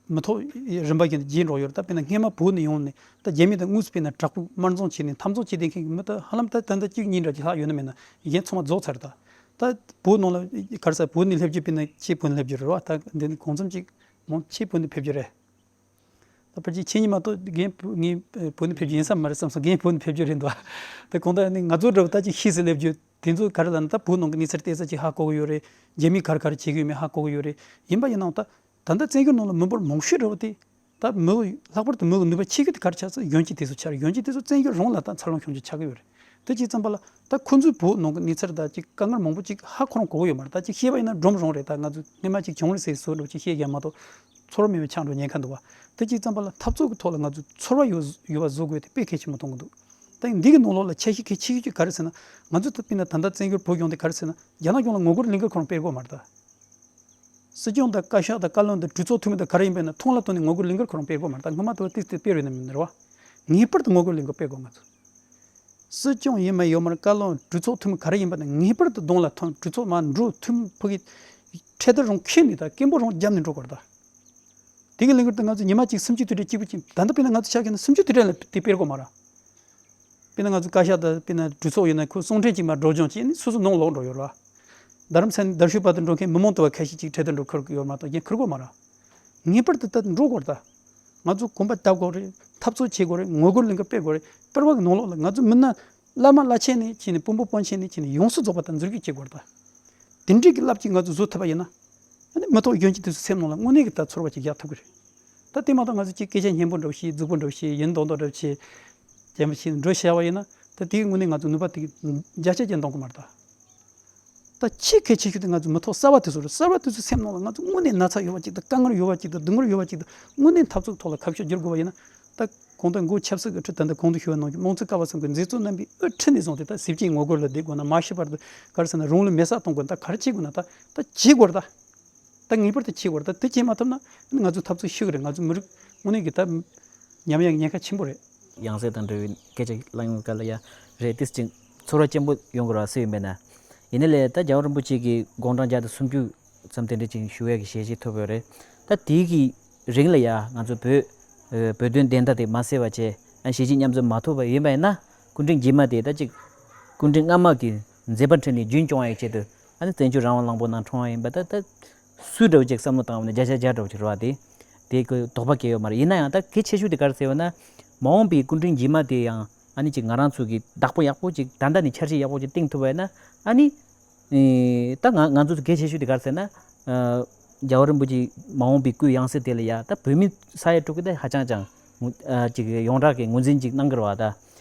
མི་ཐོག་རིམ་པ་བཞིན་དུ་རྒྱས་འགྲོ་ཡོད་རེད། ད་དཔེར་ན་སྔས་མ་བོད་ནས་ཡོང་ནས་ད་རྒྱ་མི་དང་དངོས་སུ་དཔེར་ན་དྲག་པོའི་དམར་འཛིང་བྱས་ནས་འཐབ་འཛིང་བྱས་བསྡད་མཁན་གྱི་མི་ད་ཧ་ལམ་ད་ད་ལྟ་གཅིག་གཉིས་འདྲ་ཅིག་ལྷག་ཡོད་ན་མེད་ན་གཞན་ཚང་མ་རྫོགས་ཚར་རེད་ད། ད་བོད་ནང་ལ་ག་རེ་ཟེར་བོད་ནས་སླེབས་རྒྱུ་དཔེར་ན་ཁྱེད་བོད་ནས་སླེབས་རྒྱུ་རེད་བ། ད་འདི་ནི་གང་འཚམ་ཅིག་མང་ཆེ་བོད་ནས་ཕེབས་རྒྱུ་རེད། ད་ཕལ་ཆེར་ཁྱེད་གཉིས་མ་གཏོགས་རྒན་བུ་ངའི་བུ་ནི་ཕེབས་རྒྱུ་ཡིན་ས་མ་རེད་བསམ་སོང་། རྒན་བུ་ནི་ཕེབས་རྒྱུ་རེད་འདུག་ད་གང་ལྟར་ནི་ང་ཚོ་འདྲ་བོ་ད་ཅིག་ཤེས་སུ་སླེབས་རྒྱུ་དེ་ཚོ་ག་རེ་ལབ་ན་ད་བོད་ནང་གི་གནས་ཚུལ་ཏོག་ཙམ་ཅིག་ཧ་གོ་གི་ཡོད་རེད། རྒྱ་མིས་ག་རེ་ག་རེ་བྱེད་ཀྱི་ཡོད་མེད་ཧ་གོ་གི་ཡོད་རེད། ཡིན་པ་ཡིན་ནའང་ད་ད་ལྟ་བཙན་བྱོལ་ནང་ལ་མི་འབོར་མང་ཤོས་འདྲ་བོ་དེ་ ད་མི་ལྷག་པར་དུ་མི་གི་ནུས་པ་ཆེ་ཤོས་དེ་ག་རེ་ཆགས་ཚེ་གཞོན་སྐྱེས་དེ་ཚོ་ཆགས་རེད། གཞོན་སྐྱེས་དེ་ཚོ་བཙན་བྱོལ་རང་ལ་ད་འཚར་ལོངས་བྱུང་རྒྱུ་ཆགས་ཀྱི་ཡོད་རེད། དེ་བྱས་ཙམ་པ་ལ་ད་ཁོ་ཚོའི་བོད་ནང་གི་གནས་ཚུལ་ད་ཅིག་དཀའ་ངལ་མང་པོ་ཅིག་ཧ་ཁོ་རང་གོ་གི་ཡོད་མ་རེད། ད་ཅིག་བཤད་པ་ཡིན་ན་སྒྲོམ་རང་རེད། ད་ང་ཚོ་སྔོན་མ་ཅིག་བྱུང་རེད་ཟེར་བཟོ་འདྲ་ཅིག་བཤད་རྒྱུ་མ་གཏོགས་ཚོར་བ་མེད་པའི་ཆགས་འགྲོ་ཉེན་ཁ་འདུག་བ། དེ་བྱས་ཙམ་པ་ལ་འཐབ་རྩོད་ཀྱི་ཐོག་ལ་ང་ཚོས་ཚོར་བ་ཡོད་ཡོད་པ་བཟོ་དགོས་དེ་དཔེ་གལ་ཆེན་པོ་མཐོང་གི་འདུག་ད་འདི་གི་ནང་ལོགས་ལ་འཆར་གཞི་གལ་ཆེ་ཤོས་ཅིག་ག་རེ་ཟེར་ན། ང་ཚོ་ད་དཔེར་ན་ད་ལྟ་བཙན་བྱོལ་བོད་ལྗོངས་དེ་ག་རེ་ཟེར་ན། རྒྱ་ནག་གཞུང་ལ་ངོ་རྒོལ་ལས་འགུལ་ཁོ་རང་སྤེལ་དགོས་མ་རེད་ད། སྲིད་སྐྱོང་དང་བཀའ་ཤག་དང་བཀའ་བློན་དང་གྲོས་ཚོགས་འཐུས་མི་དང་ག་རེ་ཡིན་པ་ཡིན་ན་ཐོག་ལ་བཏོན་ནས་ངོ་རྒོལ་ལས་འགུལ་ཁོ་རང་སྤེལ་དགོས་མ་རེད་ད། སྔོན་མ་དེ་བ་ཏིག་ཏིག་སྤེལ་རེད་ན་མིན་ནི་རེད་བ། ངེས་པར་དུ་ངོ་རྒོལ་ལས་འགུལ་སྤེལ་དགོས་ང་ཚོ། སྲིད་སྐྱོང་ཡིན་མ་ཡོད་མ་རེད། བཀའ་བློན་གྲོས་ཚོགས་འཐུས་མི་ག་རེ་ཡིན་པ་ཡིན་ན་ངེས་པར་དུ་གདོང་ལ་ཐོན། གྲོས་ཚོགས་མར་འགྲོ། འཐུས་མི་ཕ་གི་འཕྲེད་དར་རང་འཁྱེར་ནས་ད་སྐད་འབོད་རང་བརྒྱབ་ནས་འགྲོ་དགོས་རེད་ད། དེ་གི་ལས་འགུལ་དེ་ང་ཚོ་ཉི་མ་གཅིག་སུམ་ཅུ་དུས་དྲན་གཅིག་པུ་ཅིག་ད་ལྟ་དཔེར་ན་ང་ཚོ་ཆ་བཞག་ན་སུམ་ཅུ་དུས་དྲན་ལ་དེ་སྤེལ་དགོས་མ་རེད། དཔེར་ན་ང་ཚོ་བཀའ་ཤག་དང་དཔེར་ན་གྲོས་ཚོགས་ཡོད་ན་ཁོ་གསུང་འཕྲིན་གཅིག་མར་སྒྲོག་སྦྱོང་བྱས་ནས་སོ་སོ་ནང་ལོག་འགྲོ་ཡོད་རེད་བ། རྡ་རམ་ས་ནས་རྡ་ཤོད་བར་དུ་འགྲོ་མཁན་མི་མང་དུ་བ་ཁ་ཤས་ཅིག་འཕྲེད་དར་འགྲོ་ཁུར་གི་ཡོད་མ་གཏོགས་རྒྱན་ཁུར་དགོས་མ་རེད། ངེས་པར་དུ་ད་འགྲོ་དགོས་རེད་ད། ང་ཚོ་གོམ་པ་བརྒྱབ་དགོས་རེད། འཐབ་རྩོད་བྱེད་དགོས་རེད། ངོ་རྒོལ་ལས་འགུལ་སྤེལ་དགོས་རེད། སྤེལ་བ་གི་ནང་ལོགས་ལ་ང་ཚོ་མི་སྣ་བླ་མ་བླ་ཆེན་ནས་བྱས་ནས་དཔོན་པོ་དཔོན་ཆེན་ནས་བྱས་ནས་ཡོངས་སུ་རྫོགས་པ་ད་མཛུབ་གུ་བྱེད་དགོས་རེད་ད། དེ་འདྲའི་གི་རླབས་ཅིག་ང་ཚོ་བཟོ་ཐུབ་པ་ཡིན་ན། ཨ་ནི་མི་ཐོག་གཞོན་སྐྱེས་དེ་ཚོ་སེམས་ནང་ལ་དངོས་གནས་ཀྱི་ད་ཚོར་བ་ཅིག་བཞག་ཐུབ་ཀྱི་རེད། ད་དེ་མ་གཏོགས་ང་ཚོ་ཅིག་སྐད་ཆ་སྙན་པོ་འདྲ་བོ་བཤད། རྫིག་པོ་འདྲ་བོ་བཤད། ཡིན་མདོག་མདོག་འདྲ་བོ་བཤད། རྒྱན་པ་བཤད་འགྲོ་བྱས་པ་ཡིན་ན་ད་དེའི་དངོས་གནས་ང་ཚོ་ནུས་པ་དེ་བརྒྱ་ཆ་བརྒྱ་འདོན་གི་མ་རེད་ད། ད་ཆེས་གལ་ཆེ་ཤོས་དེ་ང་ཚོ་མི་ཐོག་གསར་བ་དེ་ཚོ་རེད། གསར་བ་དེ་ཚོའི་སེམས་ནང་ལ་ང་ཚོ་དངོས་གནས་ན་ཚ་ཡོད་པ་ཅིག་དང་། དཀའ་ངལ་ཡོད་པ་ཅིག་དང་། སྡུག་བསྔལ་ཡོད་པ་ཅིག་དང་། དངོས་གནས་འཐབ་རྩོད་ཐོག་ལ་ཁ་ཕྱོགས་བསྒྱུར་དགོས་པ་ཡིན་ན། ད་གོང་དུ་མགོ་ཆབ་སྲིད་ཀྱི་ཁྲོད་ད་ལྟ་གོང་དུ་ཞུས་པ་ནང་བཞིན་དམངས་གཙོའི་ཀ་བ་གསུམ་གྱི་མཛད་གཙོ་རྣམ་པས་དབུ་ཁྲིད་ནས་བཟུང་སྟེ་ད་ཟིལ་གྱིས་ངོ་རྒོལ་ལ་བསྡད་དགོས་ན། མ་ཤི་བར་དུ་ག་རེ་ཟེར་ན་རང་ལུས་མེ་སྲེག་གཏོང་དགོས་ན། ད་ག་རེ་བྱེད་དགོས་ན་ད་ད་བྱེད་དགོས་རེད་ད། ད་ངེས་པར་དུ་བྱེད་དགོས་རེད་ད། དེ་བྱེད་མ་ཐུབ་ན་ང་ཚོ་འཐབ་རྩོད་ཤི་གི་རེད། ང་ཚོ་མི་རིགས་དངོས་གནས་ཀྱི་ད་ཉམས་ཡག་ཉེན་ཁ་ཆེན་པོ་རེད། ཡང་སྲིད་དང་འབྲེལ་བའི་སྐད་ཆ་གླེང་བའི་སྐབས་ལ་ཡ་རེད། ཏིས་ཅིག་ཚོར་བ་སྐྱེན་པོ་ཡོང་གི་རེད་བ་སུ་ཡིན་པས་ན། ཡིན་ནའི་ལས་ད་རྒྱལ་བ་རིན་པོ་ཆེ་གིས་དགུང་གྲངས་བརྒྱ་དང་སུམ་ཅུ་ཙམ་དེ་འདྲ་ཅིག་བཞུགས་ཡག་གི་ཞལ་བཞེས་ཐོབ་ཡོད་རེད། ད་དེའི་གི་རིང་ལ་ཡ་ང་ཚོ་བོད་ཨ་བོད་དོན་བདེན་མཐའ་དེ་མ་གསལ་བ་བྱས། ཨ་ཞལ་བཞེས་མཉམ་འཛོམས་མ་ཐོབ་པ་ཡིན་པ་ཡིན་ན། སྐུ་ཕྲེང་རྗེས་མ་དེ་ད་ཅིག་སྐུ་ཕྲེང་སྔ་མ་གི་མཛད་པ་འཕྲིན་ལས་རྒྱུན་སྐྱོང་ཡག་ཆེད་དུ་ཨ་ནི་བཙན་བྱོལ་རང་དབང་བླངས་པོ་ནང་འཁྲུངས་པ་ཡིན་པ་ད་ད་སུ་འདྲ་བོ་ཅིག་བསམ་བློ་བཏང་བ་ན་བརྒྱ་ཆ་བརྒྱ་འདྲ་བོ་ཅིག་རེད་བ། དེ་དེ་གི་དོགས་པ་གང་ཡང་ཡོད་མ་རེད། ཡིན་ན་ཡང་ད་གལ་ཆེ་ཤོས་དེ་ག་རེ་ཟེར་བ་ན། མ་འོངས་པའི་སྐུ་ཕྲེང་རྗེས་མ་དེ་ཡང་ཨ་ནི་ཅིག་ང་རང་ཚོ་གི་བདག་པོ་ཡག་པོ་ཅིག་ད་ལྟ་ནས་འཆར་གཞི་ཡག་པོ་ཅིག་བཏིང་ཐུབ་པ་ཡིན་ན། ཨ་ནི་ཨེ་ད་ང་ང་ཚོ་གལ་ཆེ་ཤོས་དེ་ག་རེ་ཟེར་ན། ཨ་རྒྱལ་བ་རིན་པོ་ཆེ་མ་འོངས་པའི་སྐུའི་ཡང་སྲིད་དེ་ལ་ཡ་ད་བོད་མི་ས་ཡ་དྲུག་གི་ད་ཧ་ཅང་ཅང་ངོ་ཨ་ཅིག་ཡོངས་གྲགས་ཀྱི་ངོས་འཛིན་ཅིག་གནང་གི་རེད་བ་ད།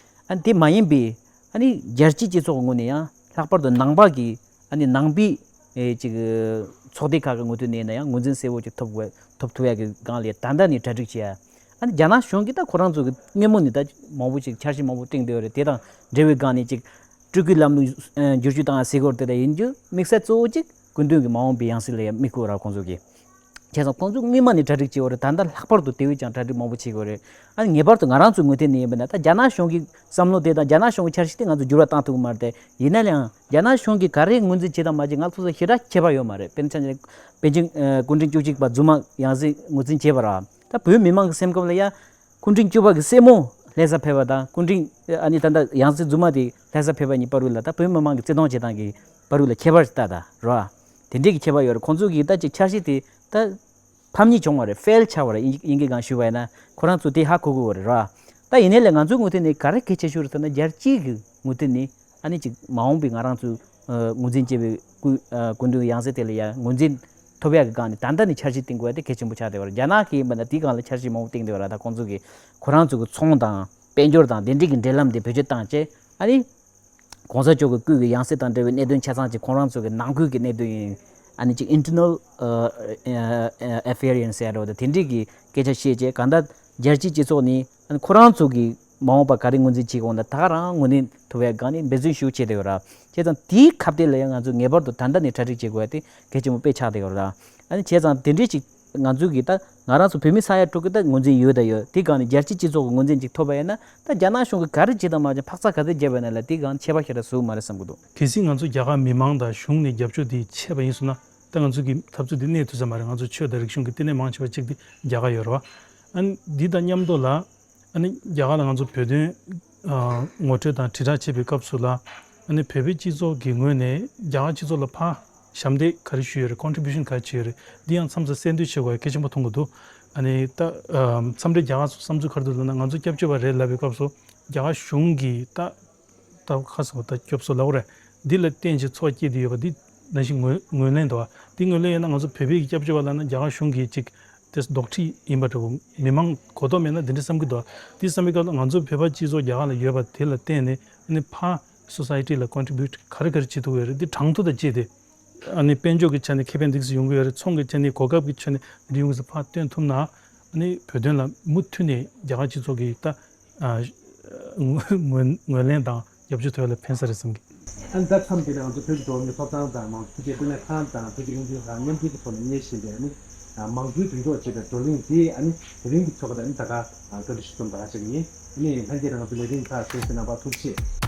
ཨ་ནི་དེ་མ་ཡིན་པའི་ཨ་ནི་རྒྱལ་སྤྱིའི་སྤྱི་ཚོགས་ཀྱི་ངོས་ནས་ཡང་ལྷག་པར་དུ་ནང་པ་གི་ཨ་ནི་ནང་པའི་ཨེ་ཅིག་ཚོགས་སྡེ་ཁག་གི་ངོས་ཐོག་ནས་ཡིན་ན་ཡང་ངོས་འཛིན་གསལ་བོ་ཅིག་ཐོབ་དགོས། ཐོབ་ཐུབ་ཡག་གི་སྒང་ལ་ད་ལྟ་ནས་གྲ་སྒྲིག་བྱེད་ཡ། ཨ་ནི་རྒྱ་ནག་གཞུང་གིས་ད་ཁོ་རང་ཚོ་གི་སྔོན་མ་ནས་ད་མང་པོ་ཅིག་འཆར་གཞི་མང་པོ་བཏིང་བསྡད་ཡོད་རེད། དེ་དང་འབྲེལ་བའི་སྒང་ནས་ཅིག་སྤྲུལ་སྐུའི་ལམ་ལུགས་ཨ་བསྒྱུར་བཅོས་བཏང་ཡ་ཟེར་གྱི་ཡོད་རེད། དེ་ལ་ཡིན་རྒྱུ་དམིགས་བསལ་གཙོ་བོ་ཅིག་སྐུ་མདུན་གྱི་མ་འོངས་པའི་ཡང་སྲིད་ལ་ཡ་དམིགས་ཀྱི་ཡོད་རེད་ཁོང་ཚོ་གིས། བྱས་ཙང་ཁོང་ཚོ་སྔོན་མ་ནས་གྲ་སྒྲིག་བྱས་ཡོད་རེད། ད་ལྟ་ལྷག་པར་དུ་དེ་བས་ཀྱང་གྲ་སྒྲིག་མང་པོ་བྱེད་དགོས་རེད། ཨ་ནི་ངེས་པར་དུ་ང་རང་ཚོའི་ངོས་ཐད་ནས་ཡིན་པ་ན་ད་རྒྱ་ནག་གཞུང་གི་བསམ་བློ་དེ་དང་རྒྱ་ནག་གཞུང་གི་འཆར་གཞི་དེ་ང་ཚོ་འགྱུར་བ་བཏང་ཐུབ་ཀྱི་མ་རེད་དེ། ཡིན་ན་ཡང་རྒྱ་ནག་གཞུང་གིས་ག་རེ་ངོས་འཛིན་བྱེད་དང་མ་བྱེད་ང་ཚོ་ཚོ་ཞེ་དྲག་ཁྱད་པར་ཡོད་མ་རེད། དཔེར་ན་ཆ་བཞག་པེ་ཅིང་ཨ་སྐུ་ཕྲེང་བཅུ་གཅིག་པ་རྫུན་མ་ཡང་སྲིད་ངོས་འཛིན་བྱས་པ་ར། ད་བོད་མི་མང་གི་སེམས་ཁམས་ལ་ཡ་སྐུ་ཕྲེང་བཅུ་པ་གི་སྲས་མོ་ལྷ་ས་ཕེབས་པ་དང་སྐུ་ཕྲེང་ཨ་ནི་ད་ལྟ་ཡང་སྲིད་རྫུན་མ་དེ་ལྷ་ས་ཕེབས་པ་གཉིས་བར་དུ་ལ་ད་བོད་མི་མང་གི་བརྩི་མཐོང་བྱེད་སྟངས་ཀྱི་བར་དུ་ལ་ཁྱད་པར་ཞིག་ལྟ་ད་ར། དེ་འདྲས་ཀྱི་ཁྱད་པར་ཡོད་རེད། ཁོང་ཚོ་གིས་ད་ཅིག་འཆར་གཞི་དེ་ད་ཕམ་ཉེས་བྱུང་བ་རེད། ཕེལ་ཆགས་པ་རེད། དབྱིན་དབྱིན་སྐད་སྒང་ཞུས་པ་ཡིན་ན་ཁོ་རང་ཚོ་དེ་ཧ་གོ་དགོས་པ་རེད་ར། ད་ཡིན་ནའི་ལས་ང་ཚོའི་ངོས་ཐད་ནས་ག་རེ་གལ་ཆེ་ཤོས་རེད་ཟེར་ན་རྒྱལ་སྤྱིའི་གི་ངོས་ཐད་ནས་ཨ་ནི་ཅིག་མ་འོངས་པའི་ང་རང་ཚོའི་ཨ་ངོས་འཛིན་བྱས་པའི་སྐུ་ཨ་སྐུ་མདུན་ཡང་སྲིད་དེ་ལ་ཡ་ངོས་འཛིན་ཐོབ་ཡག་གི་སྒང་ནས་ད་ལྟ་ནས་འཆར་གཞི་བཏིང་དགོས་ཡ་དེ་གལ་ཆེན་པོ་ཆགས་བསྡད་པ་རེད། རྒྱ་ནག་གི་ཡིན་པ་ན་དེའི་སྒང་ལ་འཆར་གཞི་མང་པོ་བཏིང་བསྡད་པ་རེད། ད་ཁོང་ཚོ་གིས་ཁོ་རང་ཚོ་གི་ཚོང་དང་དཔལ་འབྱོར་དང་དེ་འདྲས་ཀྱི་འབྲེལ་ལམ་དེ་བེད་སྤྱོད་བཏང་བྱས་ཨ་ནི། གོང་ས་མཆོག་གི་སྐུ་གི་ཡང་སྲིད་དང་འབྲེལ་བའི་གནད་དོན་ཆ་ཚང་ཅིག་ཁོང་རང་ཚོ་གི་ནང་ཁུལ་གྱི་གནད་དོན་ཡིན། ཨ་ནི་ཅིག་internal ཨ་ཨ་affair ཡིན་ཟེར་ཡ་འདྲ་བོ་དང་དེ་འདྲའི་གི་སྐད་ཆ་བཤད་བྱས་གང་ལྟར་རྒྱལ་སྤྱིའི་སྤྱི་ཚོགས་ནས་ཨ་ནི་ཁོ་རང་ཚོ་གི་མ་འོངས་པ་ག་རེ་ངོས་འཛིན་བྱེད་དགོས་ན་ད་ག་རང་ངོས་ལེན་ཐུབ་པའི་སྒང་ནས་འབད་བརྩོན་ཞུ་བྱེད་བསྡད་ཡོད་ར། བྱས་ཙང་དེའི་ཁ་གཏད་ལ་ཡང་ང་ཚོས་ངེས་པར་དུ་ད་ལྟ་ནས་གྲ་སྒྲིག་བྱེད་དགོས་ཡ་དེ་གལ་ཆེན་པོ་དཔེ་ཆགས་བསྡད་ཡོད་ར། ཨ་ནི་བྱས་ཙང་དེ་འདྲའི་ཅིག་ང་ཚོས་གི་ད་ང་རང་ཚོ་བོད་མི་ས་ཡ་དྲུག་གི་ད་ངོས་འཛིན་ཡོད་ད་ཡོད། དེ་གང་ནས་རྒྱལ་སྤྱིའི་སྤྱི་ཚོགས་ཀྱི་ངོས་འཛིན་ཅིག་ཐོབ་པ་ཡིན་ན་ད་རྒྱ་ནག་གཞུང་གིས་ག་རེ་བྱེད་དང་མ་བྱེད་འཕག་འཚག་ག་ཚོད་བརྒྱབ་པ་ཡིན་ན་ལ་དེ་གང་ཁྱད་པར་ཞེ་དྲག་བཟོ་གི་མ་རེད་བསམ་གི་འདུག་གལ་སྲིད་ང་ཚོ་རྒྱ་གར་མི་མང་དང་གཞུང་ནས་རྒྱབ་སྐྱོར་དེ་བྱས་པ་ཡིན་སོང་ན་ད་ང་ཚོ་གི་འཐབ་རྩོད་དེ་གནས་ཐུབ་ས་མ་རེད། ང་ཚོ་ཆོས་དང་རིག་གཞུང་གི་བསྟི་གནས་མང་ཆེ་བ་གཅིག་དེ་རྒྱ་གར་ཡོད་རེད་བ། ཨ་ནི་འདི་དང་མཉམ་དུ་ལ། ཨ་ནི་རྒྱ་གར་ལ་ང་ཚོ་བོད་དོན་ཨ་ངོ་སྤྲོད་དང་དྲིལ་བསྒྲགས་བྱེད་པའི་སྐབས་སུ་ལ་ཨ་ནི་བོད་པའི་སྤྱི་ཚོགས་ཀྱི་ངོས་ནས་རྒྱ་གར་སྤྱི་ཚོགས་ལ་ཕར་ཞབས་འདེགས་ག་རེ་ཞུས་ཡོད་རེད། contribution ག་རེ་བྱས་ཡོད་རེད། འདི་ཡང་མཚམས་མཚམས་གསལ་འདོན་བྱེད་དགོས་ཡ་གལ་ཆེན་པོ་མཐོང་གི་འདུག་ཨ་ནི་ད་ཨ་མཚམས་རེ་རྒྱ་གར་ཚོ་བསམ་ཚུལ་ག་རེ་འདུག་ལབ་ན་ང་ཚོ་སྐྱབས་བཅོལ་བ་རེད་ལབ་པའི་སྐབས་སུ་རྒྱ་གར་གཞུང་གིས་ད་ད་ཁ་སང་ད་སྐྱོབ་གསོ་ལབ་དགོས་རེད། འདི་ལ་བརྟེན་བྱས་འཚོ་བ་སྐྱེལ་བསྡད་ཡོད་པ་འདི་ནང་བཞིན་ངོས་ངོས་ལེན་འདུག་བ། འདི་ངོས་ལེན་ཡོད་ན་ང་ཚོ་བོད་པའི་སྐྱབས་བཅོལ་བ་ལབ་ན་རྒྱ་གར་གཞུང་གིས་ཅིག་ དེ་ལྡོག་ཁྲིད་ཡིན་པ་འདྲ་བོ། མི་མང་གོ་རྟོགས་མེད་ན་འདི་འདྲ་བསམ་གྱི་འདུག་དེ་བསམ་པའི་སྐབས་ལ་ང་ཚོ་བོད་པ་སྤྱི་ཚོགས་རྒྱ་གར་ལ་ཡོད་པ་དེ་ལ་བརྟེན་ནས་ཨ་ནི་ཕར་སོ་སའི་ཊི་ལ་ཀོན་ཊི་བིའུ་ཊི་ག་རེ་ག་རེ་བྱེད་ཐུབ་ཡོད་རེད། འདི་གྲངས་ཐོ་དང་བཅས་ཏེ། ཨ་ནི་དཔལ་འབྱོར་གྱི་ཆ་ནས་ཁེ་ཕན་འདི་ཙམ་ཡོང་གི་ཡོད་རེད། ཚོང་གི་ཆ་ནས་གོ་སྐབས་ཀྱི་ཆ་ནས་འདི་ཡོང་གི་ཟེར་ཕར་སྟོན་ཐུབ་ན། ཨ་ནི་བོད་དོན་ལ་མུ་མཐུད་ནས་རྒྱ་གར་སྤྱི་ཚོགས་ཀྱི་ད་ཨ་ངོས་ངོས་ལེན་དང་རྒྱབ་སྐྱོར་ཐོབ་ཡ་ལ་ཕན་ས་རེད་བསམ་གི། ཨ་ནི་ད་མཚམས་འདི་ནས་ང་ཚོ་བོད་ཀྱི་འགྲོ་བ་མིའི་ཐོབ་ཐང་དང་མང་གཙོ་འཐུས་ཚང་མ་དང་བོད་ཀྱི་བློན་ཆེན་ཁག་མཉམ་འབྲེལ་གྱི་ཐོག་ནས་གནས་བཞིན་པའི་ཨ་ནི་མང་གཙོའི་མདུན་ཐོག་ཅེས་པའི་བགྲོ་གླེང་འདི་ཨ་ནི་དེ་རིང་གི་ཚོགས་ཀ་དང་ཨ་ནི་ད་ག་བཀའ་འདྲི་ཞུ་མཚམས་ད་ག་ཅིག་ཡིན། ཨ་ནི་ལྷན་རྒྱས་དང་ང་ཚོ་ལས་རིམ་ཁག་གསན་གཟིགས་གནང་བར་ཐུགས་རྗེ་ཆེ།